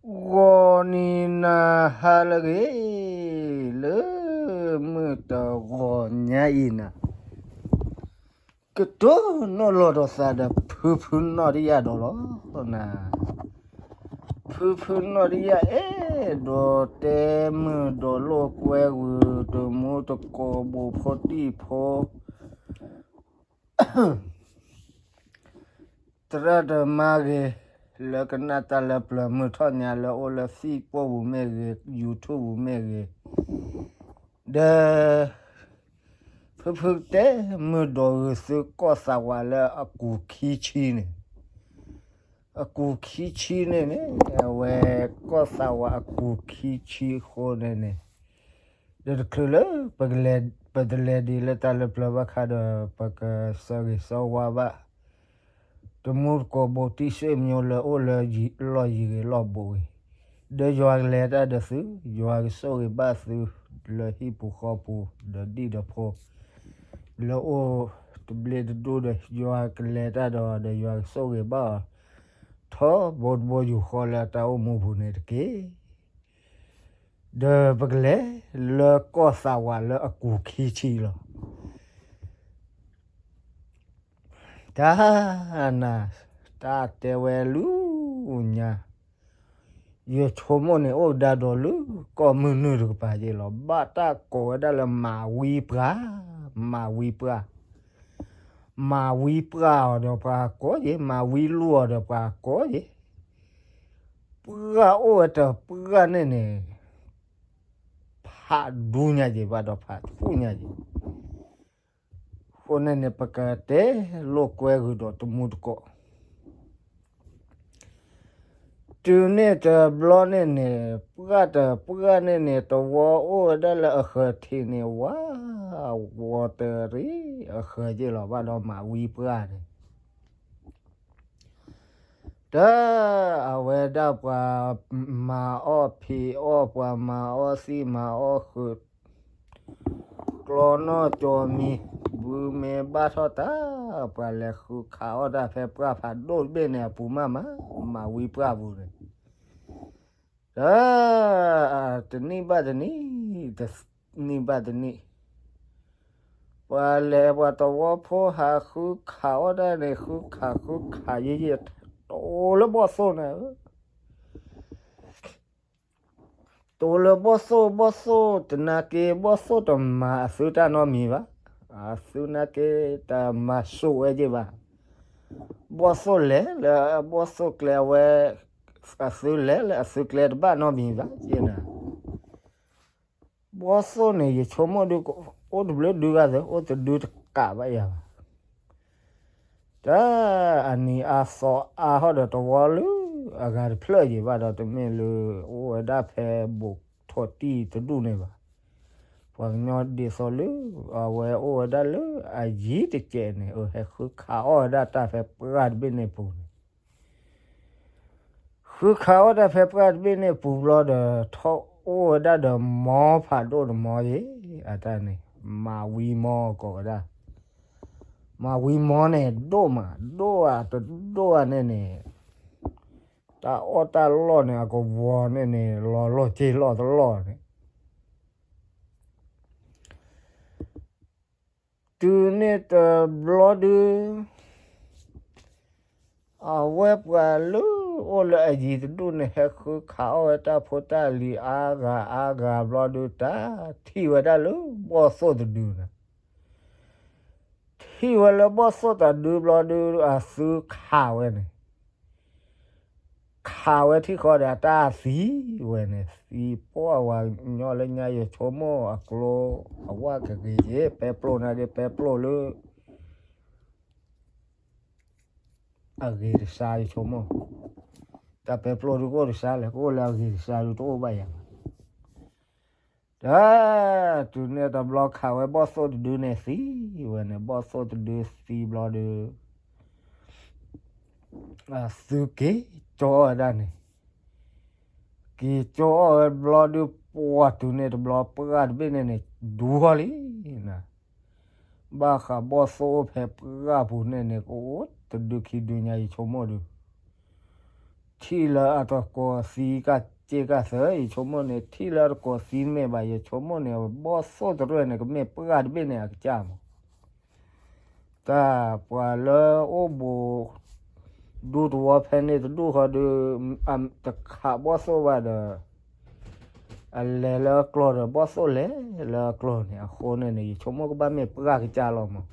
ဂီၤနံၤနၤဟါလၢအဂ့ၤ, လၢမုၢ်တဂီၤညါအံၤနၤ, ကတိၤနီၣ်လီၤဒီးသးဒီးဖုဖုနီၣ်တယၣ်ဒီးလီၤနၤ, ဖုဖုနီၣ်တယၣ်အဲၣ်ဒိးတဲမုာ်ဒီးလိာ်ကွဲဂုာ် တမူတကိး ဘူးဖိတံၢ်ဖိ သရၣ်သမါဂ့ၤ, လၢကနၣ်တၢ်လၢပျၢၤမုၢ်ထီၣ်ညါလၢအိၣ်လၢ Facebook ပူၤမ့ၢ်ဂ့ၤ, YouTube ပူၤမ့ၢ်ဂ့ၤ, ဒီး ဖုဖုတဲမုာ်ဒီးဂုာ်သုကီၢ်သးဝးလၢအကူာ်ခံဆံန့ၣ်, အကူာ်ခံဆံန့ၣ်န့ၣ် အဝဲကီၢ်သးဝးအကူာ်ခံဆံအဃိန့ၣ်န့ၣ် ဒီးတချုးလၢ ပတလဲၤဒံးလၢတၢ်လၢပျၢၤဘၣ်ခါဒီး ပကဆၢဂ့ၤဆၢဝါဘၣ် တမူတကိး ဘူးတံၢ် ဆွေမျိုး လၢအိၣ်လၢလီၢ်ယံၤဂ့ၤလီၢ်ဘူးဂ့ၤ, ဒီးယွၤကလဲၤတၢ်ဒီးသု, ယွၤကဆိၣ်ဂ့ၤဘၣ်သု လၢဟံၣ်ပူၤဃီပူၤ ဒီးဒံၣ်ဒီးဖိ လၢအိၣ်တဘျ့တဒူၣ်ဒီး ယွၤကလဲၤတၢ်ဒီး ဒီးယွၤကဆိၣ်ဂ့ၤဘၣ်အီၤ ထီဘိတဘိယူၢ်ဃီလၢအတၢ်အိၣ်မူပူၤန့ၣ်တက့ၢ်. ဒီးပကလဲၤလၢကီၢ်သးဝးလၢအကူာ်ခံဆံလီၤ. တၢ်နၤ, တၢ်တဲဝဲလူညါ, ယဆိကမိၣ်န့ၣ် အိၣ်ကဒါဒီးလၢကီၢ်မုၢ်နုာ်တကပၤက့လီၤ. ဘၣ်တၢ်ကိးဝဲဒၣ်လၢမၤဝံပှၢ်, မၤဝံပှၢ်, မၤဝံပှၢ်အီၤဒီးပှၤကိးက့ၤ, မၤဝံလူၢ်အီၤဒီးပှၤကိးက့ၤ, ပှၢ်အိၣ်ဝဲတပှၢ်န့ၣ်န့ၣ် ဖးဒူညါက့ၤ ဘၣ်ဒီးဖးထူညါက့ၤ, အဃိန့ၣ်န့ၣ် ပကတဲလိာ်ကွဲဂုာ်ဒီးတမူတကိး တုၤန့ၣ်တဘျီန့ၣ်န့ၣ် ပှၢ်တပှၢ်န့ၣ်န့ၣ် တဝီအိၣ်ဝဲဒၣ်လၢအဃၢၤထံးန့ၣ် ဝါ, ဝီၤတရံးအဃၢၤက့လီၤ ဘၣ်ဒီးမၤဝံပှၢ်န့ၣ် တၢ်အဝဲဒၣ်ပှၤမၤအီၣ်ဖံးအီၣ် ပှၤမၤအီၣ်သံၣ်မၤအီၣ်ဃုာ် ကျီနီၢ်ကၠီမံၤ ဘုမ့ၢ်ဘၣ်ထီၣ်တၢ် ပှၤလဲၤဃုခးအီၣ်တၢ်ဖဲပှၢ်ဖးဒိၣ်တဘ့ၣ်န့ၣ်အပူၤမးမး မၤဝံပှၢ်ပူၤန့ၣ် တၢ် တနံၣ်ဘၣ်တနံၣ် တနံၣ်ဘၣ်တနံၣ် ပှၤလဲၤပှၤတဝီဖိဟးဃုခးအီၣ်တၢ်န့ၣ် ဃုခးဃုခးယံာ်ယံာ် တိၢ်လၢဘီၣ်သိၣ်န့ၣ် တိၢ်လၢဘီၣ်သိၣ် ဘီၣ်သိၣ်တနာ်က့ ဘီၣ်သိၣ်တမၤအသုတၢ်နီတမံၤဘၣ်. အသုနာ်က့ တမၤစိာ်ဝဲက့ဘၣ်. ဘီၣ်သိၣ်လဲၤလၢဘီၣ်သိၣ်ကျဲအဝဲ အသုလဲၤလၢအသုကျဲတဘၣ်နီတမံၤဘၣ် က့နၤ. ဘီၣ်သိၣ်န့ၣ် ယဆိကမိၣ်ဒု အိၣ်တဘျုးဒုဂၤသၢ အိၣ်တဒုတကးဘၣ်ယၤဘၣ်. တၢ်အနံၤအါသီအါဟီၣ်ဒီးတဝီလၢအဂၤတဖျၢၣ်ယံၤဘၣ်ဒီး တမ့ၢ်လၢအိၣ်ဝဲဒၣ်ဖဲဘူးထိးတံၢ်တဒူၣ်န့ၣ်ဘၣ်. ပှၤကညီဒ်သိးလၢ အဝဲအိၣ်ဝဲဒၣ်လၢအယံၤတကဲးန့ၣ် အဟဲဃုခးအီၣ်ဝဲဒၣ်တၢ်ဖဲပှၢ်တဘ့ၣ်န့ၣ်ပူၤန့ၣ် ဃုခးအီၣ်တၢ်ဖဲပှၢ်တဘ့ၣ်န့ၣ်ပူၤဘျီဒီး ထီၣ်အိၣ်ဝဲဒၣ်ဒီးမီဖးဒိၣ်တမီယ့ၣ် အတၢ်န့ၣ် မၤဝံမီကိးဝဲဒၣ်. မၤဝံမီန့ၣ် ဒိၣ်မး ဒိၣ်ဧါ တဒိၣ်ဧါန့ၣ်န့ၣ် တၢ်အီၣ်တၢ်လီၢ်န့ၣ် အကဝီၤန့ၣ်န့ၣ် လီၤလီၢ်က့ၤလီၢ်တလီၢ်န့ၣ် တုၤန့ၣ်တဘျီဒု အဝဲပှၤလၢအိၣ်လၢအယံၤတဒူၣ်န့ၣ် ဟဲဃုခးအီၣ်ဝဲတၢ်ဖိတၢ်လံၤအါဂၤအါဂၤဘျီဒု တၢ်ထံၣ်ဝဲဒၣ်လၢဘီၣ်သိၣ်တဒုန့ၣ် ထံၣ်ဝဲလၢဘီၣ်သိၣ်တဒုဘျီဒု အသုခးဝဲန့ၣ် ခးဝဲထံၣ်ဃီဒီးအတၢ်သံဝဲန့ၣ် သံပှၢ်ဝဲညီလၢညါ ယဆိကမိၣ်အကျိ အဝဲကဂ့ၤက့ၤ ပဲပျိၢ်နာ်က့ ပဲပျိၢ်လၢ အဂ့ၤတစါ ယဆိကမိၣ် တၢ်ပဲပျိၢ်ဒု ကအိၣ်တစါလဲၣ်, ကအိၣ်လၢအဂ့ၤတစါဒု တအိၣ်ဘၣ်ယၤဘၣ်. တၢ် တုၤန့ၣ်တဘျီခးဝဲဘီၣ်သိၣ်တဒုန့ၣ်သံဝဲန့ၣ် ဘီၣ်သိၣ်တဒုသံဘျီဒု အသုက့ၤကၠီအီၣ်ဝဲဒၣ်န့ၣ် က့ၤကၠီအီၣ်ဝဲဘျီဒု ပှၤတုၤန့ၣ်တဘျီ ပှၢ်တဘ့ၣ်န့ၣ်န့ၣ် ဒူဟီၣ်လံနၤ. ဘၣ်ဃးဘီၣ်သိၣ်အိၣ်ဖဲပှၢ်ပူၤန့ၣ်န့ၣ် ကအိၣ်တဒုခံဒုညါ ယဆိကမိၣ်ဒု ထံၣ်လၢအတကိးသံကစ့ကစၢ်, ယဆိကမိၣ်န့ၣ် ထံၣ်လၢအတကိးသံမ့ၢ်ဘၣ်, ယဆိကမိၣ်န့ၣ် ဘီၣ်သိၣ်တရၢၢ်န့ၣ် ကမ့ၢ်ပှၢ်တဘ့ၣ်န့ၣ် အကစၢ်မး. တၢ်ပှၤလၢအိၣ်ဘူး ဒူသဝီဖဲန့ၣ်တဒူၣ်ဃီဒီး တခးဘီၣ်သိၣ်ဘၣ်ဒီး အလဲၤလၢအကျိၤဒီး ဘီၣ်သိၣ်လဲၤလၢအကျိၤန့ၣ် အဃိန့ၣ်န့ၣ် ယဆိကမိၣ်ကဘၣ်မ့ၢ်ပှၢ်ကစၢ်လီၤမး.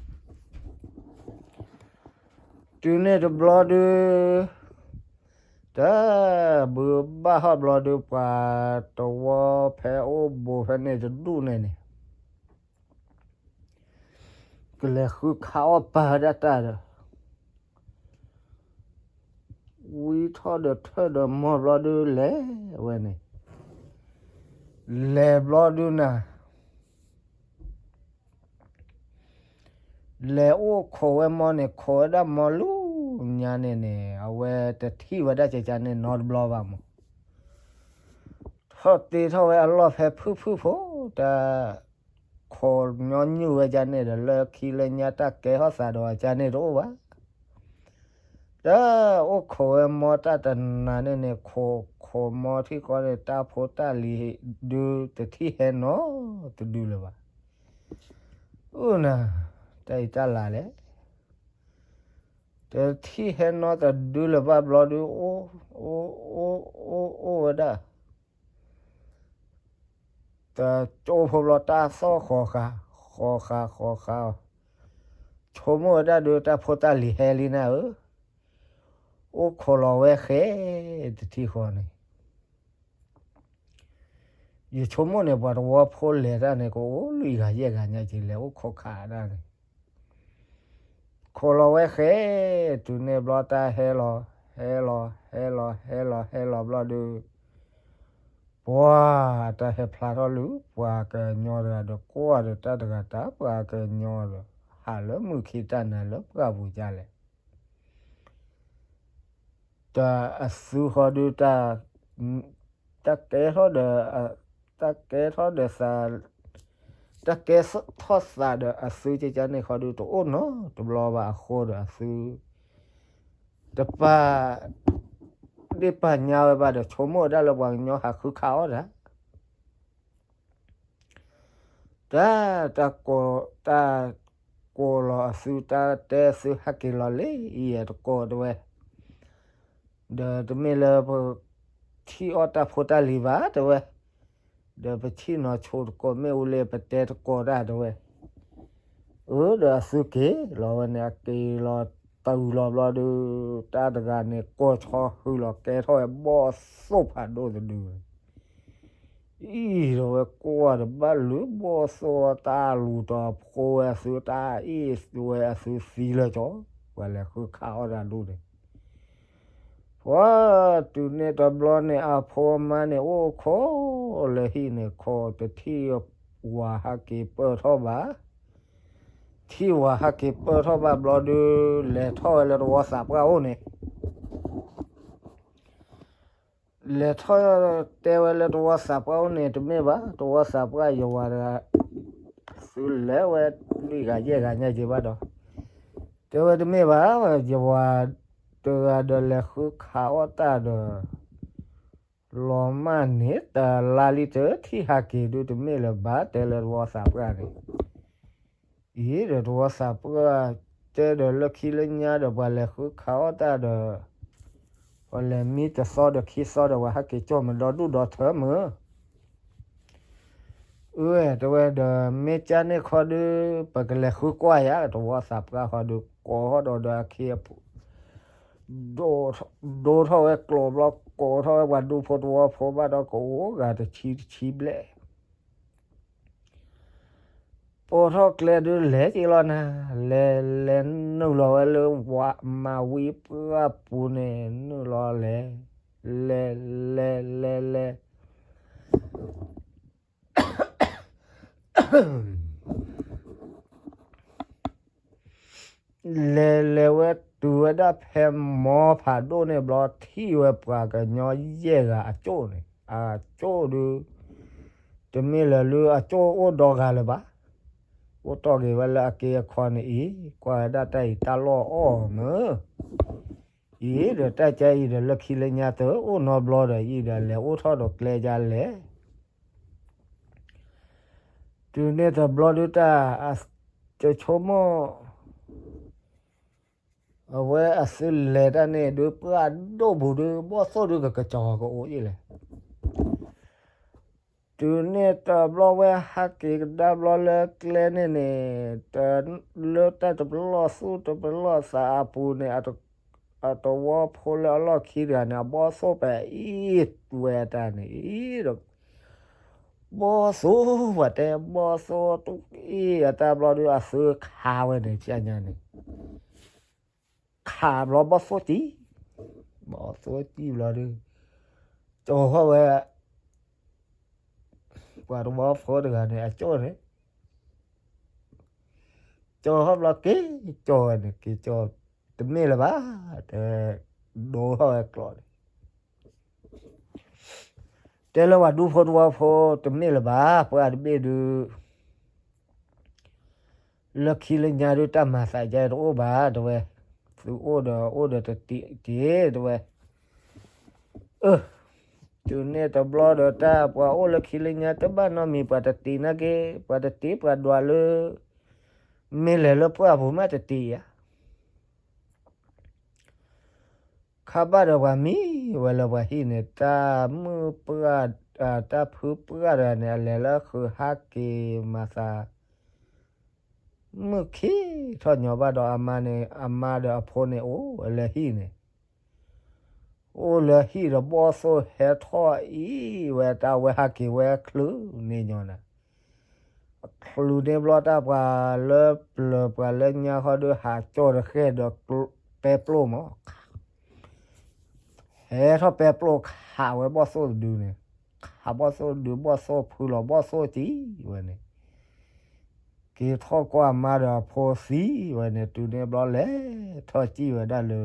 တုၤန့ၣ်တဘျီဒုး တၢ်ဘုးဘၣ်ဟီၣ်ဘျီဒုး ပှၤသဝီဖဲအိၣ်ဘူးဖဲန့ၣ်တဒူၣ်န့ၣ်န့ၣ် ကလဲၤဃုခးအီၣ်ပၢ်ဝဲဒၣ်တၢ်ဒီး ဝံထီၣ်ဒီးထၢၣ်ဒီးမီၢ်ဘျီဒုးလဲၤဝဲန့ၣ်, လဲၤဘျီဒုးနၤ လဲၤအိၣ်ခိးဝဲမီၢ်န့ၣ် ခိးဝဲဒၣ်မီၢ်လၢညါန့ၣ်န့ၣ် အဝဲတထံၣ်ဝဲဒၣ်ကကန့ၣ်နီတဘျီဘၣ်မး. ထီၣ်တ့ထီၣ်ဝဲအလီၢ်ဖဲဖုၣ်ဖုၣ်ဖိ တၢ်ခိးညီနုၢ်ဝဲကန့ၣ်ဒီး လၢခံလၢညါတၢ်ကဲထီၣ်သးဒီးအကန့ၣ်တအိၣ်ဘၣ်. တၢ်အိၣ်ခိးဝဲမီၢ်တၢ်တနၤန့ၣ်န့ၣ် ခိးခိးမီၢ်ထံၣ်ဃီန့ၣ် တၢ်ဖိတၢ်လံၤဒုးတထံၣ်ဟဲနီတဒုလၢၤဘၣ်. အိၣ်နၤ, တၢ်အံၤတၢ်လၢ်လဲၣ်. တထံၣ်ဟဲနီတဒုလၢၤဘၣ်ဘျီဒုး အိၣ် အိၣ် အိၣ် အိၣ်ဝဲဒၣ် တကၠိဖိဘျီတၢ်သီၣ်ဃီၤဃာ်, ဃီၤဃာ်ဃီၤဃာ်အီၤ, ဆိကမိၣ်ဝဲဒၣ်ဒုး တၢ်ဖိတၢ်လံၤဟဲလံနၤဧၢ, အိၣ်ခိးလီၤဝဲဃဲ တထံၣ်ဃီန့ၣ် ယဆိကမိၣ်န့ၣ် ပှၤသဝီဖိလဲၤတၢ်န့ၣ် ကအိၣ်လွံၢ်ဂၤယဲၢ်ဂၤညါက့ၤ လဲၤအိၣ်ခိးခးတၢ်န့ၣ် ခိးလီၤဝဲဃဲ, တုၤန့ၣ်ဘျီတၢ်ဟဲလီၤ ဟဲလီၤ ဟဲလီၤ ဟဲလီၤ ဟဲလီၤဘျီဒုး ပှၤတၢ်ဟဲဖျါထီၣ်လၢ ပှၤကညီတဂၤဒီး ကွၢ်ဒီးတၢ်တဂၤတၢ် ပှၤကညီဒီး ဟးလၢမုၢ်ခံတၢ်နၤလၢပှၢ်ပူၤဒ်လဲၣ်. တၢ်အသုဃီဒုး တၢ်ကဲထီၣ်ဒီး တၢ်ကဲထီၣ်ဒီးသး တၢ်ကဲထီၣ်သးဒီးအသုကကန့ၣ်ဃီဒုး တအိၣ်နီတဘျီဘၣ်အဃိဒီးအသု တပာ်ဒ့ၣ်ပာ်ညါဝဲဘၣ်ဒီး ဆိကမိၣ်ဝဲဒၣ်လၢပှၤကညီဟးဃုခးအီၣ်တၢ် တၢ် တၢ်ကိး တၢ်ကိးလီၤအသု တၢ်တဲသုဟဲက့ၤလီၤလံ အံၤတကိးတဲဝဲ, ဒီးတမ့ၢ်လၢပထံၣ်အီၣ်တၢ်ဖိတၢ်လံၤဘၣ်တဲဝဲ, ဒီးပထံၣ်နီၤဆိတကိးမ့ၣ်အူလၢပတဲတကိးတၢ်တဲဝဲ, အၢ ဒီးအသုက့ၤလီၤဝဲန့ၣ် အက့ၤလီၤတုၤလီၤဘျီဒုး တၢ်တဂၤန့ၣ် ကိးဆီဟုလီၤ ကဲထီၣ်ဝဲဘီၣ်သိၣ်ဖးဒိၣ်တဒု အံၤဒီးဝဲကွၢ်တဘၣ်လၢဘီၣ်သိၣ် တၢ်လူၤတီၤဖိဝဲအသု တၢ်အ့ၣ်ဝဲအသုသံလၢာ်ကၠီ, ပှၤလဲၤဃုခးအီၣ်တၢ်ဒိၣ်န့ၣ်, ပှၤတုၤန့ၣ်တဘျီန့ၣ် အဖိအမါန့ၣ် အိၣ်ခိးလၢဟံၣ်န့ၣ် ခိးတထံၣ်ဝၤဟဲက့ၤပၢၢ်ထီၣ်ဘၣ်, ထံၣ်ဝၤဟဲက့ၤပၢၢ်ထီၣ်ဘၣ်ဘျီဒုး လဲၤထီၣ်ဝဲလၢတဝီသးပှၢ်အိၣ်န့ၣ် လဲၤထီၣ်တဲဝဲလၢတဝီသးပှၢ်အိၣ်န့ၣ် တမ့ၢ်ဘၣ် တဝီသးပှၢ်ယဝၤတဂၤ သုလဲၤဝဲလွံၢ်ဂၤယဲၢ်ဂၤညါက့ၤဘၣ်ဒီး တဲဝဲတမ့ၢ်ဘၣ် ယဝၤတဂၤဒီးလဲၤဃုခးအီၣ်တၢ်ဒီး လီၤမၢ်န့ၣ် တလါလံတထံၣ်ဟးက့ၤဒုးတမ့ၢ်လၢၤဘၣ် တဲလၢတဝီသးပှၢ်န့ၣ် အံၤဒီးတဝီသးပှၢ်တဲဒီးလၢခံလၢညါဒီး ပှၤလဲၤဃုခးအီၣ်တၢ်ဒီး ပှၤလဲၤမံတသီဒီးခံသီဒီး ပှၤဟဲက့ၤကၠီၣ်မုၢ်ဒီဒူၣ်ဒီထၢမုၢ် အၢ တဲဝဲဒီး မ့ၢ်ကၢ်န့ၣ်ခီဒုး ပကလဲၤဃုကွၢ်ယၤ တဝီသးပှၢ်ဃီဒုး ကိးထီၣ်ဒီးဒီးအခ့အပူၤ ဒိထီၣ်ဝဲကျိၤဘျီ ကိးထီၣ်ဝဲပှၤဒူဖိတဝီဖိဘၣ်ဒီး ကအိၣ်ဂၤတဆံတဆံဘျဲၣ် ပိာ်ထီၣ်ကျဲဒုးလဲၤက့ၤလီၤနၤ, လဲၤလဲၤနုာ်လီၤဝဲလၢဝၤမၤဝံပှၢ်ပူၤန့ၣ် နုာ်လီၤလဲၤ, လဲၤလဲၤလဲၤလဲၤ လဲၤလဲၤဝဲတုၤဝဲဒၣ်ဖဲမီဖးဒိၣ်န့ၣ်ဘျီ ထံၣ်ဝဲပှၤကညီယဲၢ်ဂၤအကၠိၣ်န့ၣ် အကၠိၣ်ဒုး တမ့ၢ်လၢၤလၢအကၠိၣ်အိၣ်ဒီဂၤလၢၤဘၣ်. အိၣ်တီၢ်က့ၤဝဲလၢအက့အခီန့ၣ်အံၤ ကွၢ်ဝဲဒၣ်တၢ်အံၤတၢ်လီၢ်အီၣ်မုၢ် အံၤဒီးတၢ်ကါအံၤဒီး လၢခံလၢညါတအိၣ်နီတဘျီဒီး အံၤဒီးလဲၤအိၣ်ထီၣ်ဒီးကျဲကါလဲၣ်. တုၤန့ၣ်တဘျီဒုးတၢ် တဆိကမိၣ် အဝဲအသုလဲၤတၢ်န့ၣ်ဒုး ပှၢ်ဒိၣ်ပူၤဒုး ဘီၣ်သိၣ်ဒုးကကစီၤကအိၣ်အံၤလဲၣ်. တုၤန့ၣ်တဘျီဝဲဟးက့ၤကဒါဘျီလၢကျဲန့ၣ်န့ၣ်, တၢ်လၢတၢ်တပလီၢ်သူၣ်တပလီၢ်သးအပူၤန့ၣ်, အတဝီဖိလၢအလီၢ်ခံတဂၤန့ၣ် အဘီၣ်သိၣ်ပအ့ၣ်ဝဲအတၢ်န့ၣ်အံၤဒီး ဘီၣ်သိၣ်ပှၤတဲ ဘီၣ်သိၣ်တအ့ၣ်အတၢ်ဘျီဒုး အသုခးဝဲန့ၣ် ဆညါန့ၣ် ခးဘျီဘီၣ်သိၣ်စံၣ်, ဘီၣ်သိၣ်စံၣ်ဘျီဒုး ကၠီၤထီၣ်ဝဲ ပှၤတဝီဖိတဂၤန့ၣ် အကၠီၣ်န့ၣ်, ကၠီၤထီၣ်ဘျီက့ၤကၠီၤဝဲန့ၣ် က့ၤကၠီၤ တမ့ၢ်လၢၤဘၣ်, တဲ ဒိထီၣ်ဝဲကျိးန့ၣ် တဲလၢပှၤဒူဖိတဝီဖိ တမ့ၢ်လၢၤဘၣ်, ပှၤတဘ့ၣ်ဒုး လၢခံလၢညါဒုး တၢ်မၤသးယါတအိၣ်ဘၣ် တဲဝဲ, သုအိၣ်ဒီးအိၣ်ဒီးတတံၤက့ၤ တဲဝဲ, အၢ တုၤန့ၣ်တဘျီဒီးတၢ်ပှၤအိၣ်လၢခံလၢညါ တဘၣ်နီတမံၤ ပှၤတတံၤနာ်က့ၤ ပှၤတတံၤပှၤဒွးလၢ မ့ၢ်လဲၤလၢပှၢ်ပူၤမးတတံၤဧါ ခါဘၣ်ဒီးပှၤမံဝဲလၢပှၤဟံၣ်န့ၣ် တၢ်မုၣ်ပှၢ် တၢ်ဖုပှၢ်တဂၤန့ၣ် အလဲၤလၢဃုာ်ဟးက့ၤမၤသး မုၢ်ခံထီၣ်ညီဘၣ်ဒီးအမါန့ၣ် အမါဒီးအဖိန့ၣ်အိၣ်ဝဲလၢဟံၣ်န့ၣ်, အိၣ်လၢဟံၣ်ဒီးဘီၣ်သိၣ်ဟဲထီၣ်အံၤဝဲ တၢ်ဝဲဟးက့ၤဝဲချုးန့ၣ်ညီနၤ ချုးန့ၣ်ဘျီတၢ်ပှၤလၢပျၢၤပှၤလၢညါဃီဒီး ဟးကၠီၣ်တဃဲၣ်ဒီးပဲပျိၢ်မး, ဟဲထီၣ်ပဲပျိၢ်ခးဝဲဘီၣ်သိၣ်တဒုန့ၣ်, ခးဘီၣ်သိၣ်တဒု ဘီၣ်သိၣ်ဖုလီၤဘီၣ်သိၣ်စံၣ်ဝဲန့ၣ်, က့ၤထီၣ်ကွၢ်အမါဒီးအဖိသံဝဲန့ၣ် တုၤန့ၣ်ဘျီလဲၤထီၣ်စံၣ်ဝဲဒၣ်လၢ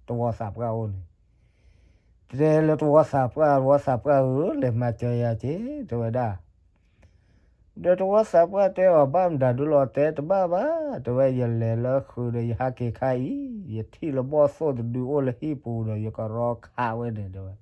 တဝီသးပှၢ်အိၣ်န့ၣ်, တဲလၢတဝီသးပှၢ် တဝီသးပှၢ်ဧၢ လဲၤမၤစၢၤယၤက့ၤ တဲဝဲဒၣ် ဒီးတဝီသးပှၢ်တဲအီၤ ဘၣ်မတၤဒုလီၤ တဲတဘၣ်ဘၣ် တဲဝဲ ယလဲၤလၢဃုာ်ဒီးယဟးက့ၤခါအံၤ ယထံၣ်လၢဘီၣ်သိၣ်တဒုအိၣ်လၢဟံၣ်ပူၤဒီး ယကရီခးဝဲန့ၣ် တဲဝဲ,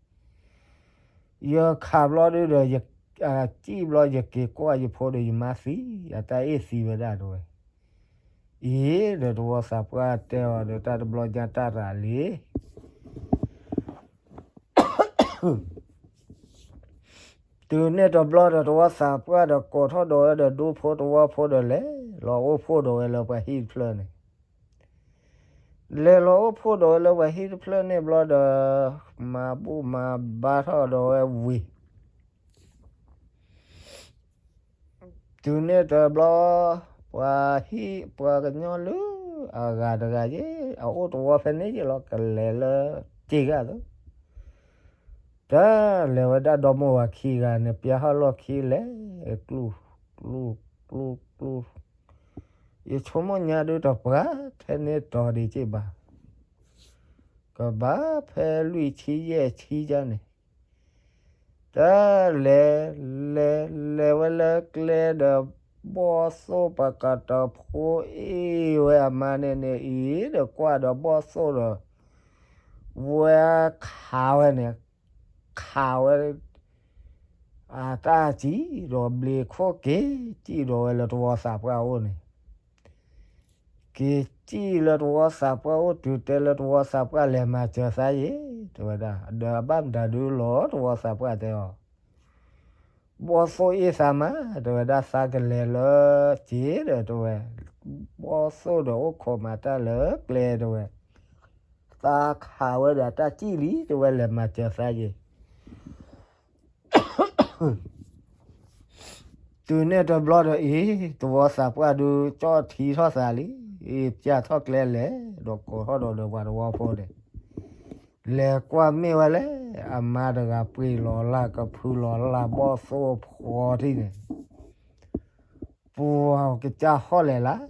ယခးဘျီဒုဒီး ယစံၣ်ဘျီယက့ၤကွၢ်ယဖိဒီးယမါသံ အတၢ်အ့ၣ်သံဝဲဒၣ်တဲဝဲ, အံၤဒီးတဝီသးပှၢ်တဲအီၤဒီး တၢ်တဘျီညါတၢ်ရၤလံ တုၤန့ၣ်တဘျီဒီးတဝီသးပှၢ်ဒီးကိးထီၣ်ဒီးဝဲဒီးဒူဖိတဝီဖိဒီးလဲၤလီၤအိၣ်ဖှိၣ်ဒီးဝဲလၢပှၤဟံၣ်တဖျၢၣ်န့ၣ်, လဲၤလီၤအိၣ်ဖှိၣ်ဒီးဝဲလၢပှၤဟံၣ်တဖျၢၣ်န့ၣ်ဘျီဒီး မၤဘူၣ်မၤဘါထီၣ်ဒီးဝဲဝံၤ တုၤန့ၣ်တဘျီ ပှၤဟံၣ်ပှၤကညီလၢအဂၤတဂၤယဲ အအိၣ်တဝီဖဲန့ၣ်ယဲလီၤ ကလဲၤလၢစ့ဂၤသၢ တၢ်လဲၤဝဲဒၣ်ဒီမိၢ်ဝၤခံဂၤန့ၣ် ပျၢ်ဟီၣ်လီၢ်ခံလဲၤ ကျူၢ် ကျူၢ် ကျူၢ် ကျူၢ် ယဆိကမိၣ်ညါဒုးတပှၢ်ထဲန့ၣ်တီၤဒံးက့ဘၣ် ကဘၣ်ဖဲလွံၢ်ဆံယဲၢ်ဆံယါန့ၣ် တၢ်လဲၤ လဲၤ လဲၤဝဲလၢကျဲဒီး ဘီၣ်သိၣ်ပကတဖိအ့ၣ်ဝဲအမါန့ၣ်န့ၣ်အံၤဒီးကွၢ်ဒီးဘီၣ်သိၣ်ဒီး ဝဲခးဝဲန့ၣ် ခးဝဲ အတၢ်စံၣ်ဒီးဘျ့းခိၣ်က့ၤစံၣ်ဒီးဝဲလၢတဝီသးပှၢ်အိၣ်န့ၣ် က့ၤစံၣ်လၢတဝီသးပှၢ်အိၣ် တုၤတဲလၢတဝီသးပှၢ်လဲၤမၤစၢၤသးယ့ၣ် တဲဝဲဒၣ် ဒီးအဘၣ်မတၤဒုလီၤ တဝီသးပှၢ်တဲအီၤ ဘီၣ်သိၣ်အ့ၣ်သးမး တဲဝဲဒၣ် သးကလဲၤလၢစ့ဒီးတဲဝဲ ဘီၣ်သိၣ်ဒီးအိၣ်ခိးမၤတၢ်လၢကျဲတဲဝဲ သးခးဝဲဒီးတၢ်စံၣ်လံ တဲဝဲလဲၤမၤစၢၤသးယ့ၣ် တုၤန့ၣ်တဘျီဒီးအံၤ တဝီသးပှၢ်ဒုးကၠီၣ်ထံထီၣ်သးလံ, အံၤပျၢ်ထီၣ်ကျဲလဲၤ, ဒီးကိးထီၣ်ဒီးဒီးပှၤတဝီဖိန့ၣ်, လဲၤကွၢ်မ့ၢ်ဝဲလဲၣ်, အမါတဂၤပှ့ၤလီၤလၢ်ကဖုလီၤလၢ်ဘီၣ်သိၣ်ဖှီထံၣ်န့ၣ်, ပှၤကစၢ်ဟီၣ်လဲၤလၢ်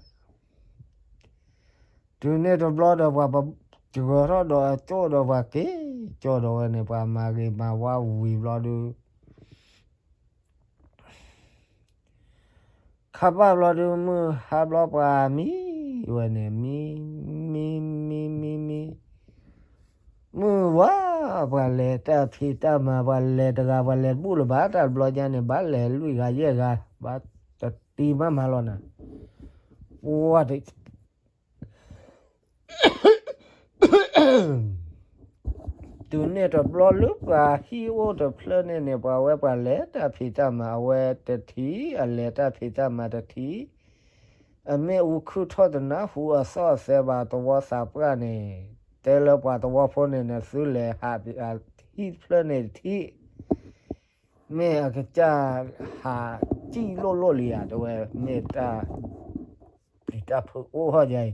တုၤန့ၣ်တဘျီဒီးပှၤပ, စှၢၤထီၣ်ဒီးအကၠိၣ်ဒီးပှၤက့ၤ, ကၠီဒီးဝဲန့ၣ် ပှၤမၤဂ့ၤမၤဝါဝံၤဘျီဒုး, ခါဘၣ်ဘျီဒုး မုၢ်ဟါဘျီပှၤမံဝဲန့ၣ် မံ, မံ, မံ, မံ, မံ, မံ, မုၢ်ဝါ ပှၤလဲၤတၢ်ဖံးတၢ်မၤ ပှၤလဲၤတဂၤ ပှၤလဲၤတဘူၣ်လၢၤဘၣ် တၢ်တဘျီညါန့ၣ် ဘၣ်လဲၤလွံၢ်ဂၤယဲၢ်ဂၤ ဘၣ်တတံၤမးမးလီၤနၤ, ဝါ တုၤန့ၣ်တဘျီလၢပှၤဟံၣ်အိၣ်တဖျၢၣ်န့ၣ်န့ၣ် ပှၤဝဲပှၤလဲၤတၢ်ဖံးတၢ်မၤ အဝဲတထံၣ် အလဲၤတၢ်ဖံးတၢ်မၤတထံၣ်, အမ့ၢ်အူခုၣ်ထီၣ်တနၢ်ဟူအသီၣ်အသဲဘၣ် သဝီသးပှၢ်န့ၣ်, တဲလၢပှၤသဝီဖိန့ၣ် နသုလဲၤဟးဟံၣ်တဖျၢၣ်န့ၣ်တထံၣ်, မ့ၢ်အကစၢ်ဟးစံၣ်လိၣ်လိၣ်လံဧါ တဲဝဲ မ့ၢ်တၢ်ပျံၤတၢ်ဖုးအိၣ်ထီၣ်ယၤအံၤ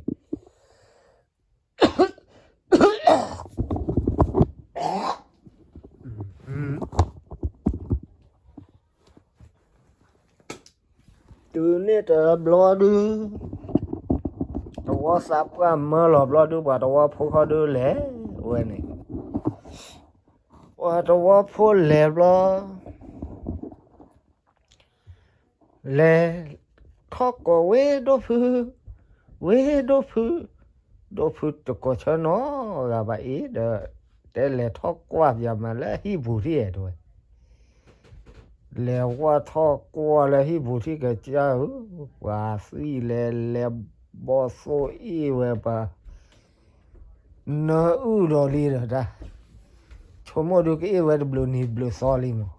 တုၤန့ၣ်တဘျီဒု သဝီသးပှၢ်မၢလီၤဘျီဒု ပှၤသဝီဖိခီဒုလဲၤဝဲန့ၣ်, ပှၤသဝီဖိလဲၤဘျီ လဲၤထီၣ်ကိးဝဲဒိၣ်ဖု, ဝဲဒိၣ်ဖု, ဒိၣ်ဖုတကိးဆၢနီတဂၤဘၣ်အံၤဒီး တဲလဲၤထီၣ်ကွၢ်ပၠးမးလၢဟံၣ်ပူၤထံၣ်ဧါ တဲဝဲ လဲၤဝဲထီၣ်ကွၢ်လၢဟံၣ်ပူၤထံၣ်ကစၢ်ဧၢ, ပှၤသွံၣ်လဲၤလဲၤဘီၣ်သိၣ်အ့ၣ်ဝဲပှၤ နၢအုၣ်ဒီးလံဒီးတၢ်, ဆိကမိၣ်ဒုကအ့ၣ်ဝဲတဘျုးနံၤဘျုးသီလံမး,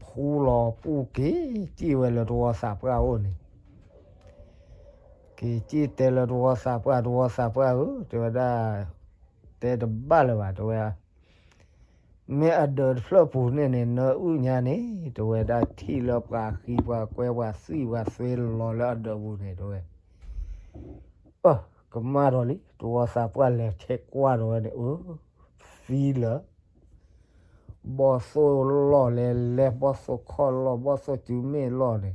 ဖူလီၤပူၤက့ၤစံၣ်ဝဲလၢသဝီသးပှၢ်အိၣ်န့ၣ်, က့ၤစံၣ်တဲလၢသဝီသးပှၢ် သဝီသးပှၢ်ဧၢ တဲဝဲဒၣ်, တဲတဘၣ်လၢၤဘၣ် တဲဝဲ မ့ၢ်အဒၢးတဖျၢၣ်ပူၤန့ၣ်န့ၣ် နၢအုၣ်ညါန့ၣ် တဲဝဲဒၣ်ထံၣ်လၢပှၤဃံပှၤကွဲပှၤသွံၣ်ပှၤသွဲလီၤလၢအဒၢးပူၤန့ၣ် တဲဝဲ, အၢ ကမၣ်ဒီးလံ သဝီသးပှၢ်လဲၤဆဲးကွၢ်ဒီးဝဲန့ၣ် အၢ သံလၢာ် ဘီၣ်သိၣ်လီၢ်လဲၤလဲၤ ဘီၣ်သိၣ်ခီၣ်လီၢ် ဘီၣ်သိၣ်စုမ့ၣ်လီၢ်န့ၣ်,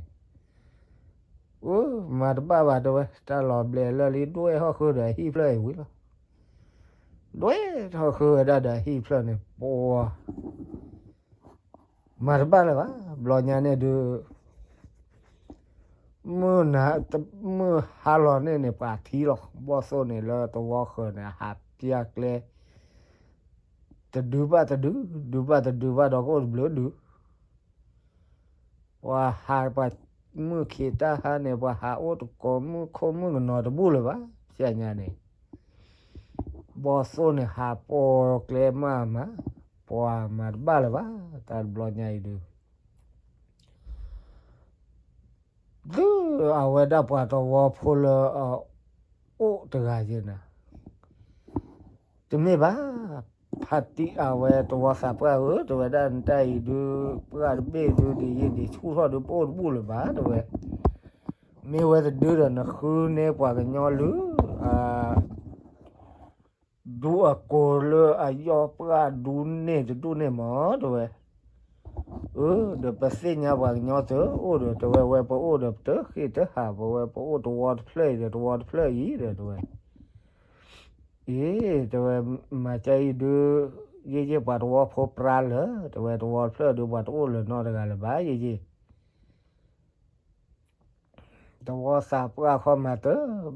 အၢ မၤတဘၣ်ဘၣ် တဲဝဲ တၢ်လီၤဘျဲးလၢာ်လံ ဒွဲၣ်ထီၣ်ဃုာ်ဒီးအဟံၣ်ဖျၢၣ်အံၤဝံၤလီၤ, ဒွဲၣ်ထီၣ်ဃုာ်ဝဲဒၣ်ဒီးအဟံၣ်ဖျၢၣ်န့ၣ် ပှၤ မၤတဘၣ်လၢၤဘၣ် ဘျီညါန့ၣ်ဒုး မုၢ်နၤ မုၢ်ဟါလီၤန့ၣ်န့ၣ် ပှၤထံလီၤ ဘီၣ်သိၣ်န့ၣ်လၢသဝီဃၢၤန့ၣ် အဟးပျၢ်ကျဲ တဒုဘၣ်တဒု ဒုဘၣ်တဒုဘၣ်ဒီးကအိၣ်တဘျုးဒု ပှၤဟးပှၤမုၢ်ခံးတၢ်ဟါန့ၣ် ပှၤဟးအိၣ်တကိးမုၢ်ခိၣ်မုၢ်ကနီၤတဘူၣ်လၢၤဘၣ် ဖဲညါန့ၣ် ဘီၣ်သိၣ်န့ၣ်ဟးပိာ်ကျဲမးမး ပှၤမၤတဘၣ်လၢၤဘၣ် တၢ်တဘျီညါအံၤဒုး ဒုးအဝဲဒၣ်ပှၤသဝီဖိလၢအအိၣ်တဂၤယဲနၤ တမ့ၢ်ဘၣ် ဖါတံၢ်အဝဲသဝီသးပှၢ်ဧၢ တဲဝဲဒၣ်နတၢ်အံၤဒုး ပှၢ်တဘ့ၣ်ဒုး ဒ်ယံာ်ဒ်ဆူၣ်ထီၣ်ဒုး ပအိၣ်တဘူၣ်လၢၤဘၣ် တဲဝဲ မ့ၢ်ဝဲတဒုဒီး နဃုန့ၢ်ပှၤကညီလၢ ဒူအကိၤလၢအယီၢ်ပှၢ်ဒူန့ၢ်တဒူၣ်န့ၢ်မး တဲဝဲ အၢ ဒီးပသ့ၣ်ညါပှၤကညီတအိၣ်ဒီး တဲဝဲ ဝဲပအိၣ်ဒီးပတဃ့ၢ်တဟး ပဝဲပအိၣ်သဝီတဖျၢၣ်အံၤဒီး သဝီတဖျၢၣ်အံၤဒီး တဲဝဲ အ့ တဲဝဲ မၤကဲအံၤဒုး ယ့ၢ်ယ့ၢ်ပှၤသဝီဖိပြါလၢာ် တဲဝဲ သဝီတဖျၢၣ်ဒုး ပှၤတအိၣ်လၢၤနီတဂၤလၢၤဘၣ် ယ့ၢ်ယ့ၢ် သဝီသးပှၢ်ခီမၤတ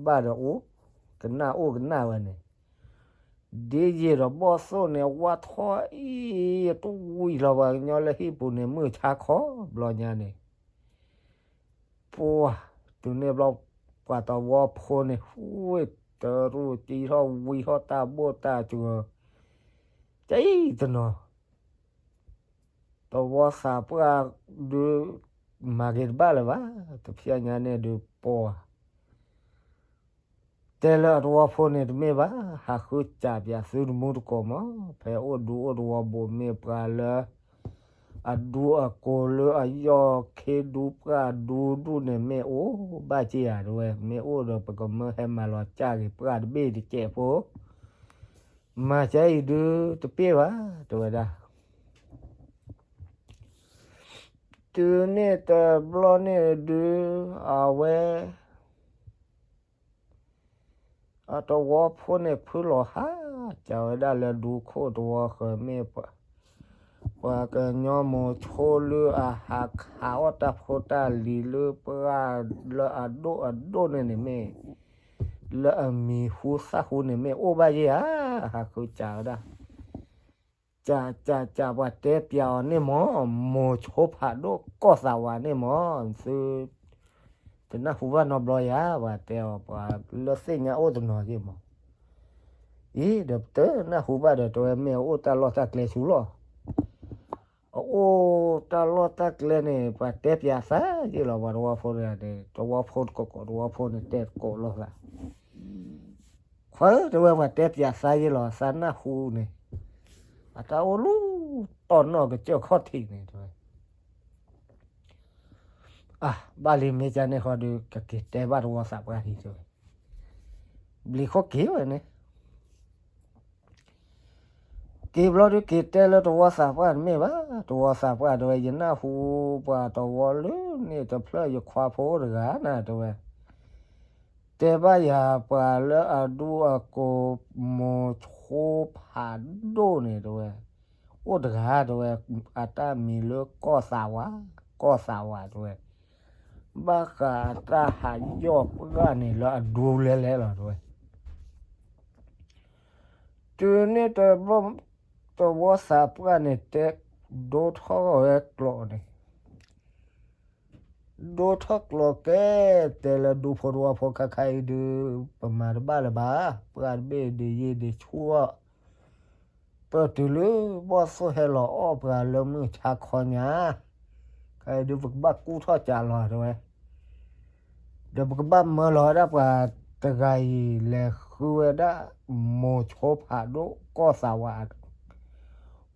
ဘၣ်ဒီးအိၣ် ကနၣ်အိၣ်ကနၣ်ဝဲန့ၣ် ဒ်ယံာ်ဒီးဘီၣ်သိၣ်န့ၣ် ဝါထီၣ်အံၤ တဝံၤလီၤပှၤကညီလၢဟံၣ်ပူၤန့ၣ် မုၢ်ဆါခီ ဘျီညါန့ၣ် ပှၤ တုၤန့ၣ်ဘျီ ပှၤသဝီဖိန့ၣ် ဝ့ၢ်တရူၢ်တံထီၣ်ဝံထီၣ်တၢ်ဘိၣ်တၢ်စှၤ တအံၤတနီၤ သဝီသးပှၢ်ဒုး မၤက့ၤတဘၣ်လၢၤဘၣ် တဖျဲညါန့ၣ်ဒုးပှၤ တဲလၢအသဝီဖိန့ၣ်တမ့ၢ်ဘၣ် ဟးဃုစၢ်ပၠးသုတမူတကိးမး ဖဲအိၣ်ဒူအိၣ်သဝီဘိးမ့ၢ်ပှၤလၢ အဒူအကိၤလၢအယီၢ်ခ့ဒူပှၢ်ဒူဒူၣ်န့ၣ် မ့ၢ်အိၣ်ဘၣ်က့ၤဧါ တဲဝဲ မ့ၢ်အိၣ်ဒီးပကမၢဟဲမၤလီၤစၢ်က့ၤပှၢ်တဘ့ၣ်တစဲးဖိ မၤကဲအံၤဒုးတပ့ၢ်ဘၣ် တဲဝဲဒၣ် တုၤန့ၣ်တဘျီန့ၣ်ဒုး အဝဲ အသဝီဖိန့ၣ်ဖုလီၤဟး ကဝဲဒၣ်လၢဒူခိၣ်သဝီဃၢၤမ့ၢ် ပှၤကညီမိၤဆိလၢအဟးခးအီၣ်တၢ်ဖိတၢ်လံၤလၢပှၢ်လၢအဒိၣ်အဒိၣ်န့ၣ်န့ၣ်မ့ၢ် လၢအမံၤဟူသၣ်ဟူန့ၣ် မ့ၢ်အိၣ်ဘၣ်ယဲဧါ, ဟးဃုစးဝဲဒၣ်, စးစးစး ပှၤတဲပၠးအီၤန့ၣ်မ့ၢ် မိၤဆိဖးဒိၣ်ကီၢ်သးဝးန့ၣ်မ့ၢ် သု တနၢ်ဟူဘၣ်နီတဘျီယၤ, ပှၤတဲအီၤ ပှၤလၢသ့ၣ်ညါအိၣ်တနီၤယ့ၢ်မး, အံၤဒီးပတနၢ်ဟူဘၣ်ဒီး တဲဝဲမ့ၢ်အအိၣ်တၢ်လီၢ်တၢ်ကျဲဆူလီၤ. အအိၣ်တၢ်လီၢ်တၢ်ကျဲန့ၣ် ပှၤတဲပၠးသးယ့ၢ်လီၤ ပှၤသဝီဖိတဂၤန့ၣ်, သဝီဖိတကိးကိးသဝီဖိန့ၣ် တဲတကိးလိာ်သး, ခွါဧၢ တဲဝဲ ပှၤတဲပၠးသးယ့ၢ်လီၤ သးနၢ်ဟူန့ၣ်, အတၢ်အိၣ်လူၤတီၢ်နီၢ်ကစၢၢ်ခီၣ်ထံးန့ၣ် တဲဝဲ အၢ ဘၣ်လံ မ့ၢ်ကန့ၣ်ဃီဒီး ကက့ၤတဲဘၣ်သဝီသးပှၢ်ထံး တဲဝဲ, ဘျံးခိၣ်က့ၤဝဲန့ၣ်, က့ၤဘျီဒုးက့ၤတဲလၢသဝီသးပှၢ်တမ့ၢ်ဘၣ်, သဝီသးပှၢ်တဲဝဲ ယနၢ်ဟူပှၤသဝီလၢန့ၣ်တဖျၢၣ် ယခွါဖိအိၣ်တဂၤနၤ တဲဝဲ, တဲဘၣ်ယၤပှၤလၢအဒူအကိး မိၤဆိဖးဒိၣ်န့ၣ် တဲဝဲ, အိၣ်တဂၤ တဲဝဲ, အတၢ်မံၤလၢကီၢ်သးဝး, ကီၢ်သးဝး တဲဝဲ, ဘၣ်ဃးအတၢ်ဟးယီၢ်ပှၢ်န့ၣ်လၢအဒူလဲၤလဲၤလီၤ တဲဝဲ, တုၤန့ၣ်တဘျီ သဝီသးပှၢ်န့ၣ် တဲဒိထီၣ်ဝဲကျိးန့ၣ်, ဒိထီၣ်ကျိးကဲ တဲလၢဒူဖိသဝီဖိ ခါခါအံၤဒုး ပမၤတဘၣ်လၢၤဘၣ်, ပှၢ်တဘ့ၣ်ဒုးယံာ်ဒုးဆူၣ်အီၤ, ပတုၤလၢဘီၣ်သိၣ်ဟဲလီၤအီၣ်ပှၤလၢမုၢ်ဆါခီညါ, ခါအံၤဒုးပကဘၣ်ကူၣ်ထီၣ်ကးလီၤ တဲဝဲ ဒီးပကဘၣ်မၢလီၤဝဲဒၣ်ပှၤတဂၤအံၤ လဲၤဃုဝဲဒၣ် မိၤဆိဖးဒိၣ်ကီၢ်သးဝး,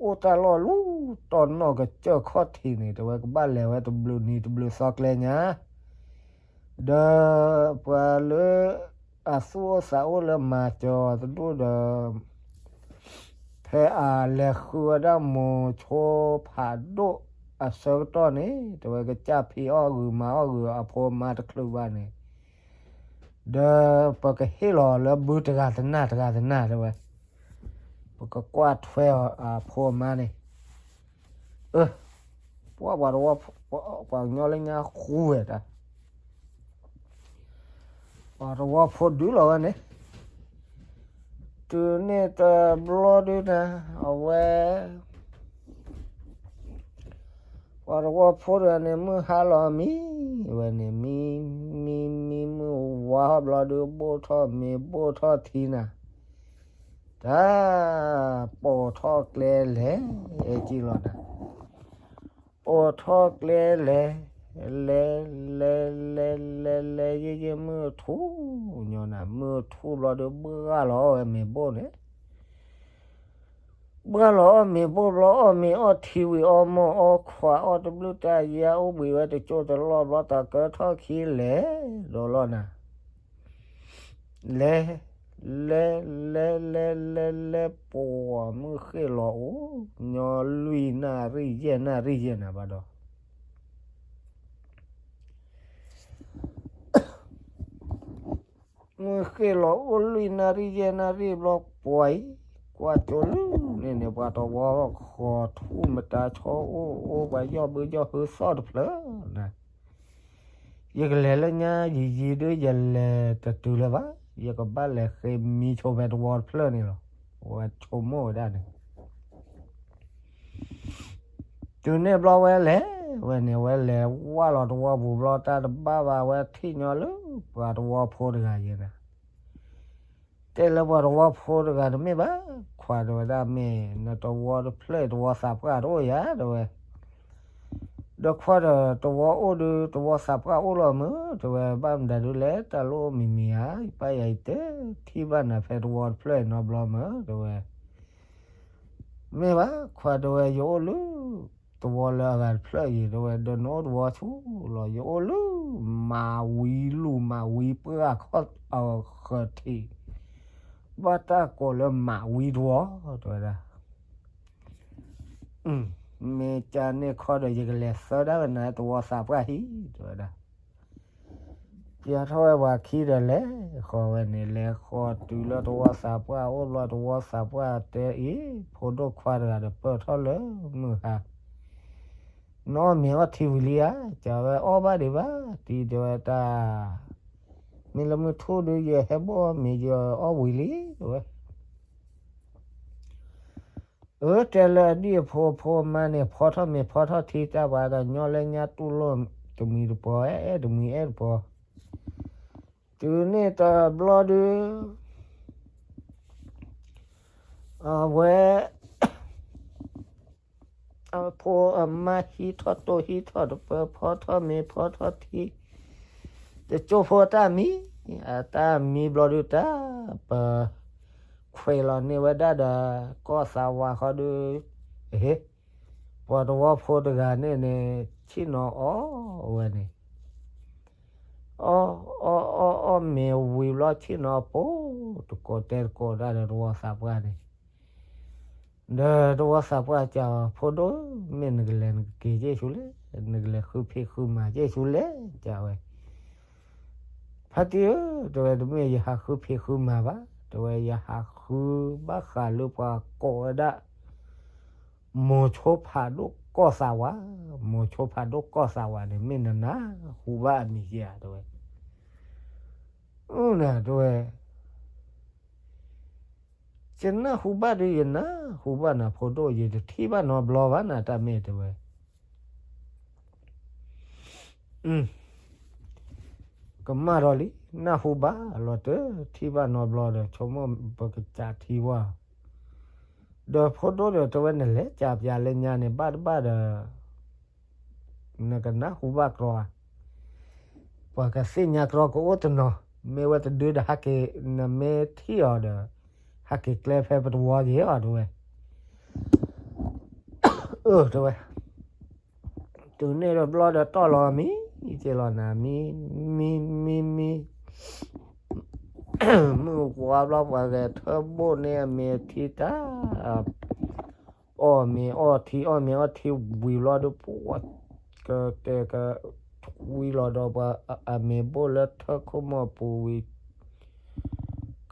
အိၣ်တၢ်လီၢ်လူၤတီၢ်နီၢ်ကစၢၢ်ခီၣ်ထံးန့ၣ် တဲဝဲ ကဘၣ်လဲၤဝဲတဘျုးနံၤတဘျုးသီကျဲညါ, ဒီးပှၤလၢအသူၣ်အိၣ်သးအိၣ်လၢမၤစၢၤအီၤတဒူၣ်ဒီး ဖဲအလဲၤဃုဝဲဒၣ်မိၤဆိဖးဒိၣ်အဆၢကတီၢ်န့ၣ် တဲဝဲ ကစၢ်ဖံးအီၣ်ဂုာ်မၤအီၣ်ဂုာ်အဖိအမါတချုးဘၣ်န့ၣ်, ဒီးပကဟ့ၣ်လီၤလၢဘုတဂၤတနၢ်တဂၤတနၢ် တဲဝဲ, ပကကွၢ်ထွဲအီၤအဖိအမါန့ၣ်, အၢ ပှၤ ပှၤတဝီ ပှၤကညီလၢညါဃူဝဲတၢ် ပှၤသဝီဖိဒုးလီၤဝဲန့ၣ်, တုၤန့ၣ်တဘျီဒုးနၤ အဝဲ ပှၤသဝီဖိတဂၤန့ၣ် မုၢ်ဟါလီၤမံဝဲန့ၣ် မံ မံ မံ မုၢ်ဝါထီၣ်ဘျီဒုး ဘိၣ်ထီၣ်မ့ၤဘိၣ်ထီၣ်ထံနၤ, တၢ် ပိာ်ထီၣ်ကျဲလဲၤ အဲကံလီၤနၤ ပိာ်ထီၣ်ကျဲလဲၤ လဲၤ လဲၤ လဲၤ လဲၤ လဲၤ ယဲၢ် ယဲၢ် မုၢ်ထူၣ်ညီနၤ မုၢ်ထူၣ်ဘျီဒီး ဘှၢ်လီၤအီၣ်ဝဲမ့ၤဘိၣ်န့ၣ်, ဘှၢ်လီၤအီၣ်မ့ၤဘိၣ်ဘျီ အီၣ်မ့ၤအီၣ်ထံဝံၤ အီၣ်မိၢ်အီၣ်ခွါ အီၣ်တဘျုးတၢ်ယါ အိၣ်ဘှံးဝဲတကၠိတလီၢ်ဘျီ တၢ်ကၢထီၣ်ခံလဲၤဒီးလီၤနၤ လဲၤ လဲၤ လဲၤ လဲၤ လဲၤ လဲၤ ပှၤမုၢ်ဃ့ၢ်လီၤအိၣ် ညီလွံၢ်နၣ်ရံၣ်ယဲၢ်နၣ်ရံၣ်ယဲၢ်နၤဘၣ်ဒီး မုၢ်ဃ့ၢ်လီၤအိၣ်လွံၢ်နၣ်ရံၣ်ယဲၢ်နၣ်ရံၣ်ဘျီ ပှၤအံၤ ကွၢ်ကၠိလၢန့ၣ်န့ၣ် ပှၤတဝီဃီၤထူၣ်မတၤဆီအိၣ်အိၣ် ပှၤယီၢ်ဘုယီၢ်ဟုသီၣ်တဖျၢၣ်နၤ ယကလဲၤလၢညါယံာ်ယံာ်ဒုး ယလဲၤတတုၤလၢၤဘၣ် ယကဘၣ်လဲၤဃ့မံဆိဖဲတဝီတဖျၢၣ်န့ၣ်လီၤ. ဝဲဆိကမိၣ်ဝဲဒၣ်န့ၣ် တုၤန့ၣ်ဘျီဝဲလဲၤဝဲန့ၣ် ဝဲလဲၤဝၢ်လီၤတဝီပူၤဘျီ တၢ်တဘၣ်ဘၣ် ဝဲထံၣ်ညီလၢပှၤသဝီဖိတဂၤယဲန့ၣ် တဲလၢပှၤသဝီဖိတဂၤ တမ့ၢ်ဘၣ် ခွါတဲဝဲဒၣ် မ့ၢ်နသဝီတဖျၢၣ် သဝီသးပှၢ်တအိၣ်ယၤ တဲဝဲ ဒီးခွါဒီး သဝီအိၣ်ဒုး သဝီသးပှၢ်အိၣ်လီၤမုၢ် တဲဝဲ ဘၣ်မတၤဒုးလဲၣ် တၢ်လိၣ်မံၤမံၤဧါ ယပၢ်ယၤအံၤတဲ ထံၣ်ဘၣ်နၤဖဲသဝီတဖျၢၣ်အံၤနီတဘျီမုၢ် တဲဝဲ မ့ၢ်ဘၣ် ခွါတဲဝဲ ယအိၣ်လၢ သဝီလၢအဂၤတဖျၢၣ်အံၤ တဲဝဲ ဒီးနအိၣ်သဝီဆူလီၤ ယအိၣ်လၢ မၤဝံၤလူၤ မၤဝံၤပှၢ်ခီၣ် အဃၢၤထံး ဘၣ်တၢ်ကိးလၢမၤဝံၤသဝီ တဲဝဲဒၣ် မ့ၢ်ကန့ၣ်ခီဒီး ယကလဲၤသၢဒၣ်ဝဲနၤ သဝီသးပှၢ်ဟံၣ် တဲဝဲဒၣ် ပျၢထီၣ်ဝဲပှၤခံဒီးလဲၤဃီၤဝဲန့ၣ် လဲၤဃီၤတုၤလၢသဝီသးပှၢ်အိၣ်ဘျီ သဝီသးပှၢ်တဲအံၤ ဖိဒိၣ်ခွါတဂၤဒီးပၢၢ်ထီၣ်လၢမုၢ်ဟါ နအီၣ်မ့ၤအီထံဝံၤလံဧါ ကဝဲအီၣ်ဘၣ်ဒံးဘၣ် တံၤတဲဝဲတၢ် မ့ၢ်လၢမုၢ်ထူၣ်ဒီး ယဟဲဘိၣ်အီၣ်မ့ၤ ယအီၣ်ဝံၤလံ တဲဝဲ. အၢ တဲလၢအဒံၣ်အဖိအဖိအမါန့ၣ် ဖီထီၣ်မ့ၤဖီထီၣ်ထံတၢ်ပှၤဒီး ညီလၢညါတူၢ်လိာ်တမှံၤတပီၤ အဲၣ်တမှံၤအဲၣ်တပီၤ, တုၤန့ၣ်တဘျီဒုး အဝဲ အဖိအမါဟံးထီၣ်တိၢ်ဟံးထီၣ်တပၢၤ ဖီထီၣ်မ့ၤဖီထီၣ်ထံ, တကၠိဖိတၢ်မံ, အတၢ်မံဘျီဒုး တၢ်ပခွဲးလီၤန့ၢ်ဝဲဒၣ်ဒီး ကီၢ်သးဝးဃီဒုး, ပှၤတဝီဖိတဂၤန့ၣ်န့ၣ် ဆ့ၣ်နီၤအီၣ်ဝဲန့ၣ် အီၣ်အီၣ်အီၣ်မ့ၤဝံၤဘျီ ဆ့ၣ်နီၤပိာ်တကိးတဲတကိးဒၣ်ဒီး တဝီသးပှၢ်န့ၣ်, ဒီးတဝီသးပှၢ်စံး ဖိဒိၣ်, မ့ၢ်နကလဲၤနကက့ၤက့ၢ်ဆူလဲၣ်, နကလဲၤဃုဖံးဃုမၤက့ၢ်ဆူလဲၣ် စံးဝဲ. ဖါတံၢ်ဧၢ, တဲဝဲ, တမ့ၢ်ယဟးဃုဖံးဃုမၤဘၣ်, တဲဝဲ, ယဟးဃုဘၣ်ဃးလၢပှၤကိးဝဲဒၣ် မိၤဆိဖးဒိၣ်ကီၢ်သးဝး, မိၤဆိဖးဒိၣ်ကီၢ်သးဝးန့ၣ် မ့ၢ်နနၢ်ဟူဘၣ်အမံၤဧါ တဲဝဲ. အၢ နၤ တဲဝဲ, ယနၢ်ဟူဘၣ်ဒီး ယနၢ်ဟူဘၣ်နၤ ဖိဒိၣ်, ယတထံၣ်ဘၣ်နီတဘျီဘၣ်နၤ တၢ်မ့ၢ် တဲဝဲ. ကမၣ်ထီၣ်လံ, နၢ်ဟူဘၣ်လီၤတထံၣ်ဘၣ်နီတဘျီဒီး ဆိကမိၣ်ပကစးထံဝဲ, ဒီးဖိဒိၣ်ဒီးတဲဝဲ နလဲၤစးပၠးလၢညါန့ၣ် ဘၣ်တဘၣ်ဒီး နကနၢ်ဟူဘၣ်ကြီဧါ, ပှၤကသ့ၣ်ညါကြီကအိၣ်တနီၤ, မ့ၢ်ဝဲတဒုဒီးဟဲက့ၤ, နမ့ၢ်ထံၣ်အီၤဒီး ဟဲက့ၤကျဲဖဲပတဝီက့ၤအီၤ တဲဝဲ. အၢ တဲဝဲ, တုၤန့ၣ်တဘျီဒီးတီၢ်လီၤမံ, က့ၤလီၤနၤ မံ, မံ, မံ, မံ, မုၢ်ဝါဘျီ ပှၤဂဲၤထၢဘိၣ်န့ၢ်အမ့ၤထံတၢ်, အီၣ်မ့ၤအီၣ်ထံ အီၣ်မ့ၤအီၣ်ထံဝံၤဘျီဒီး ပှၤကတဲက ဝံၤလီၤဒီး ပှၤအမ့ၤဘိၣ်လၢထၢခိၣ်မီၢ်ပူၤဝံၤ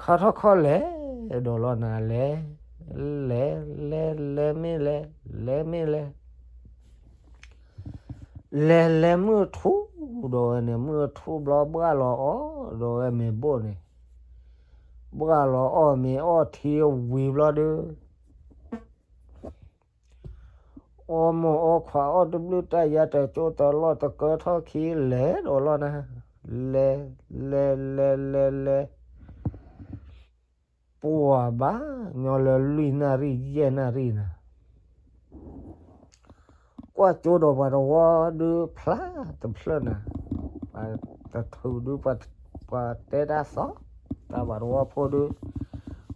ခါထီၣ်ခီၣ်လဲၤဒီးလီၤနၤ လဲၤ, လဲၤ, လဲၤ, လဲၤမ့ၢ်လဲၤ, လဲၤမ့ၢ်လဲၤ, လဲၤလဲၤမုၢ်ထူၣ်ဒီးဝဲန့ၣ် မုၢ်ထူၣ်ဘျီဘှၣ်လီၤအီၣ်ဒီးဝဲမ့ၤဘိၣ်န့ၣ်, ဘှၣ်လီၤအီၣ်မ့ၤအီၣ်ထံဝံၤဘျီဒီး အီၣ်မ့ၤအီၣ်ခွးအီၣ်တဘျုးတၢ်ယါ တကၠိတလီၢ်တကၢထီၣ်ခံလဲၤဒီးလီၤနၤ, လဲၤ, လဲၤ, လဲၤ, လဲၤ, လဲၤ, ပှၤဘၣ်ညီလၢလွံၢ်နၣ်ရံၣ်ယဲၢ်နၣ်ရံၣ်နၤ ကွၢ်ကၠိဒီးပှၤတဝီဒုးဖျါတဖျၢၣ်နၤ, ပှၤတထုးဒုး ပှၤတဲတၢ်သီ, တၢ်ပှၤတဝီဖိဒုး,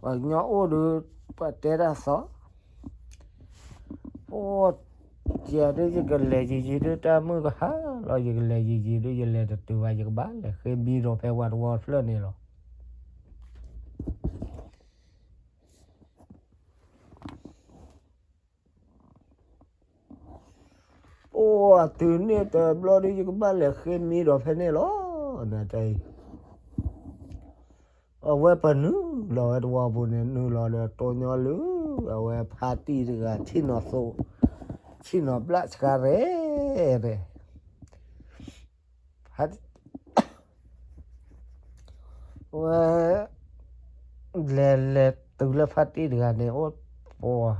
ပှၤကညီအိၣ်ဒုး ပှၤတဲတၢ်သီ, ပှၤ ယၤဒုးယကလဲၤယံာ်ယံာ်ဒုး တၢ်မုၢ်ကဟါလီၤ ယကလဲၤယံာ်ယံာ်ဒုး ယလဲၤတတုၤဘၣ် ယကဘၣ်လဲၤဃ့မံဒီးဖဲပှၤတဝီတဖျၢၣ်န့ၣ်လီၤ. အိၣ်တုၤန့ၣ်တဘျီဒီး ယကဘၣ်လဲၤဃ့မံဒီးဖဲန့ၣ်လီၤ နတၢ်အံၤ. အဝဲပနုာ်လီၤဝဲတဝီပူၤန့ၣ် နုာ်လီၤဒီးတိၢ်ညီလုၢ် အဝဲဖါတံၢ်တဂၤ ဆ့ၣ်နီၤသိး ဆ့ၣ်နီၤဘျၣ်ဆှါရဲၣ်ရဲၣ် ဝဲ လဲၤလဲၤတုၤလၢဖါတံၢ်တဂၤန့ၣ်အိၣ်ပှၤ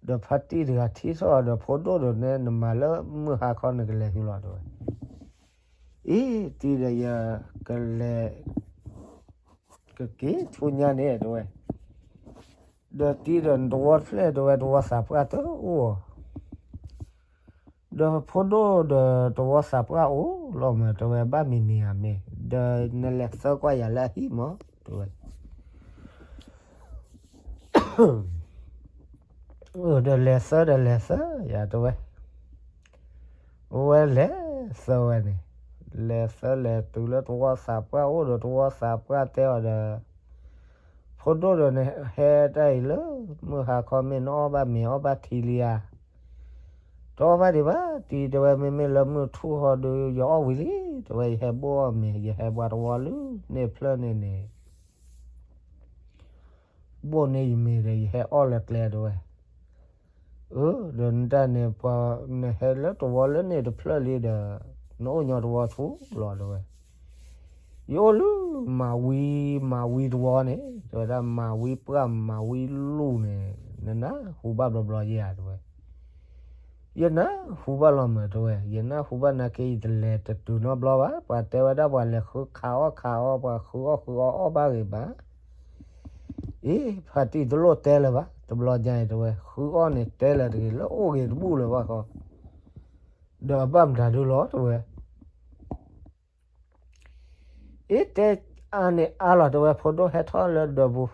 ဒီးဖါတံၢ်တဂၤထံၣ်ထီၣ်ဒီး ဖိဒိၣ်ဒီးနဲ နမၤလၢမုၢ်ဟါခီ နကလဲၤဟံးလီၤ တဲဝဲ. အံၤ တံၤဒီးယကလဲၤ ကက့ၤဆူညါန့ၣ် တဲဝဲ. ဒီးတံၤဒီးနတဝီတဖျၢၣ် တဲဝဲ တဝီသးပှၢ်တအိၣ် ဒီးဖိဒိၣ်ဒီးတဝီသးပှၢ်အိၣ်လီၤမး တဲဝဲ ဘၣ်မံၤမံၤဧါမ့ၢ် ဒီးနလဲၤသၢကွၢ်ယၤလၢအဟံၣ်မး တဲဝဲ. ဒီးလဲၤသၢဒီးလဲၤသၢယၤ တဲဝဲ. အဝဲလဲၤသၢဝဲန့ၣ် လဲၤသၢလဲၤတုၤလၢတဝီသးပှၢ်အိၣ်ဒီး တဝီသးပှၢ်တဲအီၤဒီး ဖိဒိၣ်ဒီးနဟဲတၢ်အံၤလၢ မုၢ်ဟါခီမ့ၢ်နအီၣ်ဘၣ်မ့ၤအီၣ်ဘၣ်ထံလံဧါ တအီၣ်ဘၣ်ဒံးဘၣ် တံၤ တဲဝဲ မ့မ့ၢ်လၢမုၢ်ထူၣ်ဟီဒီး ယအီၣ်ဝံၤလံ တဲဝဲ ယဟဲဘိၣ်အီၣ်မ့ၤ ယဟဲပှၤတဝီလၢန့ၣ်ဖျၢၣ်န့ၣ်န့ၣ် ဘိၣ်န့ၢ်ယမ့ၤဒီး ယဟဲအီၣ်လၢကျဲ တဲဝဲ. အၢ ဒီးနတၢ်န့ၣ် ပှၤနဟဲလၢတဝီလၢန့ၣ်တဖျၢၣ်လံဒီး နအိၣ်ညီတဝီဆူလီၤ တဲဝဲ. ယအိၣ်လၢမၤဝံၤမၤဝံၤတဝီန့ၣ် တဲဝဲဒၣ် မၤဝံၤပှၢ်မၤဝံၤလူၢ်န့ၣ် နနၢ်ဟူဘၣ်ဘျီဘျီယဲဧါ တဲဝဲ. ယနၢ်ဟူဘၣ်လီၤမး တဲဝဲ, ယနၢ်ဟူဘၣ်နာ်က့ ယတလဲၤတတုၤနီတဘျီဘၣ်. ပှၤတဲဝဲဒၣ် ပှၤလဲၤဃုခးအီၣ်ခးအီ ပှၤဃုအီၣ်ဃုအီအီၣ်ဘၣ်ဂ့ၤဘၣ်. အ့ ဖါတံၢ်တလိၣ်တဲလၢၤဘၣ် တဘျီညါအံၤ တဲဝဲ, ဃုအီၣ်န့ၣ်တဲလၢၤတဂ့ၤ လၢအိၣ်ဂ့ၤတဘူၣ်လၢၤဘၣ်ဃီ, ဒီးအဘၣ်မတၤဒုလီၤ တဲဝဲ. အ့ တဲအါန့ၣ်အါလီၤ တဲဝဲ, ဖိဒိၣ်ဟဲထီၣ်လၢဒၢးပူၤ,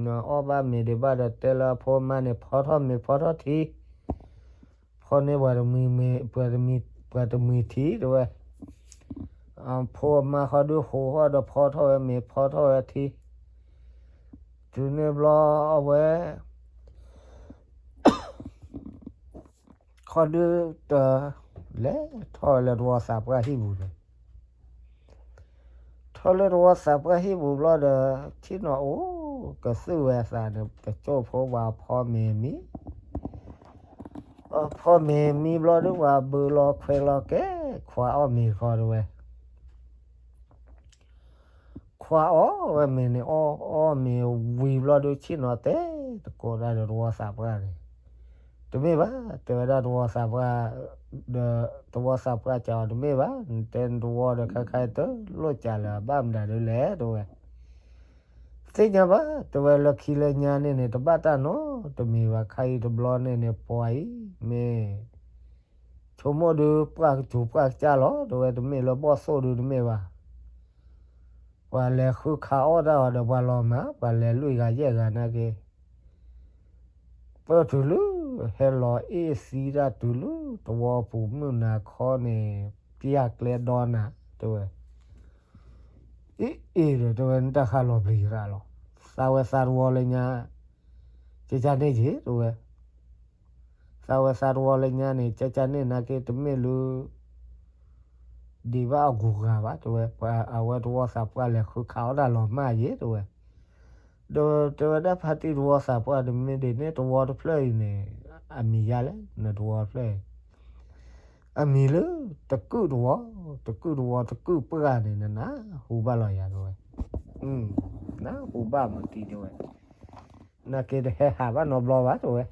နအီၣ်ဘၣ်မ့ၤဒံးဘၣ်ဒီး တဲလၢအဖိမါန့ၣ် ဖီထီၣ်မ့ၤဖီထီၣ်ထံ, ဖီန့ၢ်ပှၤတမှံၤမ့ၤ ပှၤတမှံၤ ပှၤတမှံၤထံ တဲဝဲ. အဖိအမါဃီဒုးဟးထီၣ်ဒီး ဖီထီၣ်ဝဲမ့ၤဖီထီၣ်ဝဲထံ, တုၤန့ၣ်ဘျီအဝဲ ခီဒုးတ လဲၤထီၣ်ဝဲလၢတဝီသးပှၢ်ဟံၣ်ပူၤန့ၣ်, ထီၣ်လၢတဝီသးပှၢ်ဟံၣ်ပူၤဘျီဒီး ဆ့ၣ်နီၤအိၣ်ကသုၣ်ဝဲအသးန့ၣ် ကစိၢ်ဖိပှၤဖီမ့ၤမံ, ဖီမ့ၤမံဘျီဒုး ပှၤဘုးလီၤခွဲးလီၤကဲ ခွါအီၣ်မ့ၤဃီ တဲဝဲ. ခွါအီၣ်ဝဲမ့ၤန့ၣ် အီၣ်အီၣ်မ့ၤဝံၤဘျီဒုး ဆ့ၣ်နီၤတဲတကိးဒၣ်ဒီးတဝီသးပှၢ်န့ၣ်, တမ့ၢ်ဘၣ် တဲဝဲဒၣ် တဝီသးပှၢ်, ဒီးတဝီသးပှၢ်စံးအီၤ တမ့ၢ်ဘၣ်, နတဲနတဝီဒီးခဲခါအံၤတလိၣ်စံးလၢၤ အဘၣ်မတၤဒုလဲၣ် တဲဝဲ. သ့ၣ်ညါဘၣ် တဲဝဲ, လၢခံလၢညါန့ၣ်န့ၣ် တဘၣ်တၢ်နီတမံၤဘၣ်, ခါအံၤတဘျီန့ၣ်န့ၣ် ပှၤအံၤ မ့ၢ် ဆိကမိၣ်ဒုး ပှၢ်ကစူၤပှၢ်ကစၢ်လီၤ တဲဝဲ, တမ့ၢ်လၢဘီၣ်သိၣ်ဒုးတမ့ၢ်ဘၣ်. ပှၤလဲၤဃုခးအီၣ်တၢ်အီၤဒီး ပှၤလီၤမၢ် ပှၤလဲၤလွံၢ်ဂၤယဲၢ်ဂၤနာ်က့ ပၢၢ်တုၤလၢ ဟဲလီၤအ့ၣ်သံတၢ်တုၤလၢ တဝီပူၤမုၢ်နၤခီန့ၣ် ပျၢ်ကျဲဒီနၤ တဲဝဲ. အ့ၣ်အ့ၣ်ဒီး တဲဝဲ နတၢ်ဃါလီၤပျံၤရၣ်လီၤ. သးဝဲသးတဝီလၢညါ ကကန့ၣ်က့ၤ တဲဝဲ. သးဝဲသးတဝီလၢညါန့ၣ် ကကန့ၣ်နာ်က့ တမ့ၢ်လၢ ဒံးဘၣ်အဂုၤအဂၤဘၣ် တဲဝဲ, ပှၤအဝဲတဝီသးပှၢ်လဲၤဃုခးအီၣ်တၢ်လီၤမၢ်ယ့ၤ တဲဝဲ. ဒီးတဲဝဲဒၣ်ဖါတံၢ်တဝီသးပှၢ် တမ့ၢ်ဒ်န့ၣ် တဝီတဖျၢၣ်အံၤန့ၣ် အမံၤယါလဲၣ် နတဝီတဖျၢၣ်အံၤ အမံၤလၢ တကုၢ်တဝီ, တကုၢ်တဝီ တကုၢ်ပှၢ်န့ၣ် နနၢ်ဟူဘၣ်လီၤယၤ တဲဝဲ. နၢ်ဟူဘၣ်မတံၤ တဲဝဲ. နာ်က့တဟဲဟးဘၣ်နီတဘျီဘၣ် တဲဝဲ.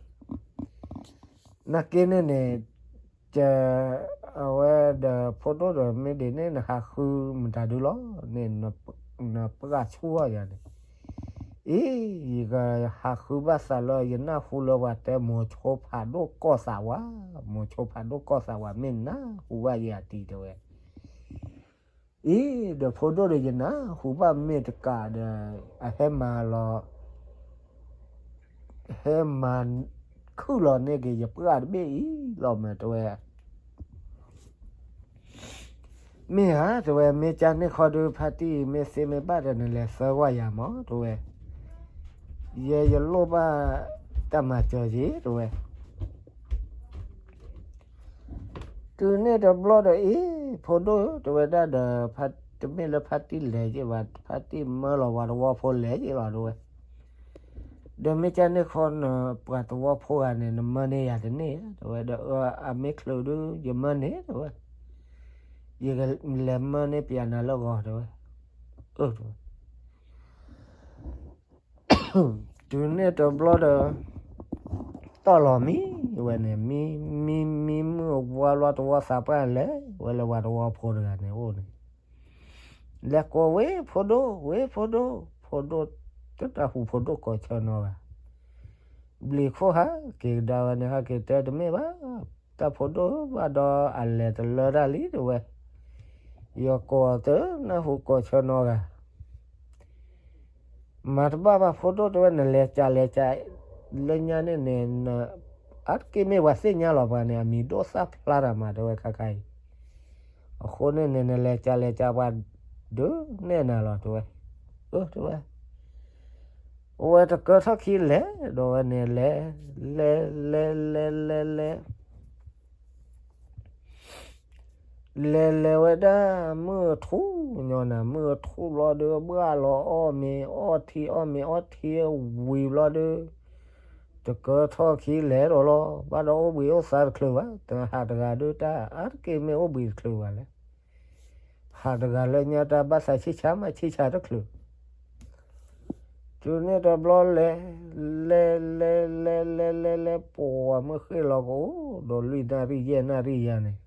နာ်က့န့ၣ်န့ၣ် က အဝဲဒီးဖိဒိၣ်ဒီး မ့ၢ်ဒ်န့ၣ် နဟးဃုမတၤဒုလီၤန့ၣ် နပှၢ်ဆူၣ်အီၤယၤန့ၣ်, အံၤ ယကဟးဃုဘၣ်သးလၢ ယနၢ်ဟူလၢပှၤတဲ မိၤဆိဖးဒိၣ်ကီၢ်သးဝး, မိၤဆိဖးဒိၣ်ကီၢ်သးဝး မ့ၢ်နၢ်ဟူဘၣ်ယဲအတံၤ တဲဝဲ. အံၤ ဒီးဖိဒိၣ်ဒီး ယနၢ်ဟူဘၣ်မ့ၢ်တကးဒီး အဟဲမၤလီၤ ဟဲမၤခုၣ်လီၤန့ၢ်က့ၤ ယပှၢ်တဘ့ၣ်အံၤလီၤမး တဲဝဲ. မ့ၢ်ဧါ တဲဝဲ, မ့ၢ်ကန့ၣ်ခီဒုး ဖါတံၢ် မ့ၢ်သ့မ့ၢ်ဘၣ်ဒီး နလဲၤသၢကွၢ်ယၤမး တဲဝဲ. ယဲယလိၣ်ဘၣ်တၢ်မၤစၢၤက့ၤ တဲဝဲ. တုၤန့ၣ်တဘျီဒီး အ့ ဖိဒိၣ် တဲဝဲဒၣ်ဒီး တမ့ၢ်လၢဖါတံၢ်လဲၤက့ၤဘၣ်, ဖါတံၢ်မၢလီၤပှၤသဝီဖိလဲၤက့ၤလီၤ တဲဝဲ. ဒီးမ့ၢ်ကန့ၣ်ခီ ပှၤသဝီဖိဂၤန့ၣ် နမၢန့ၢ်ယၤတန့ၢ် တဲဝဲ, ဒီးအမ့ၢ်ချုးဒုး ယမၢန့ၢ် တဲဝဲ, ယကလဲၤမၢန့ၢ်ပျးနၤလၢဂီၤ တဲဝဲ. အၢ တဲဝဲ. တုၤန့ၣ်တဘျီဒီး တီၢ်လီၤမံဝဲန့ၣ် မံ မံ မံမုၢ်ဝါလီၤ သဝီသးပှၢ်လဲၤဝဲလၢပှၤသဝီဖိတဂၤန့ၣ်အိၣ်န့ၣ်, လဲၤကိးဝဲဖိဒိၣ် ဝဲဖိဒိၣ်, ဖိဒိၣ် တတၢ်ဟူးဖိဒိၣ်ကိးဆၢနီတဂၤ, ဘျံးခိၣ်ဟးက့ၤကဒါဝဲန့ၣ် ဟဲက့ၤတဲတမ့ၢ်ဘၣ်, တၢ်ဖိဒိၣ်ဘၣ်ဒီးအလဲၤတလၢတၢ်လံ တဲဝဲ, ယကိးတနၢ်ဟူကိးဆၢနီတဂၤ မၤတဘၣ်ဘၣ်ဖိဒိၣ် တဲဝဲ, နလဲၤကးလဲၤကး လၢညါန့ၣ်န့ၣ် အါတက့ၢ်မ့ၢ်ပှၤသ့ၣ်ညါလီၤပှၤန့ၣ် အမံၤဒိၣ်သၣ်ဖျါတၢ်မး တဲဝဲ ခါခါအံၤ, အဃိန့ၣ်န့ၣ် နလဲၤကးလဲၤကးပှၤ ဒုးနဲၣ်နၤလီၤ တဲဝဲ, အၢ တဲဝဲ, အဝဲတကၢထီၣ်ခံလဲၤဒီးဝဲန့ၣ် လဲၤ လဲၤ လဲၤ လဲၤ လဲၤ လဲၤ လဲၤလဲၤဝဲဒၣ် မုၢ်ထူၣ်ညီနၤ မုၢ်ထူၣ်ဘျီဒီး ဘှၢ်လီၤအီၣ်မ့ၤအီထံအီၣ်မ့ၤအီထံဝံၤဘျီဒီး တကၢထီၣ်ခံလဲၤဒီးလီၤ. ဘၣ်ဒီးအိၣ်ဘှံးအိၣ်သါတချုးဘၣ်, တဟးတဂၤဒုးတၢ်အါတက့ၢ်မ့ၢ်အိၣ်ဘှံးတချုးဘၣ်လဲၣ်. ဟးတဂၤလၢညါတၢ်ဘၣ်သးဆံၣ်ဆါမး ဆံၣ်ဆါတချုး တုၤန့ၣ်တဘျီလဲၤ လဲၤ လဲၤ လဲၤ လဲၤ လဲၤ လဲၤ ပှၤမုၢ်ဃ့ၢ်လီၤကအိၣ်ဒီးလွံၢ်နၣ်ရံၣ်ယဲၢ်နၣ်ရံၣ်ယါန့ၣ်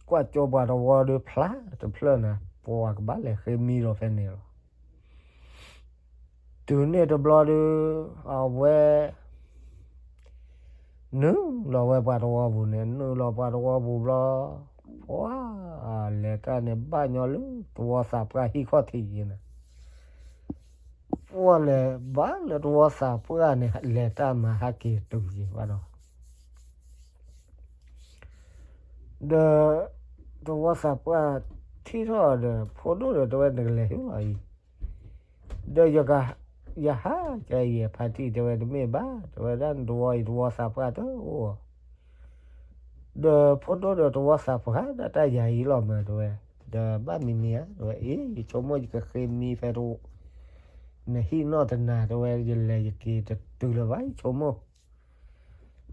ကွၢ်ကၠိပှၤတဝီဒီးဖျါတဖျၢၣ်နၤ ပှၤကဘၣ်လဲၤဃ့မံဒီးဖဲန့ၣ်လီၤ. တုၤန့ၣ်တဘျီဒီး အဝဲ နုာ်လီၤဝဲပှၤတဝီပူၤန့ၣ် နုာ်လီၤပှၤတဝီပူၤဘျီ ပှၤလဲၤတၢ်န့ၣ်ဘၣ်ညီလၢတဝီသးပှၢ်ဟံၣ်ခီၣ်ထံးယံၤန့ၣ် ပှၤလဲၤဘၣ်လၢတဝီသးပှၢ်န့ၣ် လဲၤတၢ်မၤဟးက့ၤတုၤယံၤဘၣ်ဒီး ဒီး တဝီသးပှၢ်ထံၣ်ထီၣ်ဒီး ဖိဒိၣ်ဒီးတဲဝဲနကလဲၤဟံၣ်လီၤအံၤ ဒီးယက ယဟးကယဲၢ်ဖါတံၢ်တဲဝဲတမ့ၢ်ဘၣ် တဲဝဲဒၣ်နတဝီအံၤတဝီသးပှၢ်တအိၣ် ဒီးဖိဒိၣ်ဒီးတဝီသးပှၢ်ဒၣ်တၢ်ယၤအံၤလီၤမးတဲဝဲ ဒီးဘၣ်မံၤမံၤဧါ တဲဝဲ အ့ ယဆိကမိၣ်ယကဃ့မံဖဲတ နဟံၣ်နီၢ်တနၤတဲဝဲ ယလဲၤယက့ၤတတုၤလၢၤဘၣ် ယဆိကမိၣ်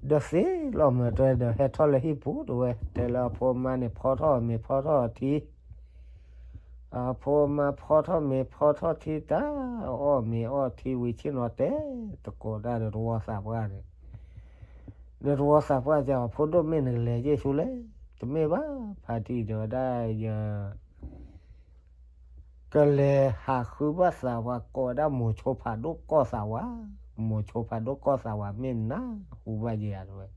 ဒီးသ့လီၤမးတဲဝဲ ဒီးဟဲထီၣ်လၢဟံၣ်ပူၤတဲဝဲ တဲလၢအဖိမါန့ၣ်ဖီထီၣ်မ့ၤဖီထီၣ်အထံ အဖိမါဖီထီၣ်မ့ၤဖီထီၣ်ထံတၢ် အီၣ်မ့ၤအီၣ်ထံဝံၤဆ့ၣ်နီၤတဲ တကိးတၢ်ဒီးတဝီသးပှၢ်န့ၣ် ဒီးတဝီသးပှၢ်က ဖိဒိၣ်မ့ၢ်နကလဲၤယ့ၢ်ဆူလဲၣ် တမ့ၢ်ဘၣ် ဖါတံၢ်တဲဝဲဒၣ်ယ ကလဲၤဟးဃုဘၣ်သးဝး ကိးဝဲဒၣ်မိၤဆိဖးဒိၣ်ကီၢ်သးဝး, မိၤဆိဖးဒိၣ်ကီၢ်သးဝး မ့ၢ်နၢ်ဟူဘၣ်ယဲဧါ တဲဝဲ.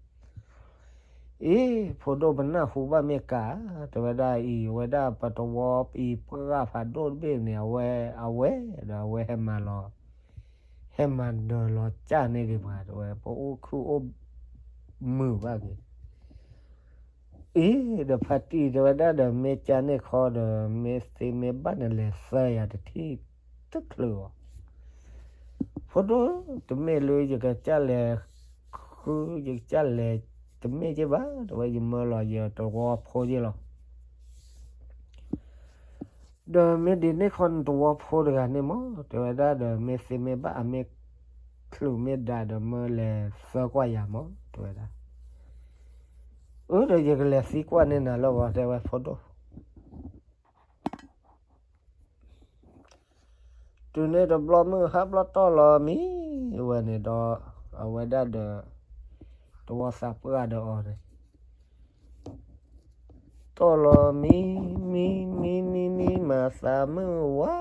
အံၤ ဖိဒိၣ်ပနၢ်ဟူဘၣ်မ့ၢ်ကး, တဲဝဲဒၣ်အံၤ ဝဲဒၣ်ပတဝီအံၤပှၢ်ဖးဒိၣ်တဘ့ၣ်န့ၣ် အဝဲ အဝဲဒီးအဝဲဟဲမၤလီၤ, ဟဲမၤနၢၤလီၤကၢ်န့ၢ်က့ၤပှၤ တဲဝဲ ပအိၣ်ခုၣ်အိၣ်မုာ်ဘၣ်က့ၤ အံၤ ဒီးဖါတံၢ်တဲဝဲဒၣ်ဒီး မ့ၢ်ကၢ်န့ၢ်ခီဒီး မ့ၢ်သ့မ့ၢ်ဘၣ်န့ၣ် လဲၤသၢယၤတထံၣ်တချုးအီၤ, ဖိဒိၣ် တမ့ၢ်လၢယကစၢ်လဲၤဃု ယကစၢ်လဲၤတမ့ၢ်က့ဘၣ် တဲဝဲ ယမၢလီၤယတဝီဖိက့လီၤ. ဒီးမ့ၢ်ဒ်န့ၣ်ခီနတဝီဖိတဂၤန့ၣ်မး တဲဝဲဒၣ်ဒီး မ့ၢ်သ့မ့ၢ်ဘၣ်အမ့ၢ်ချုးမ့ၢ်ဒးဒီး မၢလဲၤသၢကွၢ်ယၤမး တဲဝဲဒၣ်. အၢ ဒီးယကလဲၤသံကွၢ်န့ၢ်နၤလၢဂီၤ တဲဝဲဖိဒိၣ် တုၤန့ၣ်တဘျီမုၢ်ဟါဘျီတီၢ်လီၤမံ ဝဲန့ၣ်ဒီး အဝဲဒၣ်ဒီး တဝီသးပှၢ်ဒီးအီၤန့ၣ် တီၢ်လီၤမံ မံ မံ မံ မံ မၤသးမုၢ်ဝါ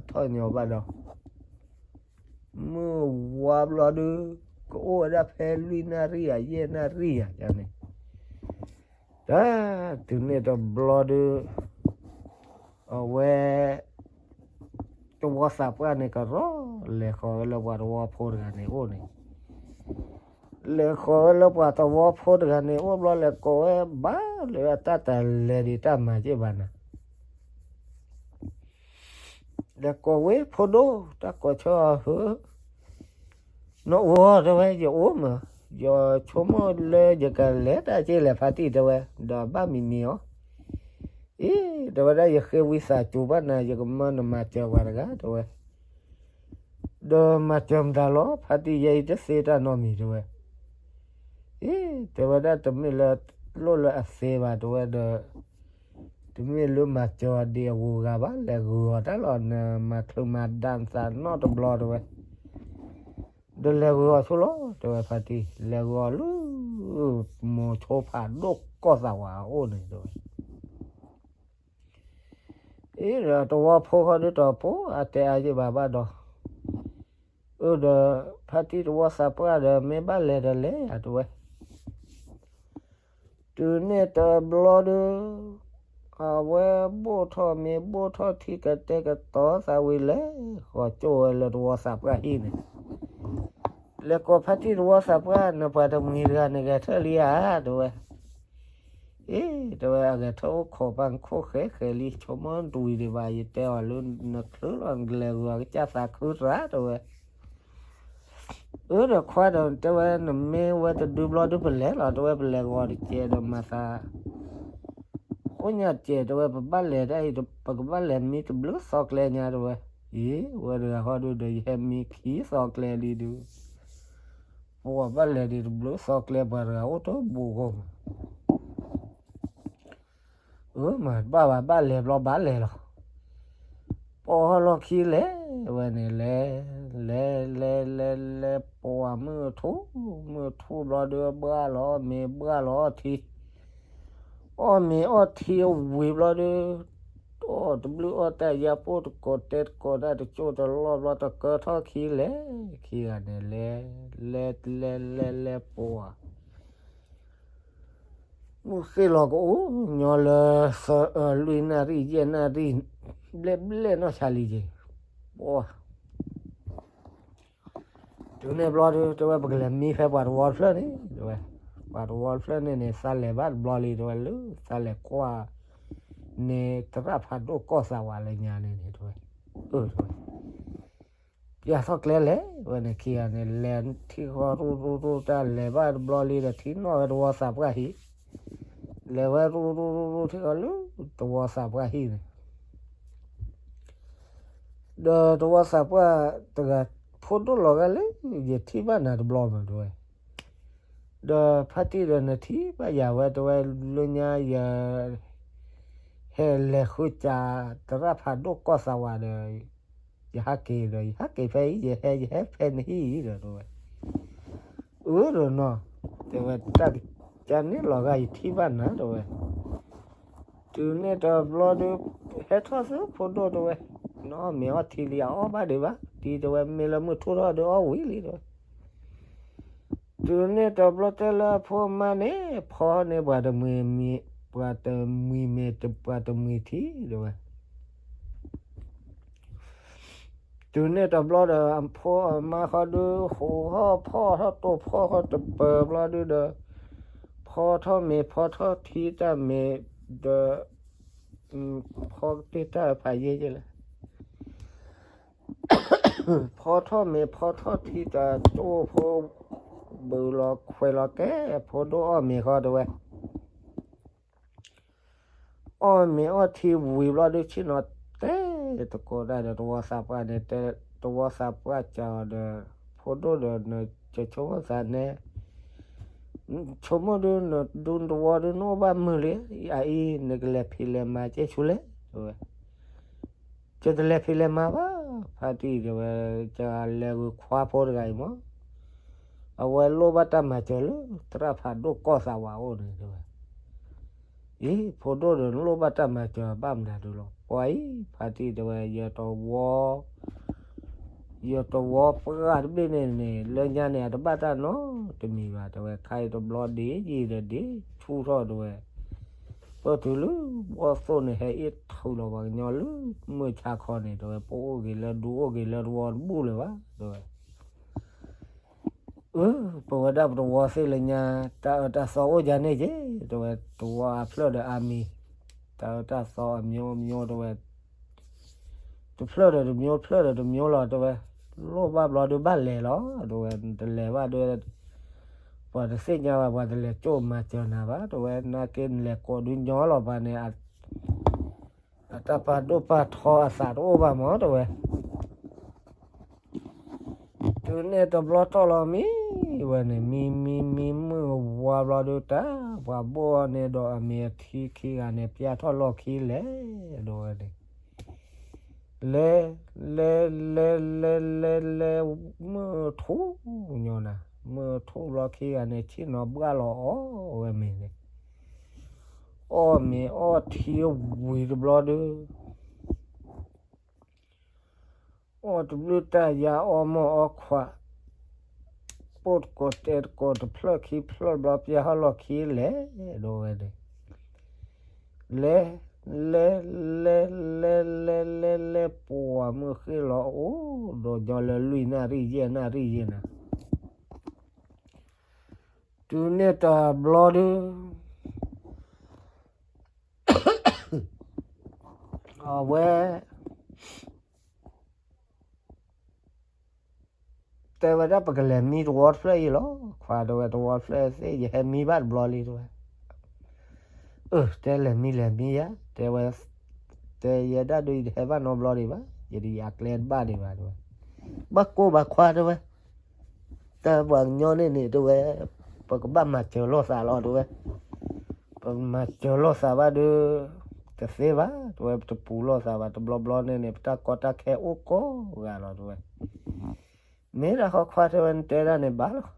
ထီၣ်ညီဘၣ်ဒီး မုၢ်ဝါဘျီဒုး ကအိၣ်ဝဲဒၣ်ဖဲလွံၢ်နၣ်ရံၣ်ဧါ ယဲၢ်နၣ်ရံၣ်ဧါန့ၣ် တၢ် တုၤန့ၣ်တဘျီဒုး အဝဲ တဝီသးပှၢ်န့ၣ်ကရီ လဲၤဃီၤဝဲလၢပှၤတဝီဖိတဂၤန့ၣ်အိၣ်န့ၣ်, လဲၤဃီၤဝဲလၢပှၤတဝီဖိတဂၤန့ၣ်အိၣ်ဘျီ လဲၤကိးဝဲဘၣ်လၢအတၢ်တလဲၤဒံးတၢ်မၤက့ဘၣ်နၤ လဲၤကိးဝဲဖိဒိၣ် တၢ်ကိးဆၢအီၤဧၢ, နအိၣ်ဧါ တဲဝဲ ယအိၣ်မး, ယဆိကမိၣ်လၢယကလဲၤတၢ်က့လဲၣ် ဖါတံၢ်တဲဝဲ, ဒီးဘၣ်မံၤမံၤအီၤ, အံၤ တဲဝဲဒၣ် ယဃ့ဝံသးစူၤဘၣ်နၤ ယကမၢနမၤစၢၤပှၤတဂၤ တဲဝဲ ဒီးမၤစၢၤမတၤလီၤ ဖါတံၢ်ယဲအံၤတသ့တၢ်နီတမံၤ တဲဝဲ, အံၤ တဲဝဲဒၣ် တမ့ၢ်လၢလိၣ်လၢအသ့ဘၣ် တဲဝဲဒီး တမ့ၢ်လၢမၤစၢၤအီၤဒံးအဂုၤအဂၤဘၣ် လဲၤဂုၤအီၤတၢ်လီၤ နမၤချုးမၤဒးနသးနီတဘျီ တဲဝဲ, ဒီးလဲၤဂုၤအီၤဆိလီၤ တဲဝဲ ဖါတံၢ် လဲၤဂုၤအီၤလၢ မိၤဆိဖးဒိၣ်ကီၢ်သးဝးအအိၣ်န့ၣ် တဲဝဲ အံၤဒီးတဝီဖိဃီဒုး တပိာ်အါတဲအါယံာ်ဘၣ်ဘၣ်ဒီး, အၢ ဒီး ဖါတံၢ်တဝီသးပှၢ်ဒီး မ့ၢ်ဘၣ်လဲၤဒီးလဲၤယၤ တဲဝဲ, တုၤန့ၣ်တဘျီဒုး အဝဲဘိၣ်ထီၣ်မ့ၤဘိၣ်ထီၣ်ထံကတဲာ်ကတီၤသးဝံၤ လဲၤဃီၤကၠိဝဲလၢတဝီသးပှၢ်ဟံၣ်န့ၣ်, လဲၤကိးဖါတံၢ်တဝီသးပှၢ် နပှၤတမှံၤတဂၤန့ၣ် ဂဲၤထၢၣ်လံဧါ တဲဝဲ အ့ တဲဝဲ အဂဲၤထၢၣ်အိၣ်ခိးပှၤခိၣ်ဃဲဃဲလံ ဆိကမိၣ်တဝံၤဒံးဘၣ် ယတဲအီၤလၢနချုးလီၤ နကလဲၤဂုၤအီၤကစၢ်သးခုတရၣ် တဲဝဲ, အၢ ဒီးခွါဒီးတဲဝဲ နမ့ၢ်ဝဲတဒုဘျီဒုးပလဲၤလီၤ တဲဝဲ ပလဲၤဂီၤတစဲးဒီးမၤသး ဃိညါစဲး တဲဝဲ ပဘၣ်လဲၤတၢ်အံၤ ပကဘၣ်လဲၤမံတဘျုးသီကျဲညါ တဲဝဲ, အ့ ဝဲတဂၤဃီဒုးဒီး ယဟဲမံခံသီကျဲလံဒုး ပှၤဘၣ်လဲၤဒံးတဘျုးသီကျဲ ပှၤတဂၤအိၣ်တဘူၣ်ဂီၢ်မး အၢ မၤတဘၣ်ဘၣ် ဘၣ်လဲၤဘျီဘၣ်လဲၤလီၤ. ပိာ်ဟီၣ်လီၢ်ခံလဲၤဝဲန့ၣ် လဲၤ လဲၤ လဲၤ လဲၤ လဲၤ ပိာ်မုၢ်ထူ မုၢ်ထူဘျီဒုး ဘှၣ်လီၤမ့ၤ ဘှၣ်လီၤထံ အီၣ်မ့ၤအီၣ်ထံဝံၤဘျီဒုး အီၣ်တဘျုးအီၣ်တၢ်ယါပိၢ်တကိးတဲတကိးတၢ်တကၠိၢ်တလီၢ်ဘျီ တကၢထီၣ်ခံလဲၤ ခံဂၤန့ၣ်လဲၤ လဲၤ လဲၤ လဲၤ လဲၤ ပိာ် မုၢ်ဃ့ၢ်လီၤကအိၣ်ညီလၢ သၢ လွံၢ်နၣ်ရံၣ် ယဲၢ်နၣ်ရံၣ် ဘျဲၣ်ဘျဲၣ်နီၢ်ဆါလံက့ၤ ပှၤ တုၤန့ၣ်ဘျီဒုး တဲဝဲ ပကလဲၤမံဖဲပှၤတဝီတဖျၢၣ်န့ၣ် တဲဝဲ, ပှၤတဝီတဖျၢၣ်န့ၣ်န့ၣ် သးလဲၤဘၣ်တဘျီလံ တဲဝဲ, လၢသးလဲၤကွၢ်န့ၣ် သရၣ်ဖးဒိၣ်ကီၢ်သးဝးလၢညါန့ၣ်န့ၣ် တဲဝဲ, အၢ တဲဝဲ, ပျၢ်ထီၣ်ကျဲလဲၤဝဲန့ၣ် ခံဂၤန့ၣ် လဲၤထံဃီရူၢ်ရူၢ်ရူၢ် တၢ်လဲၤဘၣ်တဘျီလံဒီး ထံၣ်နီၣ်ဝဲတဝီသးပှၢ်ဟံၣ်, လဲၤဝဲရူၢ်ရူၢ်ရူၢ်ရူၢ် ထံၣ်ဃီလၢတဝီသးပှၢ်ဟံၣ်န့ၣ် ဒီးတဝီသးပှၢ်တဂၤ ဖိဒိၣ်လီၤဂာ်လၢ ယထံၣ်ဘၣ်နၤတဘျီမး တဲဝဲ, ဒီးဖါတံၢ်ဒီးနထံၣ်ဘၣ်ယၤဝဲ တဲဝဲ, လၢညါယ ဟဲလဲၤဃုစး သရၣ်ဖးဒိၣ်ကီၢ်သးဝးဒီး ယဟးက့ၤဒီး ယဟးက့ၤဖဲအံၤ ယဟဲ ယဟဲဖဲနဟံၣ်အံၤဒီး တဲဝဲ, အၢ ဒီးနီၤ, တဲဝဲ တၢ်ကန့ၣ်လီၤဂာ် ယထံၣ်ဘၣ်နၤ တဲဝဲ, တုၤန့ၣ်တဘျီဒုး ဟဲထီၣ်သ့ဖိဒိၣ် တဲဝဲ, နအီၣ်မ့ၤအီထံလံ အအီၣ်ဘၣ်ဒံးဘၣ် တံၤ တဲဝဲ, မ့ၢ်လၢမုၢ်ထူၣ်ထီၣ်ဒီးအီၣ်ဝံၤလံ တဲဝဲ တုၤန့ၣ်တဘျီတဲလၢအဖိအမါန့ၣ် ဖီန့ၢ်ပှၤတမှံၤမ့ၤ ပှၤတမှံၤမ့ၤ ပှၤတမှံၤထံ တဲဝဲ, တုၤန့ၣ်တဘျီဒီး အဖိအမါဃီဒုး ဟိးဟီၣ်ဖီၣ်ထီၣ်တိၢ်ဖီၣ်ဃီတပၢၤဘျီဒုးဒီး ဖီထီၣ်မ့ၤ ဖီထီၣ်ထံ တၢ်မ့ၤဒီး ဖီတ့ၢ်တၢ်ဖးယံာ်ယဲၢ်လဲၣ် ဖီထီၣ်မ့ၤ ဖီထီၣ်ထံ တၢ်တိၢ်ဖိ ဘုးလီၤခွဲးလီၤကဲ ဖိဒိၣ်အီၣ်မ့ၤဃီ တဲဝဲ, အီၣ်မ့ၤအီထံဝံၤဘျီဒုး ဆ့ၣ်နီၤတဲတကိးတၢ်ဒီး တဝီသးပှၢ်န့ၣ် တဝီသးပှၢ်စံးအီၤဒီး ဖိဒိၣ်ဒီး နဆိကမိၣ်သးန့ၣ် ဆိကမိၣ်ဒုး နဒူနတဝီဒုး နအိၣ်ဘၣ်မုာ်လံ, အအံၤ နကလဲၤဖံးလဲၤမၤကဲဆူလဲၣ် တဲဝဲ, ယတလဲၤဖံးလဲၤမၤဘၣ် ဖါတံၢ် တဲဝဲ, ယလဲၤဂုာ်ခွါဖိတဂၤအံၤမး, အဝဲလိၣ်ဘၣ်တၢ်မၤစၢၤလၢ သရၣ်ဖးဒိၣ်ကီၢ်သးဝးအအိၣ်န့ၣ် တဲဝဲ, အံၤ ဖိဒိၣ်ဒီး နလိၣ်ဘၣ်တၢ်မၤစၢၤဘၣ်မနုၤဒုးလီၤ, ပှၤအံၤ ဖါတံၢ် တဲဝဲ, ယတဝီ ယတဝီပှၢ်တဘ့ၣ်န့ၣ်န့ၣ် လၢညါန့ၣ် အတဘၣ်တၢ်နီတမံၤဘၣ် တဲဝဲ, ခါအံၤတဘျီဒ့ယံာ်ဒီးဒ့ဆူၣ်ထီၣ် တဲဝဲ, ပတုၤလၢဘီၣ်သိၣ်န့ၣ် ဟဲအ့ၣ်ထုးလီၤပှၤကညီလၢမုၢ်ဆါခီန့ၣ် တဲဝဲ, ပအိၣ်က့ၤလၢဒူအိၣ်က့ၤလၢတဝီတဘူၣ်လၢၤဘၣ် တဲဝဲ အၢ ပဝဲဒၣ်ပတဝီသ့ၣ်လၢညါ တၢ်အၢတၢ်သီအိၣ်ယၤန့ၣ်က့ တဲဝဲ, တဝီအဖျၢၣ်ဒီးအါမံၤ, တၢ်အၢတၢ်သီအမျိုးမျိုး တဲဝဲ, တဖျၢၣ်ဒီးတမျိုး ဖျၢၣ်ဒီးတမျိုးလီၤ တဲဝဲ, လိၣ်ဘၣ်ဘျီဒုးဘၣ်လဲၤလီၤ တဲဝဲ, တလဲၤဘၣ်ဒုး ပှၤတသ့ၣ်ညါဘၣ် ပှၤတလဲၤကၠိၣ်မၤစၢၤနၤဘၣ် တဲဝဲ, နာ်က့နလဲၤကိးဒုးညီလီၤပှၤန့ၣ် အတၢ်ပာ်ဒိၣ်ပာ်ထီအသးတအိၣ်ဘၣ်မး တဲဝဲ တုၤန့ၣ်တဘျီတီၢ်လီၤမံဝဲန့ၣ် မံမံမံမုၢ်ဝါဘျီဒုးတၢ် ပှၤဘိၣ်အီၤန့ၣ်ဒီးအမ့ၢ်အထံခံဂၤန့ၣ် ပျၢ်ထီၣ်လီၢ်ခံလဲၤဒီးဝဲန့ၣ် လဲၤ လဲၤ လဲၤ လဲၤ လဲၤ လဲၤ မုၢ်ထူၣ်ညီနၤ မုၢ်ထူၣ်ဘျီခံဂၤန့ၣ် ဆ့ၣ်နီၤဘှၣ်လီၤအီၣ်ဝဲမ့ၤန့ၣ် အီၣ်မ့ၤအီထံဝံၤတဘျီဒုး အီၣ်တဘျုးတၢ်ယါအီၣ်မိၢ်အီၣ်ခွး ပိၢ်တကိးတဲတကိးတဖျၢၣ်ခံဖျၢၣ်ဘျီ ပျၢ်ဟီၣ်လီၢ်ခံလဲၤဒီးဝဲန့ၣ် လဲၤ လဲၤ လဲၤ လဲၤ လဲၤ လဲၤ ပိာ်မုၢ်ဃ့ၢ်လီၤအိၣ်ဒီးညီလၢလွံၢ်နၣ်ရံၣ်ယဲၢ်နၣ်ရံၣ်ယဲၢ်နၤ တုၤန့ၣ်တဘျီဒုး အဝဲ တဲဝဲဒၣ်ပကလဲၤမံတဝီတဖျၢၣ်အံၤလီၤ ခွါတဲဝဲ တဝီတဖျၢၣ်သ့ၣ် ယဟဲမံဘၣ်တဘျီလံ တဲဝဲ အၢ တဲလဲၤမံလဲၤမံယါ တဲဝဲ တဲယဲဒၣ်ဒုး ယတဟဲဘၣ်နီတဘျီဒံးဘၣ် ယတယၤကျဲတဘၣ်ဒံးဘၣ် တဲဝဲ ဘၣ်ကိၢ်ဘၣ်ခွါ တဲဝဲ တၢ်ပှၤကညီန့ၣ်န့ၣ် တဲဝဲ ပကဘၣ်မၤစၢၤလိာ်သးလီၤ တဲဝဲ ပမၤစၢၤလိာ်သးဘၣ်ဒုး တသ့ဘၣ် တဲဝဲ, တပူၤလိာ်သးဘၣ်, တဘျီဘျီန့ၣ်န့ၣ် ပတၢ်ကီတၢ်ခဲအိၣ်ကိးဂၤလီၤ တဲဝဲ. မ့ၢ်ဒၣ်ဃီခွါ တဲဝဲ နတဲဒၣ်န့ၣ်ဘၣ်လီၤ.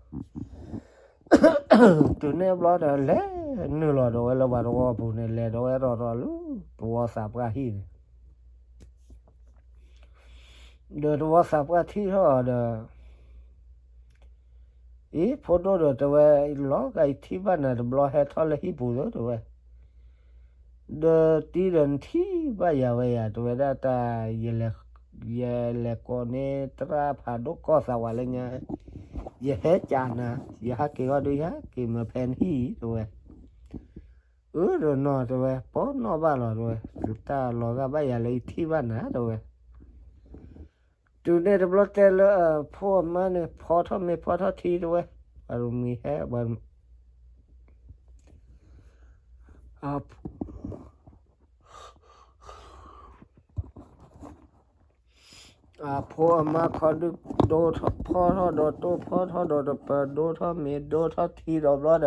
တုၤန့ၣ်ဘျီဒီး လဲၤနုာ်လီၤဒီးဝဲလၢပှၤတဝီပူၤန့ၣ်, လဲၤဒီးဝဲရီၤရီၤလၢတဝီသးပှၢ်ဟံၣ်န့ၣ် ဒီးတဝီသးပှၢ်ထံၣ်ထီၣ်အီၤဒီး, အံၤ ဖိဒိၣ်ဒီး တဲဝဲ, လီၤဂာ်အံၤထံၣ်ဘၣ်နၤတဘျီ ဟဲထီၣ်လၢဟံၣ်ပူၤသၢ တဲဝဲ, ဒီးတံၤဒီးနထံၣ်ဘၣ်ယၤဝဲယၤ တဲဝဲဒၣ်တၢ်, ယလဲၤကိးန့ၢ်သရၣ်ဖးဒိၣ်ကီၢ်သးဝးလၢညါ, ယဟဲကးနၤ, ယဟးက့ၤဃီဒီး ယဟးက့ၤမၤဖဲနဟံၣ်အံၤ တဲဝဲ. အၢ ဒီးနီၢ် တဲဝဲ, ပနီၢ်ဘၣ်လီၤ တဲဝဲ, တၢ်လီၤဂာ်ဘၣ်ယၤလၢယထံၣ်ဘၣ်နၤ တဲဝဲ. တုၤန့ၣ်တဘျီတဲလၢအဖိအမါန့ၣ် ဖီထီၣ်မ့ၤဖီထီၣ်ထံ တဲဝဲ, ပှၤတမှံၤဟဲ, အဖိအမါခီဒုးဒိဖီထီၣ်ဒီးတိၢ်ဖီထီၣ်ဒီးတပၢၤ ဒိထီၣ်မ့ၤဒိထီၣ်ထံဒီးဘျီဒီး,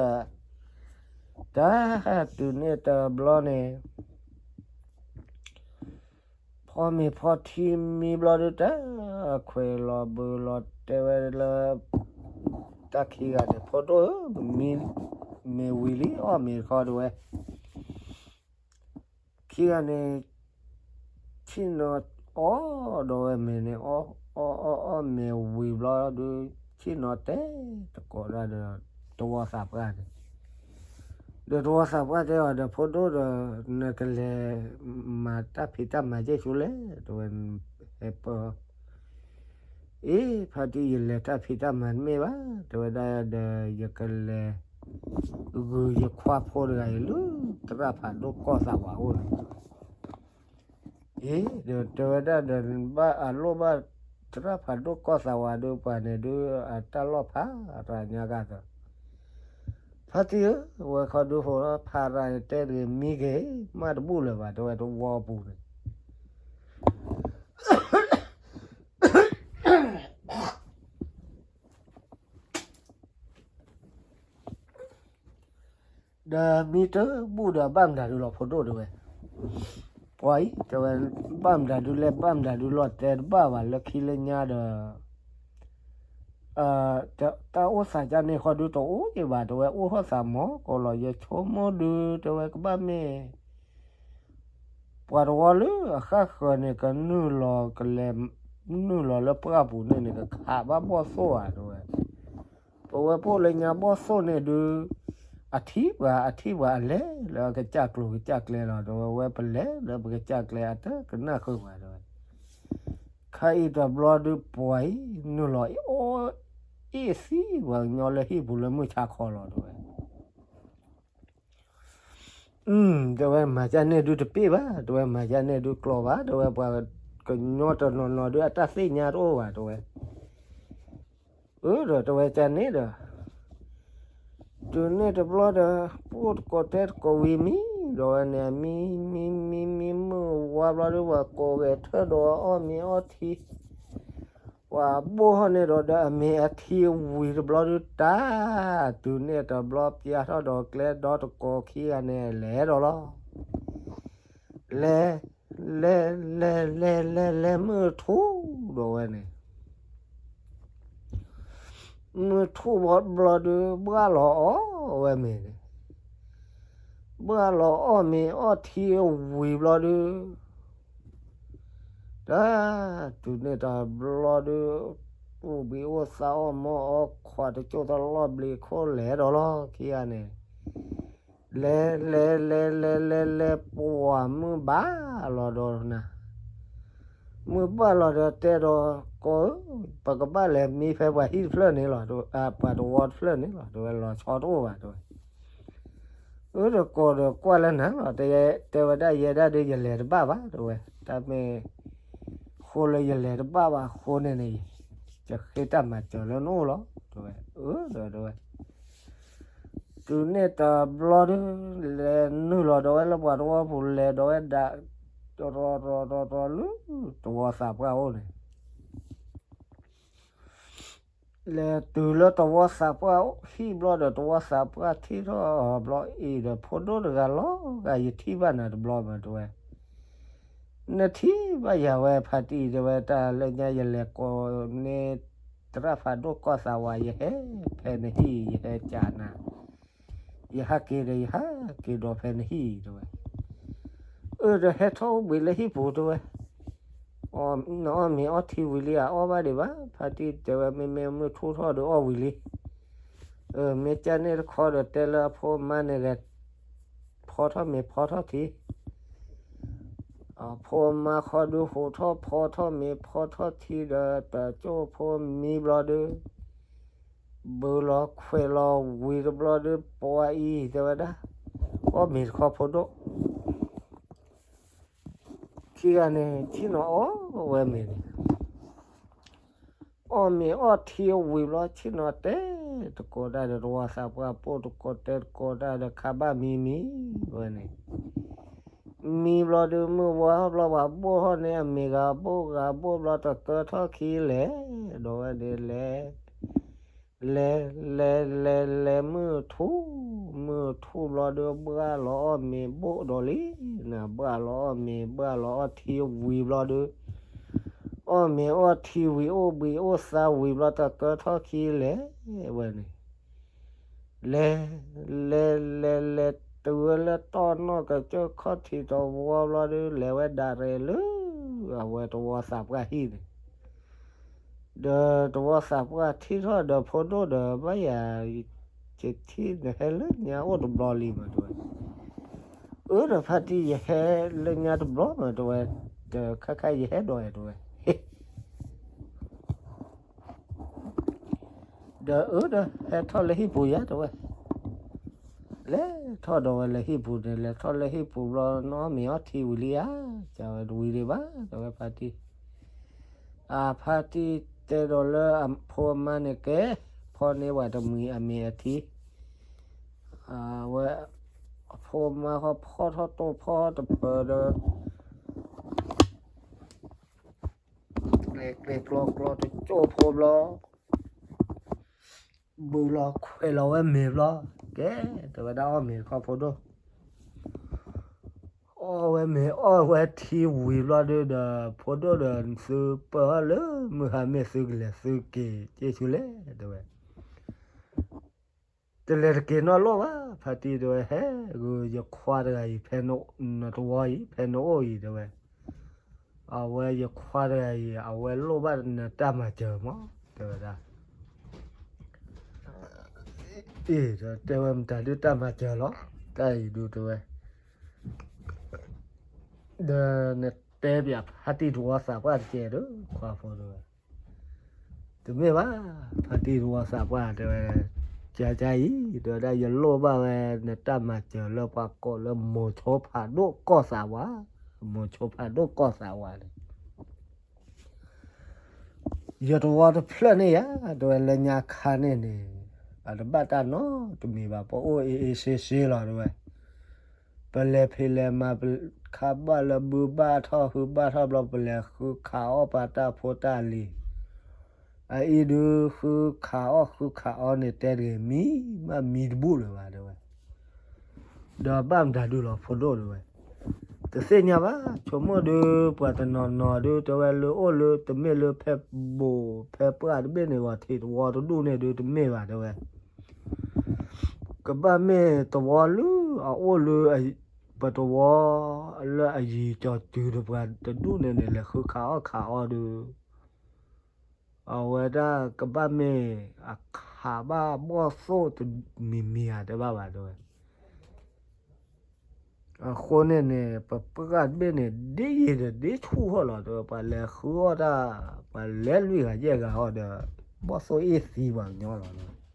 တၢ်, တုၤန့ၣ်တဘျီန့ၣ် ဖီမ့ၤဖီထံမံဘျီဒုးတၢ်, ခွဲးလီၤဘုးလီၤတဲဝဲလၢ တၢ်ခံဂၤန့ၣ် ဖိဒိၣ်ဧၢ, မံမ့ၤဝံၤလံ အီၣ်မ့ၤတခီ တဲဝဲ. ခံဂၤန့ၣ် ဆ့ၣ်နီၤအီၣ်ဒီးဝဲမ့ၤန့ၣ်, အီၣ်အီၣ်အီၣ်မ့ၤဝံၤဘျီဒုး ဆ့ၣ်နီၤတဲတကိးဒၣ်ဒီး တဝီသးပှၢ်န့ၣ်, ဒီးတဝီသးပှၢ်တဲအီၤဒီး ဖိဒိၣ်ဒီး နကလဲၤမၤတၢ်ဖံးတၢ်မၤကဲၣ်ဆိလဲၣ် တဲဝဲ, ဟဲပၢၢ် အ့ ဖါတံၢ် ယလဲၤတၢ်ဖံးတၢ်မၤတမ့ၢ်ဘၣ် တဲဝဲဒၣ်ဒီး ယကလဲၤ ဂုာ်ယခွါဖိတဂၤအံၤလၢ သရၣ်ဖးဒိၣ်ကီၢ်သးဝးအိၣ်န့ၣ်, အ့ ဒီးတဲဝဲဒၣ်ဒီး ဘၣ်အလိၣ်ဘၣ်သရၣ်ဖးဒိၣ်ကီၢ်သးဝးဒီး ပှၤန့ၣ်ဒုး အတၢ်လီၢ်ဖးရၤညါကသး, ဖါတံၢ်ဧၢ, ဝဲခီဒုးဟိးထီၣ်ဖးရၤန့ၣ် တဲတဂ့ၤ မံဂ့ၤ မ့ၢ်တဘူၣ်လၢၤဘၣ် တဲဝဲ တဝီပူၤန့ၣ် ဒီးမံတဘူၣ်ဒီး ဘၣ်မတၤဒုးလီၤ ဖိဒိၣ်တဲဝဲ, ပှၤအံၤ တဲဝဲ, ဘၣ်မတၤဒုးလဲၣ် ဘၣ်မတၤဒုးလီၤ တဲတဘၣ်ဘၣ် လၢခံလၢညါဒီး တၢ်အိၣ်သးကန့ၢ်ဃီဒုးတအိၣ်က့ၤဘၣ် တဲဝဲ, အိၣ်ထီၣ်သးမီၤကိးလီၤ ယဆိကမိၣ်ဒုး တဲဝဲ ကဘၣ်မ့ၢ် ပှၤတဝီလၢအဃၣ်ဃၢၤန့ၣ် ကနုာ်လီၤ ကလဲၤ နုာ်လီၤလၢပှၢ်ပူၤန့ၣ်န့ၣ် ကခးဘၣ်ဘီၣ်သိၣ်ဧါ တဲဝဲ, ပဝဲပအိၣ်လၢညါဘီၣ်သိၣ်န့ၣ်ဒုး အထံၣ်ပှၤ အထံၣ်ပှၤအလဲၤလၢအကစၢ်ကျိၤကစၢ်ကျဲလီၤ တဲဝဲ, ဝဲပလဲၤလၢပကစၢ်ကျဲအတကနၣ်ဃုာ်ပှၤ တဲဝဲ, ခါအံၤတဘျီဒုး ပှၤအံၤ နုာ်လီၤအီၣ်အ့ၣ်သံ ပှၤကညီလၢဟံၣ်ပူၤလၢမုၢ်ဆါခီလီၤ တဲဝဲ တဲဝဲ မၤကန့ၢ်ဒုးတပ့ၢ်ဘၣ် တဲဝဲ, မၤကန့ၢ်ဒုးကျိၤဘၣ် တဲဝဲ, ပှၤကညီတနီၤနီၤဒုး အတၢ်သ့ၣ်ညါတအိၣ်ဘၣ် တဲဝဲ, အၢ ဒီးတဲဝဲကန့ၣ်ဒီး တုၤန့ၣ်တဘျီဒီး ပအိၣ်တကိးတဲတကိးဝံၤမံ ဒီးဝဲန့ၣ် မံမံမံမံမုၢ်ဝါဘျီဒုး ပှၤကိးဂဲၤထၢၣ်ဒီးအီၣ်မ့ၤအီထံ ပှၤဘိၣ်ဟီၣ်န့ၢ်ဒီး ဒီးအမ့ၢ်အထံဝံၤတဘျီဒုးတၢ်, တုၤန့ၣ်တဘျီပျၢ်ထီၣ်ဒီးကျဲဒီတကိးခံဂၤန့ၣ် လဲၤဒီးလီၤ. လဲၤ, လဲၤ, လဲၤ, လဲၤ, လဲၤ, လဲၤမုၢ်ထူၣ်ဒီးဝဲန့ၣ် မုၢ်ထူၣ်ဘျီဒုး ဘှၣ်လီၤအီၣ်ဝဲမ့ၤန့ၣ်, ဘှၣ်လီၤအီၣ်မ့ၤအီထံဝံၤဘျီဒုး, တၢ်, တုၤန့ၣ်တဘျီဒုး အိၣ်ဘှံးအိၣ်သါအီၣ်မီၢ်အီခွး တကၠိၢ်တလီၢ်ဘျ့းခိၣ်လဲၤဒီးလီၤခံဂၤန့ၣ်, လဲၤ, လဲၤ, လဲၤ, လဲၤ, လဲၤ, လဲၤ, လဲၤ, ပှၤမုၢ်ဘၣ်လီၤဒီးနၤ မုၢ်ဘၣ်လီၤဒီးတဲဒီး ကီၢ်ဧၢ, ပကဘၣ်လဲၤမံဖဲပှၤဟံၣ်တဖျၢၣ်န့ၣ်လီၤ, ပှၤတဝီတဖျၢၣ်န့ၣ်လီၤ, တဲဝဲလီၤဆီတအိၣ်ဘၣ်တဲဝဲ, အၢ ဒီးကီၢ်ဒီးကွၢ်လၢနၤလီၤ, တဲဝဲဒၣ်ယဲဒၣ်ဒီး ယလဲၤတဘၣ်ဘၣ်တဲဝဲ, တၢ်မ့ၢ် ဃိလၢယလဲၤတဘၣ်ဘၣ်အဃိန့ၣ်န့ၣ်, ယဃ့တၢ်မၤစၢၤလၢနအိၣ်လီၤ တဲဝဲ, အၢ ဒီးတဲဝဲ တုၤန့ၣ်တဘျီဒုး လဲၤနုာ်လီၤဒီးဝဲလၢပှၤတဝီပူၤ လဲၤဒီးဝဲဒၣ် ရီၤရီၤရီၤရီၤလၢ တဝီသးပှၢ်အိၣ်န့ၣ်, လဲၤတုၤလၢတဝီသးပှၢ်ဟံၣ်ဘျီဒီး တဝီသးပှၢ်ထံၣ်ထီၣ်ဘျီအံၤဒီး ဖိဒိၣ်တဂၤလီၤဂာ် ယထံၣ်ဘၣ်နၤတဘျီမး တဲဝဲ. နထံၣ်ဘၣ်ယၤဝဲဖါတံၢ် တဲဝဲ, တၢ်လၢညါယလဲၤကိးန့ၢ် သရၣ်ဖးဒိၣ်ကီၢ်သးဝး ယဟဲဖဲနဟံၣ် ယဟဲကးနၤ, ယဟးက့ၤဒီး ယဟးက့ၤဒီးဖဲနဟံၣ် တဲဝဲ. အၢ ဒီးဟဲထီၣ်အိၣ်ဘှံးလၢဟံၣ်ပူၤ တဲဝဲ. နအီၣ်မ့ၤအီထံဝံၤလံဧါ. အီၣ်ဘၣ်ဒံးဘၣ် ဖါတံၢ် တဲဝဲ, မ့မ့ၢ်မုၢ်ထူၣ်ထီၣ်ဒီးအီၣ်ဝံၤလံ. မ့ၢ်ကန့ၣ်တခီဒီး တဲလၢအဖိအမါန့ၣ်ဂ့ၤ, ဖီထီၣ်မ့ၤဖီထီၣ်ထံ အဖိအမါဃီဒုး ဟိးထီၣ်ဖီထီၣ်မ့ၤဖီထီၣ်ထံဒီး တကၠိဖိမံဘျီဒုး, ဘုးလီၤခွဲးလီၤဝံၤတဘျီဒုး ပှၤအံၤ တဲဝဲဒၣ်, အီၣ်မ့ၤတခီဖိဒိၣ် ခံဂၤန့ၣ် ဆ့ၣ်နီၤအီၣ်ဝဲမ့ၤန့ၣ်, အီၣ်မ့ၤအီထံဝံၤဘျီ ဆ့ၣ်နီၤတဲတကိးတၢ်ဒီး တဝီသးပှၢ် ပိၢ်တကိးတဲတကိးတၢ်ဒီး ခါဘၣ်မံမံဝဲန့ၣ်, မံဘျီဒုး မုၢ်ဝါထီၣ်ဘျီ ပှၤဘိၣ်ထီၣ်န့ၢ်အမ့ၤ ဂၤဘိၣ်ဂၤဘိၣ်ဘျီ တကၢထီၣ်ခံလဲၣ်, ဒီးဝဲန့ၣ်လဲၤ လဲၤလဲၤလဲၤလဲၤ မုၢ်ထူၣ်, မုၢ်ထူၣ်ဘျီဒုး ဘှၣ်လီၤအီၣ်မ့ၤဘိၣ်ဒီးလံ, နဘှၣ်လီၤအီၣ်မ့ၤ ဘှၣ်လီၤအီထံဝံၤဘျီဒုး, အီၣ်မ့ၤအီထံဝံၤ အိၣ်ဘှံးအိၣ်သါဝံၤဘျီ တကၢထီၣ်ခံလဲၣ်ဝဲန့ၣ်, လဲၤ လဲၤလဲၤလဲၤ တုၤဝဲလၢတီၢ်နီၣ်ကစၢၢ်ခီၣ်ထံးတဝီဘျီဒုး လဲၤဝဲဒၣ်ရဲၣ်လၢ အဝဲတဝီသးပှၢ်ဟံၣ်န့ၣ်, ဒီးတဝီသးပှၢ်ထံၣ်ထီၣ်ဒီး ဖိဒိၣ်ဒီး ဘၣ်ယၤ ယထံၣ်နဟဲလၢညါအိၣ်တဘျီလံမး တဲဝဲ. အၢ ဒီးဖါတံၢ် ယဟဲလၢညါတဘျီမး တဲဝဲ, တခါခါယဟဲဒီး တဲဝဲ ဒီးအၢ ဒီးဟဲထီၣ်လၢဟံၣ်ပူၤယါ တဲဝဲ, လဲၤထီၣ်ဒီးဝဲလၢဟံၣ်ပူၤန့ၣ်, လဲၤထီၣ်လၢဟံၣ်ပူၤဘျီ နအီၣ်မ့ၤအီထံဝံၤလံဧါ, ကဝဲတဝံၤဒံးဘၣ် တဲဝဲဖါတံၢ်. အဖါတံၢ်တဲဒီးလၢအဖိအမါန့ၣ် ကဲ ဖီန့ၢ်ဝဲတမံၤအမ့ၤအထံ, အဝဲ အဖိအမါဃီဖီထီၣ်တိၢ်ဖီတပၢၤဒီး ကျဲၤကျဲၤကျီကျီတကၠိဖိဘျီ, ဘုးလီၤခွဲးလီၤဝဲမ့ၤဘျီ, ကဲ တဲဝဲဒၣ်အီၣ်မ့ၤတခီဖိဒိၣ်, အီၣ်ဝဲမ့ၤအီၣ်ဝဲထံဝံၤဘျီဒုးဒီး ဖိဒိၣ်ဒီး သုပၢၢ်အီၣ်လၢမုၢ်ဟါမ့ၢ်သုကလဲၤသုက့ၤက့ၤဆူလဲၣ် တဲဝဲ. တလဲၤတက့ၤနီတလီၢ်ဘၣ်, ဖါတံၢ် တဲဝဲ, ဟဲဂုာ်ယခွါတဂၤအံၤ ဖဲနတဝီအံၤ ဖဲနအိၣ်အံၤ တဲဝဲ, အဝဲယခွါတဂၤအံၤ အဝဲလိၣ်ဘၣ်နတၢ်မၤစၢၤမး တဲဝဲဒၣ်. အ့ ဒီးတဲဝဲမတၤဒုးတၢ်မၤစၢၤလီၤ, တၢ်အံၤဒုး တဲဝဲ, ဒီးနတဲပၠးဖါတံၢ်တဝီသးပှၢ်တကဲးဒီး ခွါဖိ တဲဝဲ. တမ့ၢ်ဘၣ်, ဖါတံၢ်တဝီသးပှၢ် တဲဝဲ, ကကါအံၤ တဲဝဲဒၣ် ယလိၣ်ဘၣ်ဝဲနတၢ်မၤစၢၤလၢပှၤကိးလၢမိၤဆိဖးဒိၣ်ကီၢ်သးဝး, မိၤဆိဖးဒိၣ်ကီၢ်သးဝးန့ၣ် ယတဝီတဖျၢၣ်န့ၣ်ယါ, တဲဝဲ လၢညါခါန့ၣ်န့ၣ် အတဘၣ်တၢ်နီတမံၤဘၣ်, ပအိၣ်အ့ၣ်အ့ၣ်စ့စ့လီၤ တဲဝဲ. ပလဲၤဖံးလဲၤမၤ ခါဘၣ်လၢဘုဘၣ်ထီၣ် ဟုဘၣ်ထီၣ်ဘျီ ပလဲၤဃုခးအီၣ်ပှၤတၢ်ဖိတၢ်လံၤ, အအံၤဒုးဃုခးအီၣ်ဃုခးအီန့ၣ် တဲတဂ့ၤ မံမးမံတဘူၣ်လၢၤဘၣ် တဲဝဲ. ဒီးဘၣ်မတၤဒုးလီၤ ဖိဒိၣ် တဲဝဲ. တသ့ၣ်ညါဘၣ်, ဆိကမိၣ်ဒုး ပှၤတနီၤနီၤဒုး တဲဝဲ လၢအိၣ်လၢတမ့ၢ်လၢဖဲဘိးဖဲပှၢ်တဘ့ၣ်န့ၣ် ပှၤထံးတဝီတဒူၣ်န့ၣ်ဒုး တမ့ၢ်ဘၣ် တဲဝဲ. ကဘၣ်မ့ၢ်တဝီလၢအအိၣ်လၢ ပတဝီ လၢအယံၤကၠီၤတုၤဒီးပှၤတဒူၣ်န့ၣ်န့ၣ် လဲၤဃုခးအီၣ်ခးအီဒုး အဝဲဒၣ်ကဘၣ်မ့ၢ်အခးဘၣ်ဘီၣ်သိၣ်တမံၤမံၤဧါ တဲဘၣ်ဘၣ် တဲဝဲ. အဃိန့ၣ်န့ၣ် ပပှၢ်တဘ့ၣ်န့ၣ် ဒ့ယံၤဒီးဒ့ဆူၣ်ဃီလီၤ တဲဝဲ, ပှၤလဲၤဃုအီၣ်တၢ် ပှၤလဲၤလွံၢ်ဂၤယဲၢ်ဂၤအီၤဒီး ဘီၣ်သိၣ်အ့ၣ်သံပှၤကညီလီၤ တဲဝဲ.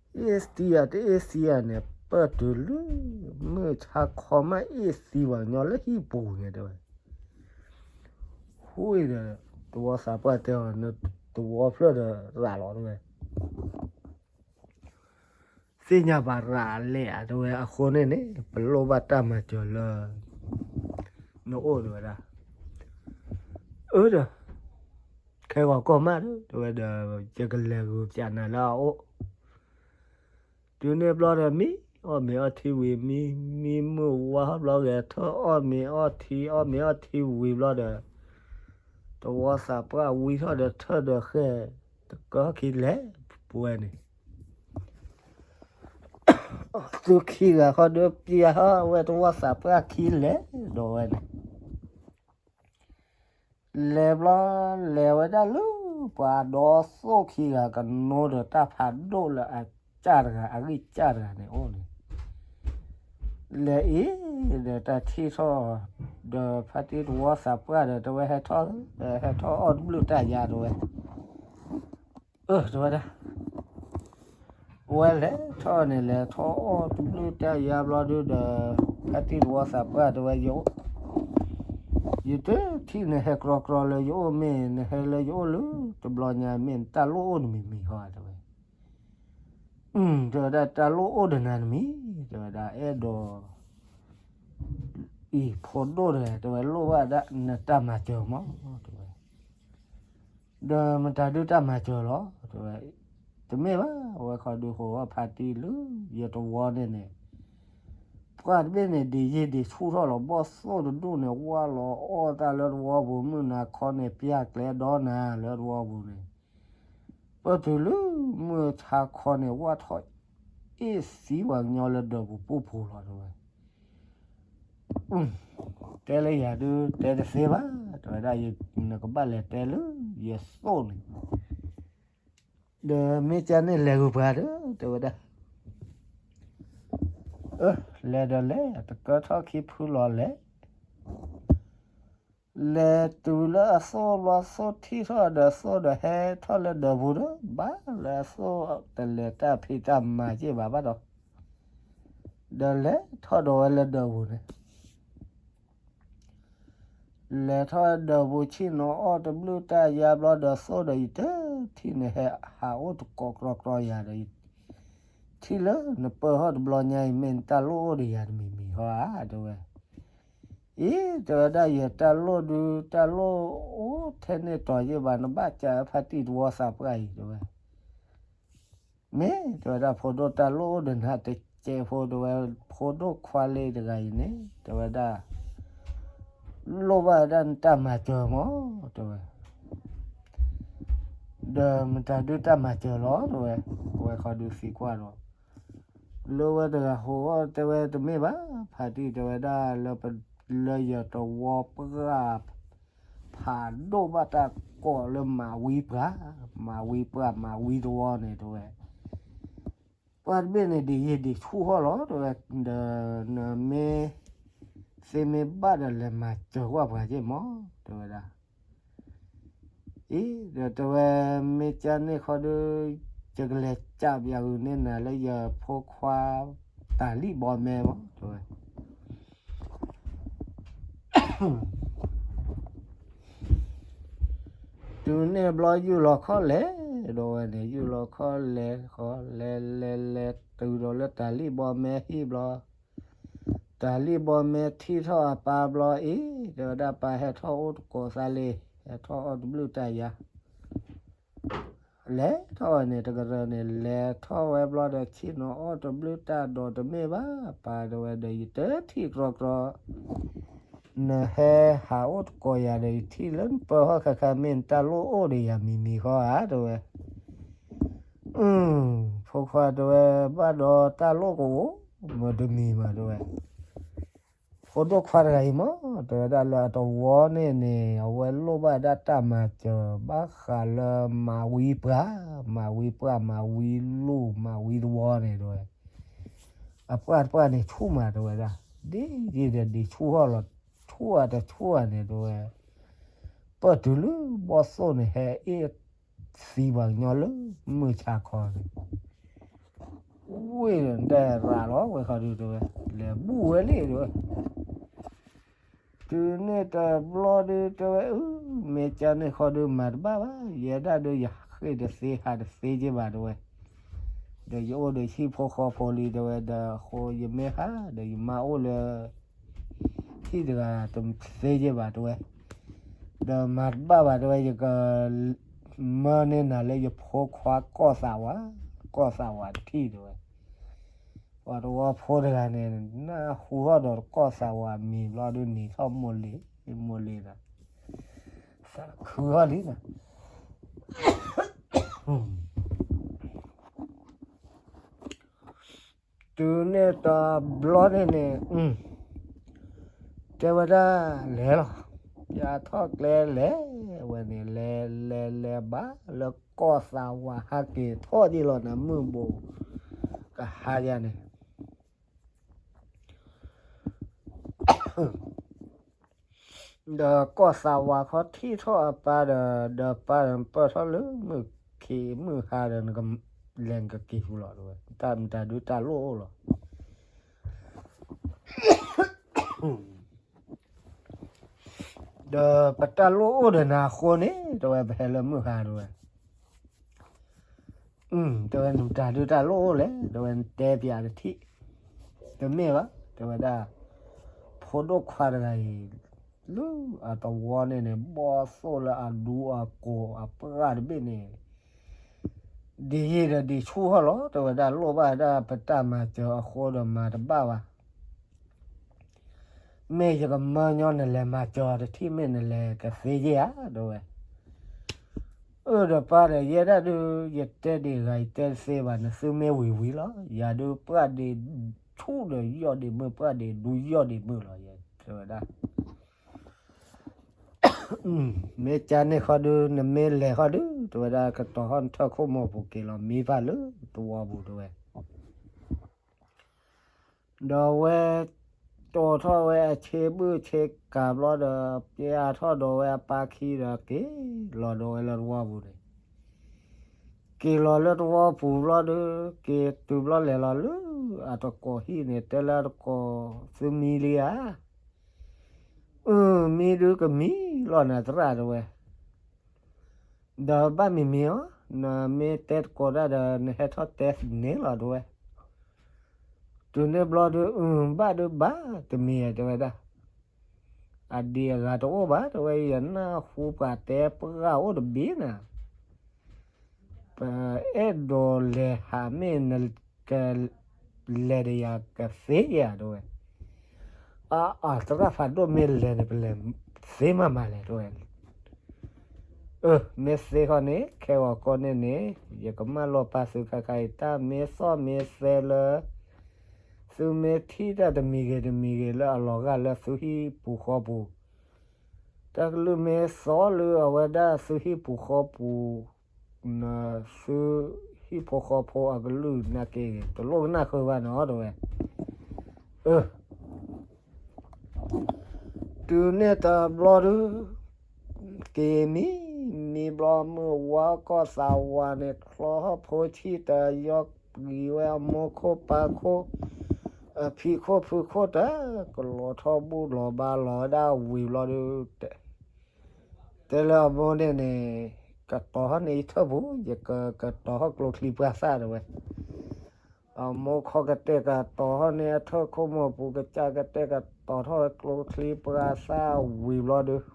အ့ၣ်သံဧါ တအ့ၣ်သံဧါန့ၣ် ပၢၢ်တုၤလၢ မုၢ်ဆါခီမး အ့ၣ်သံပှၤကညီလၢဟံၣ်ပူၤန့ၣ် တဲဝဲ. ဃိဒီး တဝီသးပှၢ်တဲအီၤ နတဝီဖျၢၣ်ဒီးရၤလီၤ တဲဝဲ. သ့ၣ်ညါဘၣ်ရၤလဲၣ်ဧါ တဲဝဲ, အဃိန့ၣ်န့ၣ် ပလိၣ်ဘၣ်တၢ်မၤစၢၤလၢ နအိၣ် တဲဝဲဒၣ်. အၢ ဒီး ခဲဂီၤကီၢ်မးဒီး တဲဝဲဒီး ယကလဲၤဂုာ်ပျးနၤလၢအအိၣ်. တုၤန့ၣ်ဘျီဒီး မံအီၣ်မ့ၤအီထံဝံၤ မံမံမုၢ်ဝါ ဟီဘျီဂဲၤထၢၣ်အီၣ်မ့ၤအီထံ အီၣ်မ့ၤအီထံဝံၤဘျီဒီး တဝီသးပှၢ်ဝံထီၣ်ဒီးထၢၣ်ဒီးဃဲၣ် တကၢၢ်ခံလဲၤပဝဲန့ၣ် သူခံဂၤဃီဒီးပျၢ်ဟီၣ်ဝဲတဝီသးပှၢ်ခံလဲၤဒီးဝဲန့ၣ် လဲၤဘျီ လဲၤဝဲဒၣ်လၢ ပှၤဒီသိၣ်ခံဂၤကနိဒီးတၢ်ဖးဒိၣ်လၢအကၢ်တဂၤ အဂံၢ်ကၢ်တဂၤန့ၣ်အိၣ်န့ၣ် လဲၤအံၤဒီးတၢ်ထံၣ်ထီၣ် ဒီးဖါတံၢ်တဝီသးပှၢ်ဒီး တဲဝဲဟဲထီၣ် ဟဲထီၣ်အီၣ်တဘျုးတၢ်ယါတဲဝဲ အၢ တဲဝဲဒၣ် ဝဲလဲၤထီၣ်န့ၣ် လဲၤထီၣ်အီၣ်တဘျုးတၢ်ယါဘျီဒုဒီး ဖါတံၢ်တဝီသးပှၢ်တဲဝဲ ယအိၣ် ယတထံၣ်နဟဲကြီကြီလၢယအိၣ်မ့ၢ် နဟဲလၢယအိၣ်လၢ တဘျီညါမ့ၢ်နတၢ်လိၣ်အိၣ်တမံၤမံၤဃီတဲဝဲ တဲဝဲဒၣ် တၢ်လိၣ်အိၣ်ဒီးနၤတမံၤ တဲဝဲဒၣ် အဲၣ်ဒိး အံၤဖိဒိၣ်တဂၤ တဲဝဲလိၣ်ဘၣ်ဒၣ်နတၢ်မၤစၢၤမး တဲဝဲ ဒီးမတၤဒုတၢ်မၤစၢၤလီၤ တဲဝဲ တမ့ၢ်ဘၣ် အဝဲခီဒုဃိးအီၣ်ဖါတံၢ်လၢ ယတဝီန့ၣ်န့ၣ် ပှၢ်တဘ့ၣ်န့ၣ် ဒံးယံာ်ဒံးဆူၣ်ထီၣ်လီၤ ဘီၣ်သိၣ်တဒူၣ်န့ၣ် ဝၢ်လီၤအီၣ်တၢ်လၢတဝီပူၤ မုၢ်နၤခီန့ၣ် ပျၢ်ကျဲဒီနၤလၢတဝီပူၤန့ၣ် ပတုၤလၢမုၢ်ဆါခီန့ၣ် ဝၢ်ထီၣ်အ့ၣ်သံပှၤကညီလၢဒၢးပူၤပူၣ်ဖိလီၤ တဲဝဲ တဲလၢယၤဒု တဲတသ့ဘၣ် တဲဝဲဒၣ် နကဘၣ်လဲၤတဲလၢယသိၣ်န့ၣ် ဒီးမ့ၢ်ကန့ၣ်လဲၤဂုာ်ပှၤဒီး တဲဝဲဒၣ် အၢ လဲၤဒီးလဲၤ တကၢထီၣ်ခံဖုလီၤလဲၤ လဲၤတုၤလၢအသိၣ်ဘျီသိၣ်ထံၣ်ထီၣ်ဒီးသိၣ်ဒီးဟဲထီၣ်လၢဒၢးပူၤဒီး ဘၣ်လၢအသိၣ်တလဲၤတၢ်ဖံးတၢ်မၤက့ၢ်ဘၣ်ဘၣ်ဒီး ဒီးလဲၤထီၣ်ဒီးဝဲလၢဒၢးပူၤန့ၣ် လဲၤထီၣ်ဒၢးပူၤဆ့ၣ်နီၤအီၣ်တဘျုးတၢ်ယါဘျီဒီးသိၣ်ဒီး ယတထံၣ်နဟဲဟးအိၣ်တကိးကြီကြီယၤဒီး ထံၣ်လၢနပၢၢ်ဟီၣ်တဘျီညါအံၤ မ့ၢ်နတၢ်လိၣ်အိၣ်ဒီးယၤတမံၤမံၤဟီဧါ တဲဝဲ အံၤ တဲဝဲဒၣ် ယတၢ်လိၣ်ဒု တၢ်လိၣ်အိၣ်ထဲန့ၣ်တီၤယ့ၢ်ဘၣ် နဘၣ်ကးဖါတံၢ်တဝီသးပှၢ်အံၤ တဲဝဲ မ့ၢ် တဲဝဲဒၣ် ဖိဒိၣ်တၢ်လိၣ်အိၣ်ဒီးနၤတစဲးဖိ တဲဝဲ ဖိဒိၣ်ခွါလ့တဂၤအံၤန့ၣ် တဲဝဲဒၣ် လိၣ်ဘၣ်ဝဲဒၣ်နတၢ်မၤစၢၤမး တဲဝဲ ဒီးမတၤဒုတၢ်မၤစၢၤလီၤ တဲဝဲ အဝဲခီဒုသံကွၢ်ဒီး လၢဝဲတဂၤဟိ တဲဝဲတမ့ၢ်ဘၣ် ဖါတံၢ် တဲဝဲဒၣ် လၢယတဝီပှၢ် ဖးဒိၣ်ဘၣ်တၢ်ကိးလၢမၤဝံပှၢ် မၤဝံပှၢ် မၤဝံတဝီန့ၣ် တဲဝဲ ပှၢ်တဘ့ၣ်န့ၣ် ဒံးယံာ်ဒံးဆူၣ်ထီၣ်လီၤ တဲဝဲ ဒီးနမ့ၢ် သ့မ့ၢ်ဘၣ်ဒီးလဲၤမၤစၢၤကွၢ်ပှၤက့ၢ်မး တဲဝဲဒၣ် အံၤ ဒီးတဲဝဲ မ့ၢ်ကန့ၣ်ခီဒု ယကလဲၤကးပယၤဂုာ်န့ၢ်နၤလၢယဖိခွါ တၢ်လံၣ်ဘီမဲမး တဲဝဲ တုၤန့ၣ်ဘျီယုၢ်လီၤခီလဲၤ ဒီးဝဲန့ၣ် ယုၢ်လီၤခီလဲၤဃီ လဲၤလဲၤလဲၤတုၤဒီးလၢတၢ်လံၣ်ဘီမဲဟံၣ်ဘျီ တၢ်လံၣ်ဘီမဲထံၣ်ထီၣ်အပၢ်ဘျီအံၤ တဲဝဲဒၣ်ပၢ်ဟဲထီၣ်အိၣ်တကိးသးလံ ဟဲထီၣ်အီၣ်တဘျုးတၢ်ယါ လဲၤထီၣ်ဝဲန့ၣ် တကရၢန့ၣ် လဲၤထီၣ်ဝဲဘျီဒီး ဆ့ၣ်နီၤအီၣ်တဘျုးတၢ်ဒီးတမ့ၢ်ဘၣ် ပၢ်တဲဝဲဒီး ယတထံၣ်ကြီကြီ နဟဲဟးအိၣ်တကိးယၤဒီး ယထံၣ်လၢနပၢၢ်ဟီၣ်ခါခါမ့ၢ်နတၢ်လိၣ်အိၣ်ဒီးယၤမံၤမံၤဃီဧါ တဲဝဲ အု ဖိခွါတဲဝဲ ဘၣ်ဒီးတၢ်လိၣ်ကအိၣ် မတမံၤမး တဲဝဲ ဖိဒိၣ်ခွါတဂၤအံၤမး တဲဝဲဒၣ်လၢအတဝီန့ၣ်န့ၣ် အဝဲလိၣ်ဘၣ်ဒၣ်တၢ်မၤစၢၤ ဘၣ်ဃးလၢမၤဝံပှၢ် မၤဝံပှၢ် မၤဝံလူၢ် မၤဝံတဝီန့ၣ် တဲဝဲ အပှၢ်တပှၢ်န့ၣ်ဆူၣ်မး တဲဝဲဒၣ် ဒ်ယံာ်ဒီးဒ်ဆူၣ်ဟီၣ်လီၤ ဆူၣ်အတဆူၣ်ဧါန့ၣ် တဲဝဲ ပၢၢ်တုၤလၢဘီၣ်သိၣ်န့ၣ် ဟဲအ့ၣ်သံပှၤကညီလၢမုၢ်ဆါခီန့ၣ် ဝ့ၢ်ဒီးတဲရၤလီၤ ဝဲခီဒုတဲဝဲ လဲၤဘူၣ်ဝဲလံ တဲဝဲ တုၤန့ၣ်တဘျီဒုတဲဝဲ အု မ့ၢ်ကန့ၣ်ခီဒုမၤတဘၣ်ဘၣ် ယဲဒၣ်ဒုယဃ့ၢ်တသ့ဟးတသ့က့ဘၣ်တဲဝဲ ဒီးယအိၣ်ဒီးဟံၣ်ဖိဃီဖိလံတဲဝဲ ဒီးအဃိယမ့ၢ်ဟးဒီးယမါအိၣ်လၢ ဟံၣ်တဂၤတသ့က့ဘၣ်တဲဝဲ, ဒီးမၤတဘၣ်ဘၣ် တဲဝဲ, ယကမၢန့ၢ်နၤလၢယဖိခွါကီၢ်သးဝး, ကီၢ်သးဝးတထံၣ် တဲဝဲ. ပှၤသဝီဖိတဂၤန့ၣ် နၢ်ဟူထီၣ်ဒီးကီၢ်သးဝးမံၤဘျီဒုး နံၤထီၣ်မိၢ်လ့ၤ, မိၢ်လ့ၤဒီး သးခုထီၣ်လံနီၤ. တုၤန့ၣ်တဘျီန့ၣ်န့ၣ် တဲဝဲဒၣ်လဲၤလီၤ, ယၤထီၣ်ကျဲလဲၤဝဲန့ၣ် လဲၤလဲၤလဲၤဘၣ်လၢကီၢ်သးဝး ဟးက့ၤထီၣ်ဒံးလီၤနၤ မုၢ်ဘိကဟါယၤန့ၣ် ဒီးကီၢ်သးဝးခီထံၣ်ထီၣ်အပၢ်ဒီး, ဒီးပၢ်ဒီး နပၢၢ်ထီၣ်လၢမုၢ်ခ့မုၢ်ဟါဒီး နကလဲၤနကက့ၤဃုာ်လီၤ တဲဝဲ, တၢ်မတၤဒုတၢ်လိၣ်အိၣ်လီၤ. ဒီးပတၢ်လိၣ်အိၣ်ဒီးနၤအဃိန့ၣ် တဲဝဲ ပဟဲလၢမုၢ်ဟါ တဲဝဲ. တဲဝဲ နမတၤဒုတၢ်လိၣ်အိၣ်လဲၣ် တဲဝဲ, နတဲပျးတထံၣ်. တမ့ၢ်ဘၣ် တဲဝဲဒၣ်, ဖိဒိၣ်ခွါတဂၤအံၤ လၢအသဝီန့ၣ်န့ၣ် ဘီၣ်သိၣ်လၢအဒူအကိာ်အပှၢ်တဘ့ၣ်န့ၣ် ဒ်ယံာ်ဒီးဒ်ဆူၣ်ဟီၣ်လီၤ တဲဝဲဒၣ်, လိၣ်ဘၣ်ဒၣ်ပတၢ်မၤစၢၤအဃိဒီးမၤတဘၣ်ဘၣ်. မ့ၢ်ယကမၢညီနလဲၤမၤစၢၤအီၤတထံၣ် မ့ၢ်နလဲၤကသ့ဧါ တဲဝဲ. အၢၣ်ဒီးပၢ်ဒီး ယဲဒၣ်ဒုး ယတဲဒံးဂၤ ယတဲတသ့ဘၣ်, နသုမ့ၢ်ဝံၤဝံၤလီၤ, ယၤဒုးပှၢ်ဒ့ၣ်ဆူၣ်ဒီး ယီၢ်ဒ့ၣ်မုၢ်, ပှၢ်ဒ့ၣ်ဒူယီၢ်ဒ့ၣ်မုၢ်လီၤ တဲဝဲဒၣ်. မ့ၢ်ကန့ၣ်ဃီဒုး နမ့ၢ်လဲၤဃီဒုး တဲဝဲဒၣ်, ကတီၤထီၣ်နထၢၣ်ခိၣ်မီၤပူၤက့ၤလီၤမံဘၣ်လၢသဝီပူၤ တဲဝဲ. ဒီးဝဲ တီၤထီၣ်ဝဲအဆ့ဘုၣ်ဆ့ကၤဘျီဒီး ပျဲထီၣ်ဒီးဝဲအပၢ်ခံဒီး က့ၤလီၤဒီးဝဲလၢသဝီပူၤန့ၣ်, က့ၤလီၤလၢသဝီပူၤဘျီဒီး က့ၤတုၤဘျီလဲၤလီၤလၢအတကိးဟံၣ်န့ၣ် တဲလၢအတကိး, သုမံလံဧါ. အၢၣ် မံဒုးကမံလီၤနၤသရၣ် တဲဝဲ. ဒီးဘၣ်မံၤမံၤအီၤ, နမ့ၢ်တဲတကိးတၢ်ဒီး နဟဲထီၣ်တဲန့ၣ်လီၤ တဲဝဲ. တုၤန့ၣ်ဘျီဒုး အၢၣ် ဘၣ်ဒုးဘၣ်တမံၤ တဲဝဲဒၣ်. အဒံးအဂၤတအိၣ်ဘၣ် တဲဝဲ, ယနၢ်ဟူပှၤတဲပှၢ်အိၣ်တဘ့ၣ်နၤ, ပအဲၣ်ဒိးလဲၤဟး မ့ၢ်နက လဲၤဒီးယၤကသ့ဧါ တဲဝဲ. အါအါ သရၣ်ဖးဒိၣ် မ့ၢ်လဲၤန့ၣ် ပလဲၤသ့မးမးလဲၣ် တဲဝဲ. အၢၣ် မ့ၢ်သ့ဃီန့ၣ် ခဲဂီၤကီၢ်န့ၣ်န့ၣ် ယကမၢလီၤပာ်သုခါခါအံၤ တၢ်မ့ၢ်သီၣ်မ့ၢ်သဲလၢ သုမ့ၢ်ထံၣ်တၢ်တမံၤဂ့ၤတမံၤဂ့ၤလၢအလီၤဂာ်လၢသုဟံၣ်ပူၤဃီပူၤ, တၢ်ကလုၢ်မ့ၢ်သီၣ်လၢအဝဲဒၣ်သုဟံၣ်ပူၤဃီပူၤ သုဟံၣ်ဖိဃီဖိအကလုၢ်နာ်က့ တလိၣ်ကနၣ်ဃုာ်ဘၣ်နီၤ တဲဝဲ. အၢၣ် တုၤန့ၣ်တဘျီဒုး က့ၤမံ, မံဘျီမုၢ်ဝါကီၢ်သးဝးန့ၣ် ချီဟီၣ်ဖိဆံၣ်တယီပှံၤဝဲအမိၢ်ခိၣ်ပၢ်ခိၣ် အဖံးခိၣ်ဖုးခိၣ်တၢ် ကလီၤထီၣ်ဘူၣ်လီၤဘါလီၤဝဲဒၣ်ဝံၤဘျီဒုး တဲလၢအမိၢ်န့ၣ်န့ၣ် ကတီၤဟီၣ်န့ၢ်ယထၢၣ်ပူၤ ယကကတီၤဟီၣ်ကျိချံပှၢ်သၣ် တဲဝဲ. အမိၢ်ခီကတဲာ်ကတီၤဟီၣ်န့ၢ်အထၢၣ်ခိၣ်မီၤပူၤ ကစၢ်ကတဲာ်ကတီၤထီၣ်ကျိချံပှၢ်သၣ်ဝံၤဘျီဒုး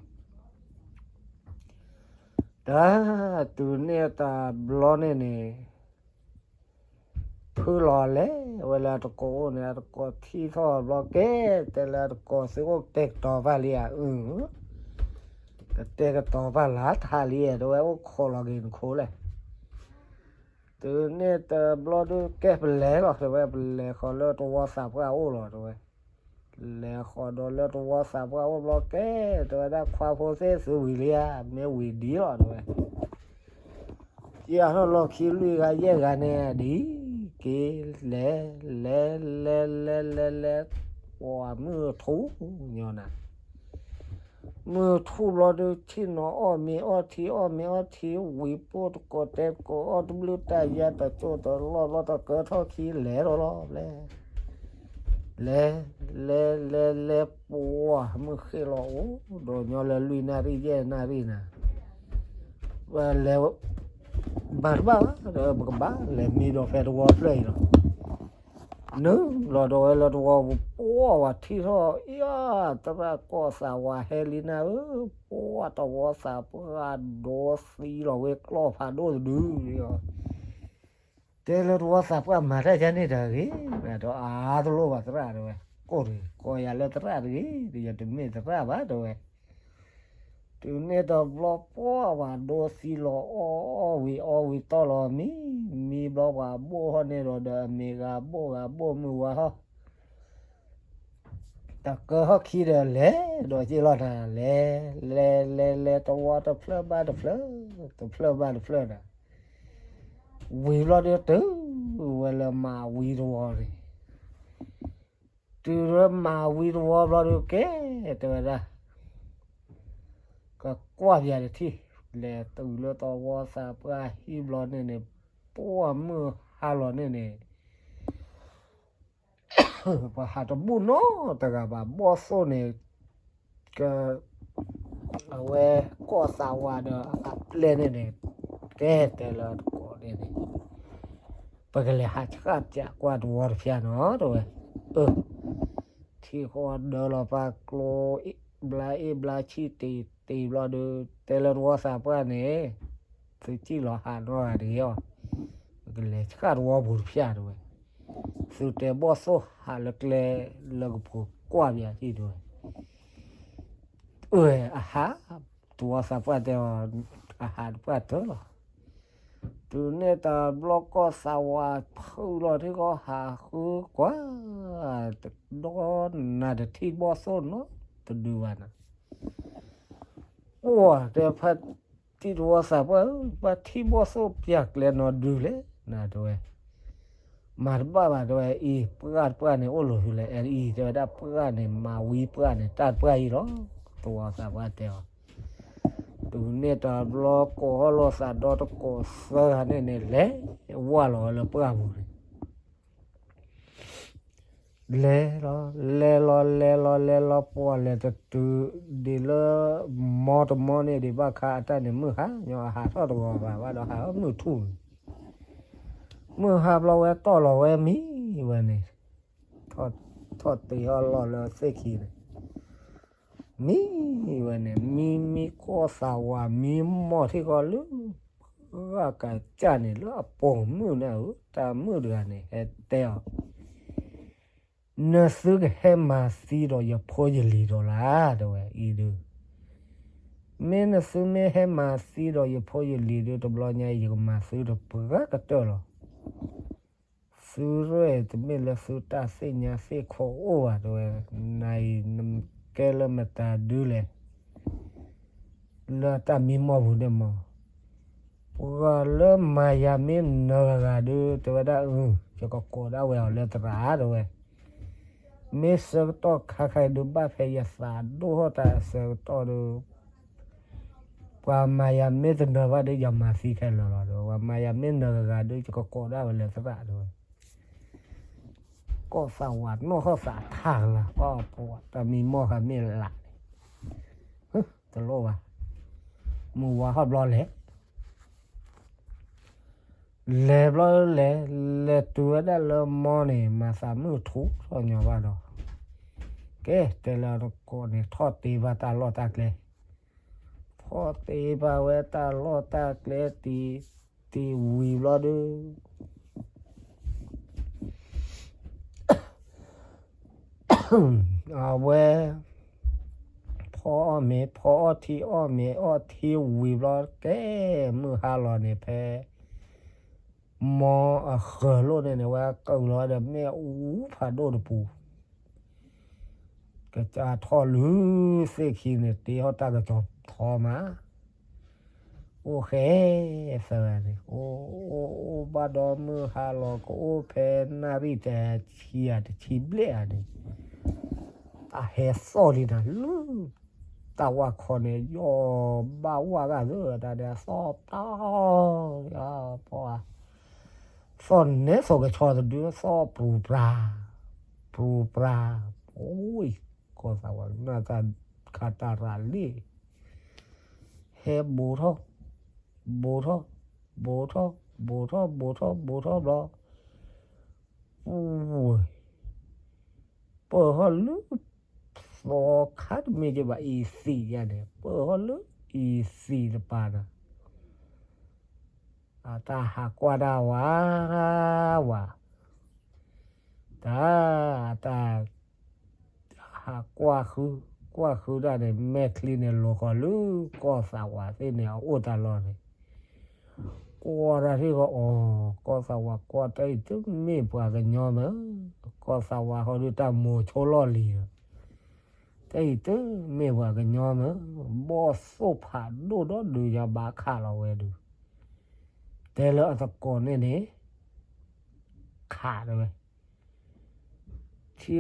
တၢ် တုၤန့ၣ်တဘျီန့ၣ်န့ၣ် ဖုလီၤလဲၤဝဲလၢအတကိးအိၣ်န့ၣ် အတကိးထံၣ်ထီၣ်ဘျီကဲ တဲလၢအတကိး သုအိၣ်ကတဲာ်ကတီၤဘၣ်လံဧါ. အၢၣ် ကတဲာ်ကတီၤဘၣ်လၢတဟးလံ တဲဝဲ အိၣ်ခိးလီၤက့ၤနခိၣ်လဲၣ်. တုၤန့ၣ်တဘျီဒုးကဲပလဲၤလီၤ တဲဝဲ, ပလဲၤဃီၤလၢတဝီသးပှၢ်အိၣ်လီၤ တဲဝဲ. လဲၤဃီၤဒီးလၢတဝီသးပှၢ်အိၣ်ဘျီကဲ တဲဝဲဒၣ် ခွါဖိသ့ၣ် သုဝံၤလံဧါ, မ့ၢ်ဝံၤဒံးလီၤ တဲဝဲ. ယထီၣ်လီၢ်ခံလွံၢ်ဂၤယဲၢ်ဂၤန့ၣ်ဒ်က့ၤလဲၤ လဲၤ လဲၤ လဲၤ လဲၤ လဲၤ ပှၤမုၢ်ထူၣ်ညီနၤ မုၢ်ထူၣ်ဘျီဒုး ဆ့ၣ်နီၤအီၣ်မ့ၤအီထံ အီၣ်မ့ၤအီထံ ဝံၤပိၢ်တကိးတဲကိး အီၣ်တဘျုးတၢ်ယါတကၠိၢ်တလီၢ်ဘျီ တကၢထီၣ်ခံလဲၤထီၣ်လီၤ လဲၤ လဲၤ လဲၤ လဲၤ လဲၤ ပှၤမုၢ်ဃ့ၢ်လီၤအိၣ်ဒီးညီလၢလွံၢ်နၣ်ရံၣ်ယဲၢ်နၣ်ရံၣ်နၤ ဝဲလဲၤ ဘၣ်တဘၣ်ဘၣ်ဒီး ပကဘၣ်လဲၤမံဒီးဖဲတဝီဖျၢၣ်အံၤလီၤ. နုာ်လီၤဒီးဝဲလၢတဝီပူၤ ပှၢ်ဝဲထံၣ်ထီၣ် အံၤ သရၣ်ကီၢ်သးဝးဟဲလံနၤဧၢ, ပှၢ်တဝီသးပှၢ်ဒိသံလီၤဝဲကျီၢ်ဖးဒိၣ်တဒုလီၤ. တဲလၢတဝီသးပှၢ်မၤတၢ်ယါန့ၣ်တဂ့ၤ, ဒီးအါတလိၣ်ဘၣ်သရၣ်တဲဝဲ, ကိၢ်တဂ့ၤ, ကိးယၤလၢသရၣ်တဂ့ၤ, ယတမ့ၢ်သရၣ်ဘၣ်တဲဝဲ တုၤန့ၣ်တဘျီပှၢ်ပှၤဒိသံလီၤအီၣ်အီၣ်ဝံၤအီဝံၤတီၢ်လီၤမံ, မံဘျီပှၤဘိၣ်ထီၣ်န့ၣ်ဒီး ဒီးအမ့ၢ်ဂၤဘိၣ်ဂၤဘိၣ်မုၢ်ဝါဟီၣ် တကၢဟီၣ်ခံဒီးလဲၤဒီးက့ၤလီၤနၤ လဲၤ လဲၤလဲၤလဲၤ တဝီတဖျၢၣ်ဘၣ်တဖျၢၣ် တဖျၢၣ်ဘၣ်တဖျၢၣ်ဒီး ဝံၤဘျီဒီးတုၤဝဲလၢမၤဝံတဝီန့ၣ် တုၤလၢမၤဝံတဝီဘျီဒီးကဲ တဲဝဲဒၣ် ကကွၢ်ပယၤတထံၣ် လဲၤတုၤလၢတဝီသးပှၢ်ဟံၣ်ဘျီန့ၣ်န့ၣ် ပှၢ်မုၢ်ဟါလီၤန့ၣ်န့ၣ် ပှၤဟးတဘူၣ်နီတဂၤဘၣ် ဘီၣ်သိၣ်န့ၣ် က အဝဲကီၢ်သးဝးဒီးအပျဲၢ်န့ၣ်န့ၣ် ကဲတဲလၢတကိးန့ၣ်န့ၣ် ပကလဲၤဟးဆှၣ်ပၠးကွၢ်တဝီတဖျၢၣ်နီၤ တဲဝဲ, အၢ ထံၣ်ဃီဒၢလီၤပၢ်ကျိ ဘျါအ့ၣ်ဘျါဆံၣ်တ့ၤတ့ၤဘျီဒီး တဲလၢတဝီသးပှၢ်န့ၣ် သုစံၣ်လီၤဟးနီတဂၤတဂ့ၤအီၤ, ပကလဲၤဆှၣ်တဝီပူၤတဖျၢၣ်တဲဝဲ, သုတဲဘီၣ်သိၣ်ဟးလၢကျဲလၢကဖိးကွၢ်ပယၤဟံၣ်တဲဝဲ အၢ အဟး, တဝီသးပှၢ်တဲအီၤ, အဟးတပှၢ်တၢၢ်လီၤ. တုၤန့ၣ်တဘျီကီၢ်သးဝးဖုးလီၤထံကီၢ်ဟးဃုကွၢ်, တဒီနၤတထံၣ်ဘီၣ်သိၣ်နီတဒုဘၣ်နၤ, အိၣ်တဲဖါတံၢ်တဝီသးပှၢ်ဧၢ, ဘၣ်ထံၣ်ဘီၣ်သိၣ်ပျၢ်ကျဲနီဒုလဲၣ်နၤတဲဝဲ မၤတဘၣ်ဘၣ်တဲဝဲအံၤ ပှၢ်တပှၢ်န့ၣ်အိၣ်လီၤဟုလဲၣ် အဲအံၤတဲဝဲဒၣ်ပှၢ်န့ၣ် မၤဝံပှၢ်န့ၣ် တၢ်တပှၢ်အံၤလီၤ, တဝီသးပှၢ်တဲအီၤ, တုၤန့ၣ်တဘျီကိးဟီၣ်လိာ်သးဒီတကိးသၢဂၤန့ၣ်န့ၣ် လဲၤဝၢ်လီၤဝဲလၢပှၢ်ပူၤန့ၣ် လဲၤလီၤ လဲၤလီၤ လဲၤလီၤ လဲၤလီၤ ပှၢ်လဲၤတတုၤဒံးလၢ မီတမီန့ၣ်ဒံးဘၣ်ခါအတၢ်န့ၣ် မုၢ်ဟါညီအဟးထီၣ်တဂီၤဘၣ်ဘၣ်ဒီးဟးထီၣ်မုၢ်ထူၣ်န့ၣ်, မုၢ်ဟါဘျီဝဲတီၢ်လီၤဝဲမံဝဲန့ၣ်, ထီၣ်တ့ၢ်အီၣ်လီၢ်လၢသ့ၣ်ခံန့ၣ် မံဝဲန့ၣ် မံမံကီၢ်သးဝး မံမီၢ်ထံကီၢ်လၢ ဂၢ်ကစၢ်န့ၣ် လၢအပိာ်မုၣ်န့ၣ်ဧၢ, တၢ်မုၣ်တဂၤန့ၣ် ဟဲတဲအီၤ, နသုကဟဲမၤသံဒီးယဖိယလံၤဒီးလၢ တဲဝဲအံၤဒုး, မ့ၢ်နသုမ့ၢ်ဟဲမၤသံဒီးယဖိယလံၤဒုး တဘျီညါအံၤ ယကမၤသုတပှၢ်ကတၢၢ်လီၤ. သုရဲၣ်တမ့ၢ်လၢသုတၢ်သ့ၣ်ညါသ့ၣ်ခိၣ်အိၣ်ဘၣ်တဲဝဲ, နၤအံၤနကဲလၢမတၤဒုလဲၣ်, လၢတၢ်မံမီၢ်ပူၤန့ၣ်မး, ပှၤလၢမၤယၤမ့ၢ်နၢၤဂၤဂၤဒုး တဲဝဲဒၣ်အု, ယကကိးဒၣ်ဝဲအီၤလၢသရၣ်တဲဝဲ, မ့ၢ်ဆၢကတီၢ်ခါခါအံၤဒုးဘၣ်ဖဲယသးဒိၣ်ထီၣ်တၢ်အဆၢကတီၢ်ဒီး ပှၤမၤယၤမ့ၢ်တနၢၤဘၣ်ဒီး ယမၤသံခဲလၢာ်လီၤဒီး ပှၤမၤယၤမ့ၢ်နၢၤဂၤဂၤဒုး ယကကိးဒၣ်ဝဲလၢသရၣ်တဲဝဲ, ကီၢ်သးဝးနီၢ်ဟီၣ်သးထးလၢ ပှၤတၢ်မံမီၢ်ဃာ်မ့ၢ်လၢ်န့ၣ်, တလိၣ်ဘၣ်, မုၢ်ဝါဟီၣ်ဘျီလဲၣ် လဲၤဘျီလဲၤ, လဲၤတုၤဝဲဒၣ်လၢမီန့ၣ် မၤသးမုၢ်ထူၣ်ထီၣ်ညီဘၣ်ဒီး, ကဲတဲလၢတကိးန့ၣ် ထီၣ်တ့ဘၣ်တၢ်လီၢ်တၢ်ကျဲ, ထီၣ်တ့ဘၣ်ဝဲတၢ်လီၢ်တၢ်ကျဲတံၤ, တံၤဝံၤဘျီဒုး အဝဲ ဖီအီၣ်မ့ၤ ဖီအီၣ်ထံ အီၣ်မ့ၤအီၣ်ထံဝံၤဘျီ ကဲမုၢ်ဟါလီၤန့ၣ် ဖဲ မီအဃၢၤလိၣ်န့ၣ်န့ၣ် ဝဲကလီၤဒီးမ့ၣ်အူဖးဒိၣ်တပူၤ ကစၢ်ထီၣ်လုၢ်သ့ၣ်ခံန့ၣ် တ့ထီၣ်တၢ်ကစီၤထီမး အိၣ်ဃဲသၢဂၤန့ၣ် အိၣ်အိၣ်အိၣ်ဘၣ်ဒီးမုၢ်ဟါလီၤ ကအိၣ်ဖဲနၣ်ရံၣ်တဆံဧါတဆံဘျဲၣ်ဧါန့ၣ် တၢ်ဟဲသီၣ်လံနၤလၢ တၢ်ဝၣ်ခီန့ၣ် ယီၢ်ဘၣ်ဝၣ်ဂၤသၢဂၤတၢ်ဒဲးသီၣ်ပျီ ယပီၢ်ဧါ သီၣ်နဲသိးကဆီတဒု သီၣ်ပူၤပြၤ ပူၤပြၤ အိၣ် ကီၢ်သးဝးနၢ်တၢ်ခးတၢ်ရၤလံ ဟဲဘူးထီၣ် ဘူးထီၣ် ဘူးထီၣ် ဘူးထီၣ် ဘူးထီၣ် ဘူးထီၣ်ဘျီ ပူၤဝဲ ပၢၢ်ဟီၣ်လၢ သီခါတမ့ၢ်က့ဘၣ် အံၤသံးယါန့ၣ် ပၢၢ်ဟီၣ်လၢအံၤသံးတပၤန့ၣ် အတၢ်ဟးကွၢ်တၢ်ဝးဝး တၢ် တၢ် ဟးကွၢ်ဃု ကွၢ်ဃုတၢ်န့ၣ် မဲာ်ချံန့ၣ် လီၤဃီၤလၢကီၢ်သးဝးသ့ၣ်န့ၣ် အအိၣ်တၢ်လီၢ်န့ၣ် ကွၢ်တၢ်ထံၣ်ဃီၤအီၤ ကီၢ်သးဝးကွၢ် တၢ်အံၤတမ့ၢ်ပှၤကညီမ့ၢ် ကီၢ်သးဝးဃီၤဒုးတၢ်မိၤဆိလီၢ်လံၤ တၢ်အံၤတမ့ၢ်ပှၤကညီမ့ၢ် ဘီၣ်သိၣ်ဖးဒိၣ်ဒီဒုးယၤဘၣ်ခးလီၤဝဲဒုး တဲလၢအသကိးန့ၣ်န့ၣ် ခးတဝဲ ထံဃီ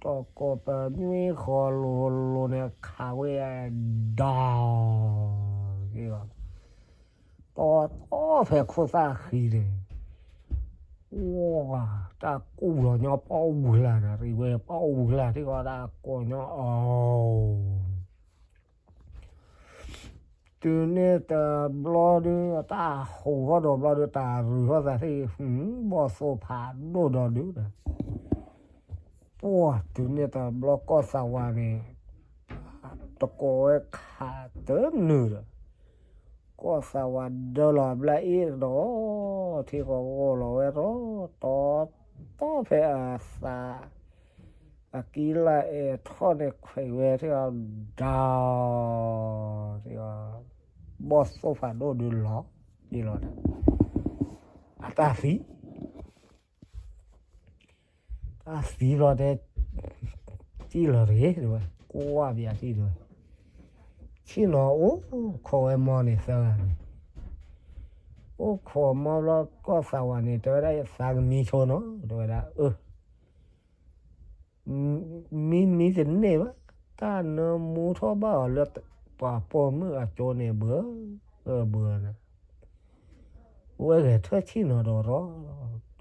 တကိးပမ့ၢ်ဃီလိၤလိၤန့ၣ် ခးဝဲဒီး တီတီဖဲခိၣ်သၣ်ဃံန့ၣ် ဝါ တၢ်ကူၣ်လီၤညီပီၣ်ဝံၤလၢ်န့ၣ် ရံဝဲပီၣ်ဝံၤလၢ် ထံဃီတၢ်ကိးညီအီၤ တုၤန့ၣ်တဘျီဒုး တၢ်ဟူးထီၣ်ဒီးဘျီဒုး တၢ်ရုၢ်ထီၣ်သးသ့ၣ် ဘီၣ်သိၣ်ဖးဒိၣ်ဒီဒုးဒီး ပှၢ်တုၤန့ၣ်တဘျီကီၢ်သးဝးန့ၣ် တကိးဝဲခးတနုာ်ဒီး ကီၢ်သးဝးဒၢလီၤဘျါအ့ၣ်ဒီး ထံဃီဂီၤလီၤဝဲဒီး တီတီဖဲအသး အကံလၢအဲၣ်ထီၣ်န့ၣ်ခွဲးဝဲထံဃီ ဒီး ဘီၣ်သိၣ်ဖးဒိၣ်ဒုးလီၤ ယံၤလီၤဒီး အတၢ်သံ တၢ်သံလီၤတဲ စံၣ်လီၤတဂ့ၤ တဲဝဲ ကွၢ်ပယၤထံၣ်တဲဝဲ ဆ့ၣ်နီၤအိၣ်ခိးဝဲမီန့ၣ်သၢဂၤန့ၣ် အိၣ်ခိးမီဘျီ ကီၢ်သးဝးန့ၣ် တဲဝဲဒၣ် ယသးကမံဆိနီၤ တဲဝဲဒၣ် အၢ မံမံတန့ၢ်ဘၣ် တၢ်နၢမူထီၣ်ဘၣ်အီၤလၢ ပှၤပိာ်မုၣ်အကၠိန့ၣ် ဘၢ အၢ ဘၢန့ၣ် ဝဲဂဲၤထၢၣ်ဆ့ၣ်နီၤဒီးရီ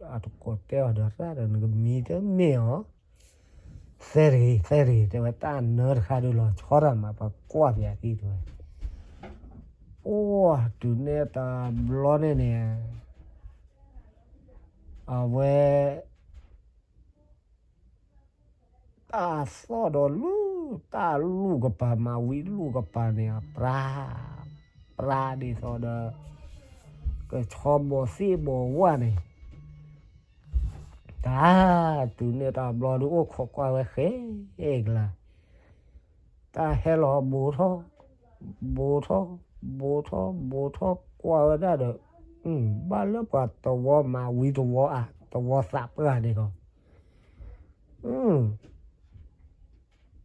အတကိးတဲအီၤဒီးရၣ်ဒီး နကမံတမ့ၢ်အီၤ သဲတဂ့ၤ သဲတဂ့ၤ တဲဝဲ တၢ်နၢတခါဒုးလီၤဆီတၢ်မး ပှၤကွၢ်ပယၤသံတဲဝဲ အိၣ်တုၤန့ၣ်တဘျီန့ၣ်န့ၣ် အဝဲ တၢ်သီၣ်ဒီးလၢ တၢ်လူၢ်ကပၤ မၤဝံလူၢ်ကပၤန့ၣ် အပြါ ပြါဒ်သိးဒီး ကဆီဘီသ့ၣ်ဘီဝၣ်န့ၣ် တၢ် တုၤန့ၣ်တဘျီဒုး အိၣ်ခိးကွၢ်ဝဲဃဲကလါ တၢ်ဟဲလီၤဘိးထီၣ် ဘိးထီၣ် ဘိးထီၣ် ဘိးထီၣ်ကွၢ်ဝဲဒၣ်ဒီး ဘၣ်လၢပှၤသဝီမၤဝံသဝီအါ သဝီသးပှၢ်န့ၣ်လီၤ.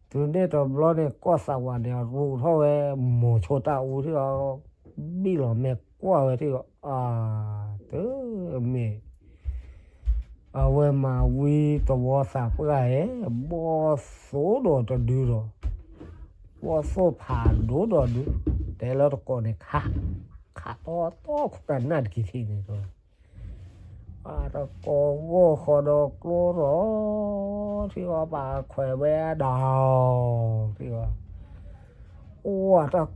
တုၤန့ၣ်တဘျီန့ၣ် ကီၢ်သးဝးန့ၣ် ရူးထီၣ်ဝဲ မိၤဆိတၢ်အူထံၣ်အီၤ ဘံၣ်လီၤမဲာ်ကွၢ်ဝဲထံၣ်အီၤ အါ တမ့ၢ် အဝဲမၤဝံသဝီသးပှၢ်ဧဲ ဘီၣ်သိၣ်ဒီးတဒုဒီး ဘီၣ်သိၣ်ဖးဒိၣ်ဒီးဒု တဲလၢတကိးန့ၣ်ခး ခးတီတီခိၣ်တၢ်နၢ်တက့ၤထံၣ်န့ၣ် အတကိးဂီၢ်ဃီဒီးကျိရီ ထံၣ်အီၤပာ်ခွဲးဝဲဒီး ထံၣ်အီၤ အိၣ်ဝဲတၢ်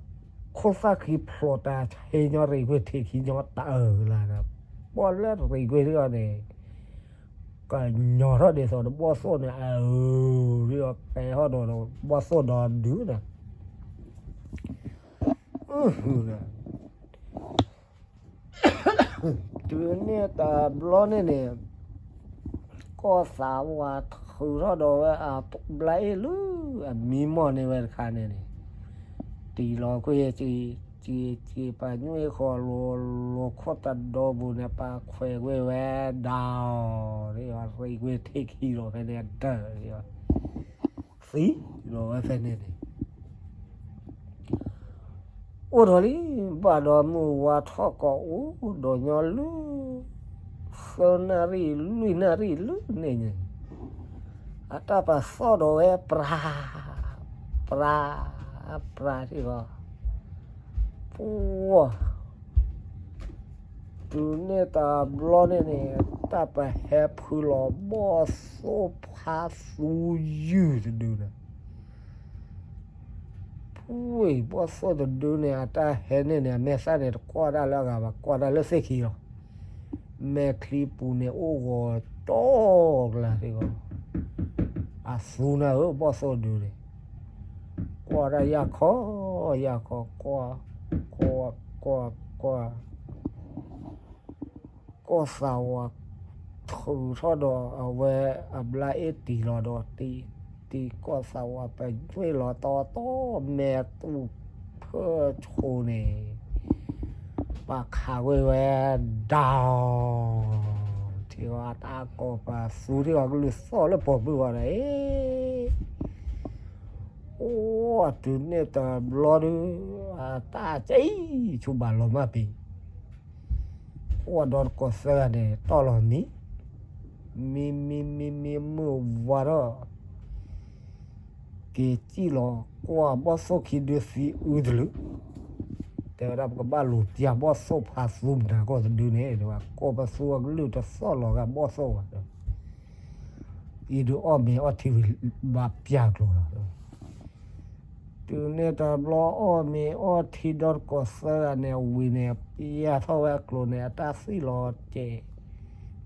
ခိၣ်သၣ်ခံဖျိးတၢ်ဆ့ညီရံၣ်ကွ့ၢ်ထံးခံညီတၢ်အၢၣ်လၢ်ဒီး ပီၣ်လၢရံၣ်ကွ့ၢ်ထံၣ်အီၤန့ၣ် ကညီၤထီၣ်ဒ်သိးဒီးဘီၣ်သိၣ်န့ၣ် အၢၣ် ထံၣ်အီၤ ကဲထီၣ်ဒီးဘီၣ်သိၣ်ဒီးဒုးဒီး တုၤန့ၣ်တဘျီန့ၣ်န့ၣ် ကီၢ်သးဝးထုးထီၣ်ဒီးဝဲအဘျါအ့ၣ်လၢ အမံမီၢ်န့ၢ်ဝဲတခါန့ၣ်န့ၣ် တံၢ်လီၤကွံာ် စံးပာ်ညွှဲၣ်ဃီၤလိၤလိၤခိၣ်တဒီပူၤန့ၣ် ပာ်ခွဲးကွံာ်ဝဲဒီး ရံၣ်ကွ့ၢ်ထံးခံလီၤဖဲန့ၣ်ဒၢး သံလီၤဝဲဖဲန့ၣ်န့ၣ် အိၣ်ဒီးလံ ဘၣ်ဒီးမုၢ်ဝါထီၣ်ကိးအိၣ်ဒီးညီလၢ သၢနၣ်ရံၣ်လွံၢ်နၣ်ရံၣ်လၢန့ၣ်န့ၣ် အတၢ်ပာ်သီၣ်ဒီးဝဲပြၤ ပြၤ ပြၤထံၣ်အီၤ ပှၤ တုၤန့ၣ်တဘျီန့ၣ်န့ၣ် တၢ်ပဟဲဖုလီၤဘီၣ်သိၣ်ဖးသူယုၢ်တဒုန့ၣ် ပှၤဘီၣ်သိၣ်တဒုန့ၣ် အတၢ်ဟဲန့ၣ်န့ၣ် အမဲာ်သၣ်န့ၣ် တကွၢ်ဒၣ်လၢအဂၤဘၣ် ကွၢ်ဒၣ်လၢသ့ၣ်ခံလီၤ. မဲာ်ချံပူၤန့ၣ်အိၣ်ဂီၤ တီၢ်ကျါထံဂီၤ, အသူနၤဧၢ ဘီၣ်သိၣ်ဒုန့ၣ်, ကွၢ်ဒၣ်ယၢ်ခီ, ယၢ်ခီ, ကွၢ်, ကွၢ်, ကွၢ်, ကွၢ်, ကီၢ်သးဝးထုးထီၣ်ဒီးအဝဲအဘျါအ့ၣ်တံၢ်လီၤဒီး တံၢ်, တံၢ်ကီၢ်သးဝးပညွ့ၣ်လီၤတီတီ မဲာ်တူၢ်ဖၢၣ်ဆိန့ၣ် ပာ်ခးကွံာ်ဝဲ ဒၣ် ထံဂီၤအတၢ်ကိးပသူထံဂီၤကလုၢ်သီၣ်လၢပိာ်မုၣ်ဂီၢ်ဒီး အ့ အိၣ်တုၤန့ၣ်တဘျီဒုး အတၢ်ကဲအံၤဆူဘၣ်လီၤမၢ်ပ့ၤ အိၣ်ဒီတကိးသၢဂၤန့ၣ် တီၢ်လီၤမံ, မံမံမံမံမုၢ်ဝါထီၣ် က့ၤစံၣ်လီၤကွၢ်ဘီၣ်သိၣ်ခံဒုသံအုတလုာ်, တဲဝဲဒၣ်ပကဘၣ်လူၤပျၢ်ဘီၣ်သိၣ်ဖးသူမနၤကီၢ်တဒုန့ၣ် တဲဝဲ ကိးပသူအကလုၢ်တသီၣ်လီၤဂာ်ဘီၣ်သိၣ်ဘၣ် အံၤဒုးအီၣ်မ့ၤအီထံဝံၤဘၣ်ပျၢ်ကျိၤလီၤ တုၤန့ၣ်တဘျီအီၣ်မ့ၤအီထံဒီတကိးသၢဂၤန့ၣ် အဝံၤန့ၣ် ပျၢ်ထီၣ်ဝဲအကျိၤန့ၣ် အတၢ်သံၣ်လီၤကဲး,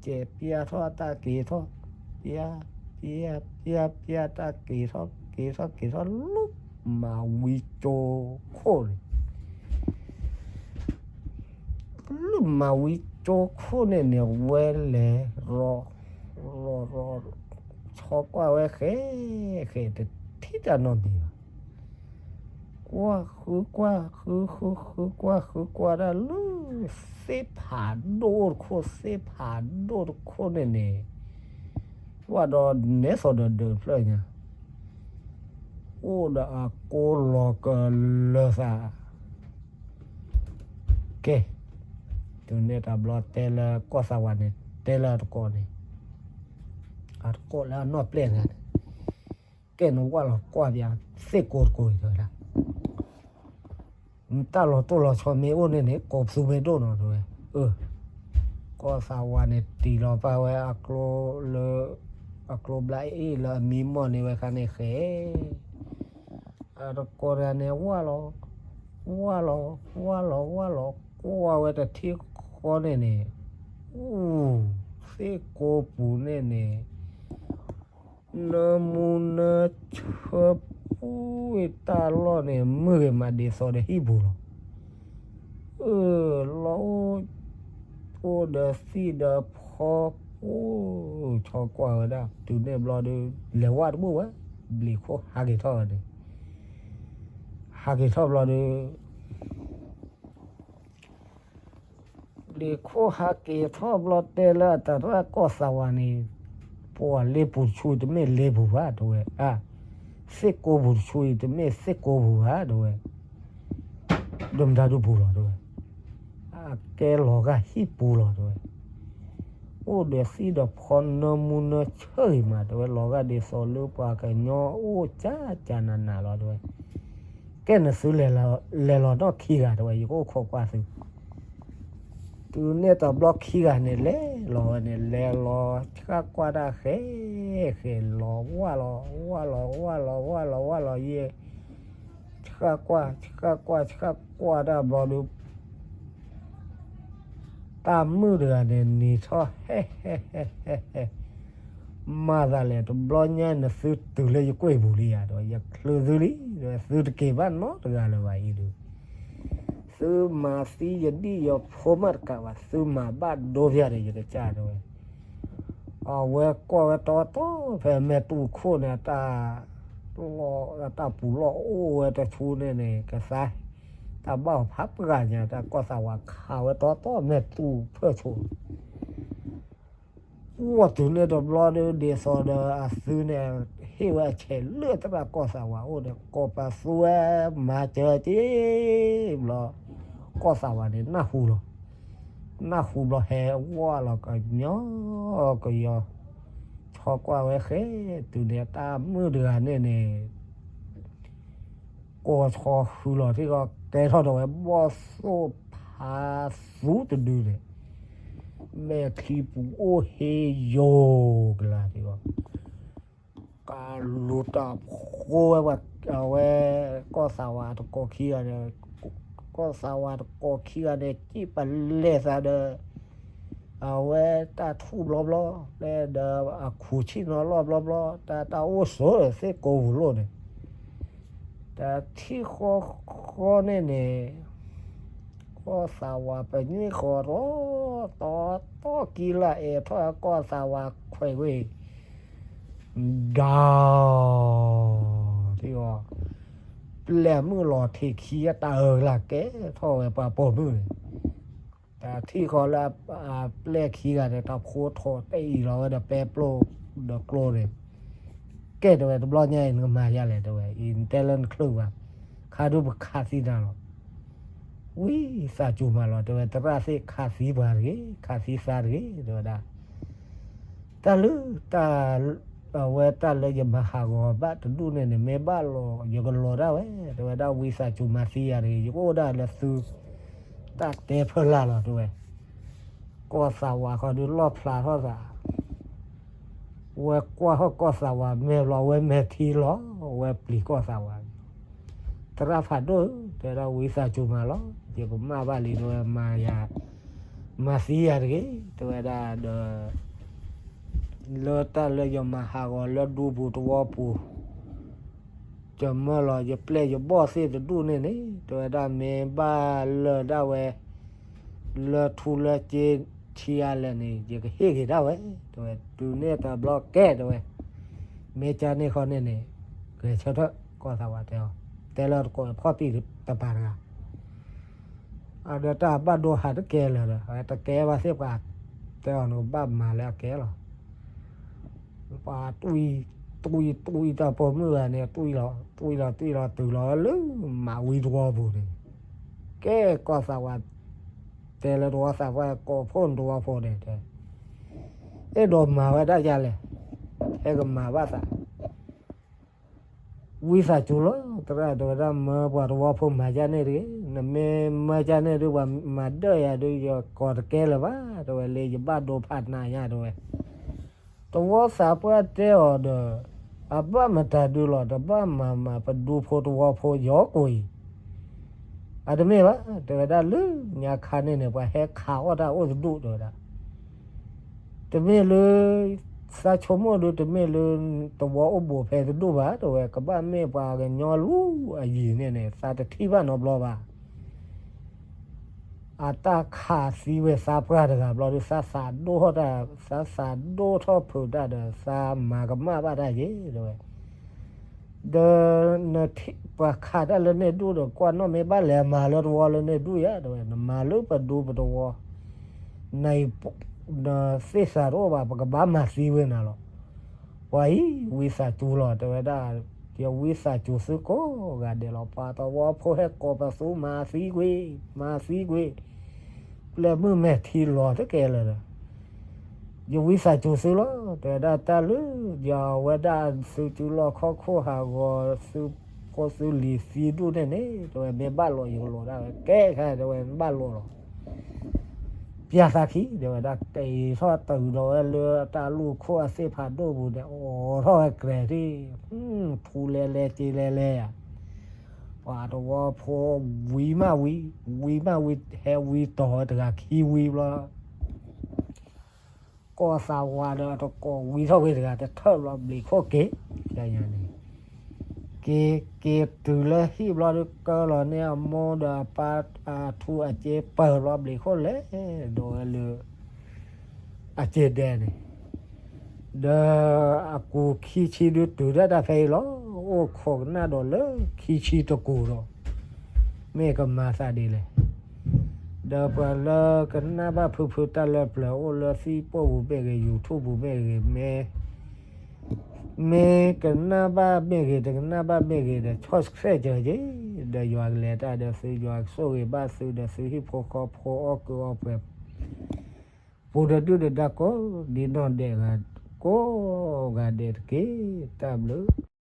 ကဲးပျၢ်ထီၣ်အတၢ်က့ၤထီၣ်, ပျၢ်, ပျၢ်, ပျၢ်, ပျၢ်တၢ်က့ၤထီၣ်, က့ၤထီၣ်က့ၤထီၣ်လၢမၤဝံကၠိခိၣ်န့ၣ် လၢမၤဝံကၠိခိၣ်န့ၣ်န့ၣ် ဝဲလဲၤရီၤ, ရီၤရီၤ, ဆီကွၢ်ဝဲဃဲ, ဃဲတထံၣ်တၢ်နီတမံၤဘၣ်. ကွၢ်ဃုကွၢ်ဃုဃုဃုကွၢ် ဃုကွၢ်ဒၣ်လၢ သ့ၣ်ဖးဒိၣ်တခိၣ် သ့ၣ်ဖးဒိၣ်တခိၣ်န့ၣ်န့ၣ် ဝဲဒီးနဲသိးဒီးဒုးဖျၢၣ်ညါ အိၣ်ဒီးအကိလီၤကလၢာ်သး ကဲ, တုၤန့ၣ်တဘျီတဲလၢကီၢ်သးဝးန့ၣ် တဲလၢအတကိးန့ၣ်, အတကိးလၢအနီၢ်ပျဲၢ်န့ၣ်, ကဲနဝၢ်လီၤကွၢ်ပျၢ် သ့ၣ်ကိတကိးအံၤတဲဝဲဒၣ်, နတၢ်လီၤတိၢ်လီၤဆီမ့ၢ်အိၣ်န့ၣ်န့ၣ် ကိးပသူမ့ၢ်ဒိၣ်နီၤတဲဝဲ, အၢ ကီၢ်သးဝးန့ၣ်တံၢ်လီၤပာ်ဝဲအကျိလၢ အကျိဘျါအ့ၣ်လၢအမံမီၢ်န့ၢ်ဝဲခါန့ၣ်ဃဲ အတကိးတဂၤန့ၣ် ဝၢ်လီၤ, ဝၢ်လီၤ, ဝၢ်လီၤ, ဝၢ်လီၤ, ကွၢ်ဝဲတထံၣ်ဃီန့ၣ်န့ၣ်, အိၣ်, သ့ၣ်ကိပူၤန့ၣ်န့ၣ်, နၢမူနၢဆၢပူၤတၢ်လီၢ်န့ၣ် မုၢ်ဂ့ၤမးဒ်သိးဒီးဟံၣ်ပူၤလီၤ. အၢၣ်, လီၤအိၣ်, အိၣ်ဒီးသံၣ်ဒီးဖီပူၤ, ဆီကွၢ်ဝဲဒၣ် တုၤန့ၣ်ဘျီဒီး လဲၤဝၢ်တဘူၣ်ဝဲ, ဘျံးခိၣ်ဟးက့ၤထီၣ်ဝဲန့ၣ်, ဟးက့ၤထီၣ်ဘျီဒီး ဘျံးခိၣ်ဟးက့ၤထီၣ်ဘျီတဲလၢအတၢ်ကီၢ်သးဝးန့ၣ်, ပှၤလ့ပူၤတဆူအံၤတမ့ၢ်လ့ပူၤဘၣ်တဲဝဲ, အါ, သ့ၣ်ကိပူၤတဆူအံၤတမ့ၢ်သ့ၣ်ကိပူၤဘၣ်တဲဝဲ, ဒိၣ်မတၤဒုပူၤလီၤတဲဝဲ, အကဲလီၤဂာ်ဟံၣ်ပူၤလီၤတဲဝဲ, အိၣ်ဒီးသံၣ်ဒီးဖီနၢမူနၢဆၢဂ့ၤမးတဲဝဲ, လီၤဂာ်ဒ်သိးလၢပှၤကညီအိၣ်ကၠၢ်ကၠၢ်နးနးလီၤတဲဝဲ, ကဲနသုလဲၤလီၤ, လဲၤလီၤနီၢ်ခံဂၤတဲဝဲ, ယကအိၣ်ခိးကွၢ်သု တုၤန့ၣ်တဘျီခံဂၤန့ၣ် လဲၤလီၤဝဲန့ၣ် လဲၤလီၤဆှၣ်ကွၢ်တၢ်ဃဲ, ဃဲလီၤဝၢ်လီၤ, ဝၢ်လီၤ, ဝၢ်လီၤ, ဝၢ်လီၤ, ဝၢ်လီၤယဲ, ဆှၣ်ကွၢ်, ဆှၣ်ကွၢ်, ဆှၣ်ကွၢ်တၢ်ဘျီဒီး တၢ်မုၣ်တဂၤန့ၣ် နံၤထီၣ်ဟဲ, ဟဲ, ဟဲ, ဟဲ, ဟဲ, မၤသးလဲၣ် တဘျီညါနသုတုၤလၢယကွဲၢ်ပူၤလံယၤတဲဝဲ, ယချုးသုလံတဲဝဲ, သုတက့ၤဘၣ်နီတဂၤလၢၤဘၣ်အံၤဒုး, သုမၤသံယဒံၣ်ယဖိမးတကးဘၣ်, သုမၤဘၣ်ဒိဖၠၣ်ဒီးယကစၢ်တဲဝဲ, အဝဲကွၢ်ဝဲတီတီဖဲမဲာ်တူၢ်ခိၣ်န့ၣ် တၢ်ပူၤလီၢ်အိၣ်ဝဲတဆူန့ၣ်န့ၣ် ကသါ တၢ်ဘၣ်အီၤဖးပှၢ်ညါ တၢ်ကီၢ်သးဝးခးဝဲတီတီမဲာ်တူၢ်ဖျၢၣ်ဆိ, ဝီတုၤန့ၣ်တဘျီဒီး ဒ်သိးဒီးအသုန့ၣ် ဟ့ၣ်ဝဲအဆဲးလၢသရၣ်ကီၢ်သးဝးအိၣ်ဒီး ကိးပသူဝဲမၤစၢၤက့ဘျီ ကီၢ်သးဝးန့ၣ် နၢ်ဟူလီၤ, နၢ်ဟူဘျီဟဲဝၢ်လီၤကညီကယီ, ဆီကွၢ်ဝဲဃဲ, တုၤန့ၣ်တၢ်မုၣ်တဂၤန့ၣ်န့ၣ် ကိးဆီဃုလီၤထံၣ်ဃီ ကဲထီၣ်ဒီးဝဲဘီၣ်သိၣ်ဖးသူတဒုန့ၣ်, မဲာ်ချံပူၤအိၣ်ဟ့ယိၤကလၤထံဃီ ကလူၤတၢ်ဖိဝဲပှၤအဝဲ ကီၢ်သးဝးတကိးခံဂၤန့ၣ်, ကီၢ်သးဝးတကိးခံဂၤန့ၣ် စံၣ်ပလဲၤသးဒီး အဝဲတၢ်ထူၣ်ဘျီဘျီ, လၢဒီးအခုးဆ့ၣ်နီၤလီၢ်ဘျီဘျီ, တၢ်တၢ်အိၣ်ဆိးသ့ၣ်ကိးပူၤလိၣ်န့ၣ်, တၢ်ထံၣ်ဃီဃီန့ၣ်န့ၣ်, ကီၢ်သးဝးပညွံၣ်ဃီရီ, တီတီကံလၢအဲၣ်ထီၣ်ကီၢ်သးဝးခွဲးဝ့ၢ်, ဒီး ထံၣ်ဃီ, ပျဲၢ်မုၣ်လီၤထံးခံအတၢ်အၢလၢကဲထီၣ်ဝဲပှၤပိာ်မုၣ်န့ၣ်, တၢ်ထံၣ်ဃီလၢ ပျဲၢ်ခံဂၤန့ၣ် တၢ်ဖိထီၣ်တအံၤလီၤဝဲဒီးပဲပျိဒီးကျိန့ၣ်, ကဲတဲဝဲတဘျီညါအံၤနကမၤယါလဲၣ်တဲဝဲ, အံၤနတဲလၢနချုးဘၣ်, ခါဒုပခးသံနၤလီၤ. ဝံသးစူၤမးလီၤ တဲဝဲ, သရၣ်သ့ၣ်ခးသံပှၤတဂ့ၤ, ခးသံသးတဂ့ၤ တဲဝဲဒၣ်. တၢ်လၢ တၢ် အဝဲတၢ်လၢယမၤဟးဂီၤဘၣ်တဒူၣ်န့ၣ်န့ၣ် မ့ၢ်ဘၣ်လီၤ ယကလီၤဒၣ်ဝဲ တဲဝဲဒၣ်. ဝံသးစူၤမၤသံယၤတဂ့ၤ, ယကအိၣ်ဒၣ်လၢသု တၢ်တဲဖၢလာ်လီၤ တဲဝဲ. ကီၢ်သးဝးဃီဒုးလီၣ်ဖျါထီၣ်သး, ဝဲကွၢ်ထီၣ်ကီၢ်သးဝးမဲာ်ဘျီ ဝဲမဲာ်ထံလီၤ, ဝဲပျံၤကီၢ်သးဝး. သရၣ်ဖးဒိၣ်ဧၢ, တဲဝဲဒၣ်, ဝံသးစူၤမးလီၤ, ယကမၣ်ဘၣ်လံ တဲဝဲ, မၤယၤ, မၤသံယၤတဂ့ၤ တဲဝဲဒၣ်ဒီး လၢတၢ်လၢယမၤဟးဂီၤလၢဒူပူၤတဝီပူၤ, ယမၢလီၤ ယပျဲၢ်ယဘီၣ်သ့ၣ်တဒူၣ်န့ၣ်န့ၣ် တဲဝဲဒၣ်, မ့ၢ်ဘၣ်လၢာ်ဒၣ်ဝဲ လၢထူလၢစ့ထံအါလဲၣ်န့ၣ် ယကဟ့ၣ်က့ၤဒၣ်ဝဲ တဲဝဲ. တုၤန့ၣ်တဘျီကဲ တဲဝဲ, မ့ၢ်ကန့ၢ်ဃီန့ၣ်န့ၣ် ဂဲၤဆၢထၢၣ် ကီၢ်သးဝးတဲအီၤ, တဲလၢတကိးဖီၣ်တံၢ်တပၤတဂၤ အဒီးတၢ်ဘၣ်ဒိဟးတကဲလၢာ်ဒီး တကဲဘၣ်သ့ၣ်ပှၤတဲအီၤန့ၣ် ဘၣ်မၤလၢအကဲလီၤ. ပှၤ တွံၢ်တွံၢ်တၢ်ပိာ်မုၣ်ဂၤန့ၣ် တွံၢ်လီၤတွံၢ်လီၤတွံၢ်လီၤတုၤလီၤလၢမးဝံတဝီပူၤန့ၣ်, ကဲကီၢ်သးဝး တဲလၢတဝီသးပှၢ်ကိးဖှိၣ်တဝီဖိန့ၣ်တဲ, အဲၣ်ဒိးမၤဝဲဒၣ်ယါလဲၣ်, ဟဲကမၤဘၣ်သး ဝံသးစူၤလီၤ သရၣ် တဲဝဲဒၣ်, မၢပှၤတဝီဖိမၤယါန့ၣ်တဂ့ၤ, နမ့ၢ်မၢယါန့ၣ်ဒုး ပှၤမၤဒၢၣ်ယၤဒုး ယကိးတကဲလၢၤဘၣ် တဲဝဲ, လၢယဘၣ်ဒိဖးနးညါ တဲဝဲ. တဝီသးပှၢ်တဲအီၤဒီး အဘၣ်မတၤဒုးလီၤ, တဘၣ်မၤမၤ ပဒူဖိတဝီဖိယီၤကိးအံၤ, အတမ့ၢ်ဘၣ် တဲဝဲဒၣ်, လၢညါခါန့ၣ်န့ၣ် ပှၤဟဲခးအီၣ်တၢ်အိၣ်တဒူၣ် တဲဝဲဒၣ်. တမ့ၢ်လၢ သးဆိကမိၣ်ဒုး တမ့ၢ်လၢ တဝီအိၣ်ဘူးဖဲတဒူၣ်ဘၣ် တဲဝဲ, ကဘၣ်မ့ၢ်ပှၤကညီလူၤအယံၤန့ၣ်န့ၣ် သးတထံၣ်ဘၣ်နီတဘျီဘၣ်. အတၢ်ခးသံဝဲသးပှၢ်တဂၤဘျီဒုး သးသးဒိၣ်ထီၣ်တၢ်, သးသးဒိၣ်ထီၣ်ဖုးတၢ်ဒီး သးမၤကမၣ်ဘၣ်တၢ်ယဲ တဲဝဲ. ဒီး ပှၤခးတၢ်လၢန့ၢ်ဒူၣ်ဒီး ကွၢ်နီၣ်မ့ၢ်ဘၣ်လဲၤမၤလၢတဝီလၢန့ၢ်ဒူၣ်ယါ တဲဝဲ, နမၤလၢပဒူပတဝီ နသ့ၣ်သးတအိၣ်ဘၣ် ပကဘၣ်မၤသံဝဲနၤလီၤ. ပှၤအံၤ ဝံသးစူၤလီၤ တဲဝဲဒၣ်, ယဝံသးစူၤသုကိးဂၤဒဲးလီၤ. ပှၤတဝီဖိဟဲကိးပသူ မၤသံကွံာ်, မၤသံကွံာ်, ပျဲၢ်မုၣ်မဲာ်ထံလီၤတကဲလၢာ်ဒီး ယဝံသးစူၤသုလီၤ တဲဝဲဒၣ်. တၢ်လၢ ယဝဲဒၣ်သုစုလီၢ်ခီၣ်ခိၣ်ဟးဂီၤ သုဖိသုလံၤသံဒူၣ်န့ၣ်န့ၣ် တဲဝဲ မ့ၢ်ဘၣ်လိာ်ယကလိာ်ဒၣ်ဝဲ ကဲခါ တဲဝဲ ဘၣ်လိာ်လီၤ. ပျၢ်သးခံ တဲဝဲဒၣ်, က့ၤထီၣ်တုၤဒီးဝဲလၢတၢ်လူၢ်ခိၣ်အသ့ၣ်ဖးဒိၣ်ပူၤန့ၣ် အိးထီၣ်ဝဲကြဲးထံၣ်, ထူလဲလဲက့လဲလဲဧါ. ပှၤတဝီဖိ ဝံၤမးဝံၤ, ဝံၤမးဝံၤ, ဟဲဝံၤတီၤဝဲတဂၤခံဝံၤဘျီ ကီၢ်သးဝးဒီးတကိးဝံၤထီၣ်ဝဲတဂၤတထၢၣ်ဘျီ ဘျံးခိၣ်က့ၤ, က့ၤ, က့ၤတုၤလၢဟံၣ်ဘျီဒုး ကၢလီၤန့ၢ်အမိၢ်ဒီးအပၢ်အထူအက့ပၢၢ်ဘျီ ဘျံးခိၣ်လဲၤဒီးဝဲလၢ အက့ဒဲန့ၣ် ဒီးအကူၤခံဆံဒုးတုၤဒၣ်တၢ်ဖဲအံၤလီၤ. အိၣ်ခိးကနၣ်ဒီးလၢခံဆံတကူၤဒီး မ့ၢ်ကမၤသးဒ်လဲၣ်. ဒီးပှၤလၢကနၣ်ဘၣ်ဖုဖုတၢ်လၢပျၢၤ အိၣ်လၢ Facebook ပူၤမ့ၢ်ဂ့ၤ, YouTube ပူၤမ့ၢ်ဂ့ၤ, မ့ၢ် မ့ၢ်ကနၣ်ဘၣ်မ့ၢ်ဂ့ၤ တကနၣ်ဘၣ်မ့ၢ်ဂ့ၤဒီး subscribe က့ၤ, ဒီးယွၤကလဲၤတၢ်ဒီးသု, ယွၤကဆိၣ်ဂ့ၤဘၣ်သုဒီးသုဟံၣ်ဖိဃီဖိအီၣ်ကုာ်အီပှဲၤ ပူၤဒီးဒုၣ်ဒီးဒါကိးဒ်နီၢ်ဒဲးဂၤ ကိးဂၤဒဲးတက့ၢ်. တၢ်ဘျုး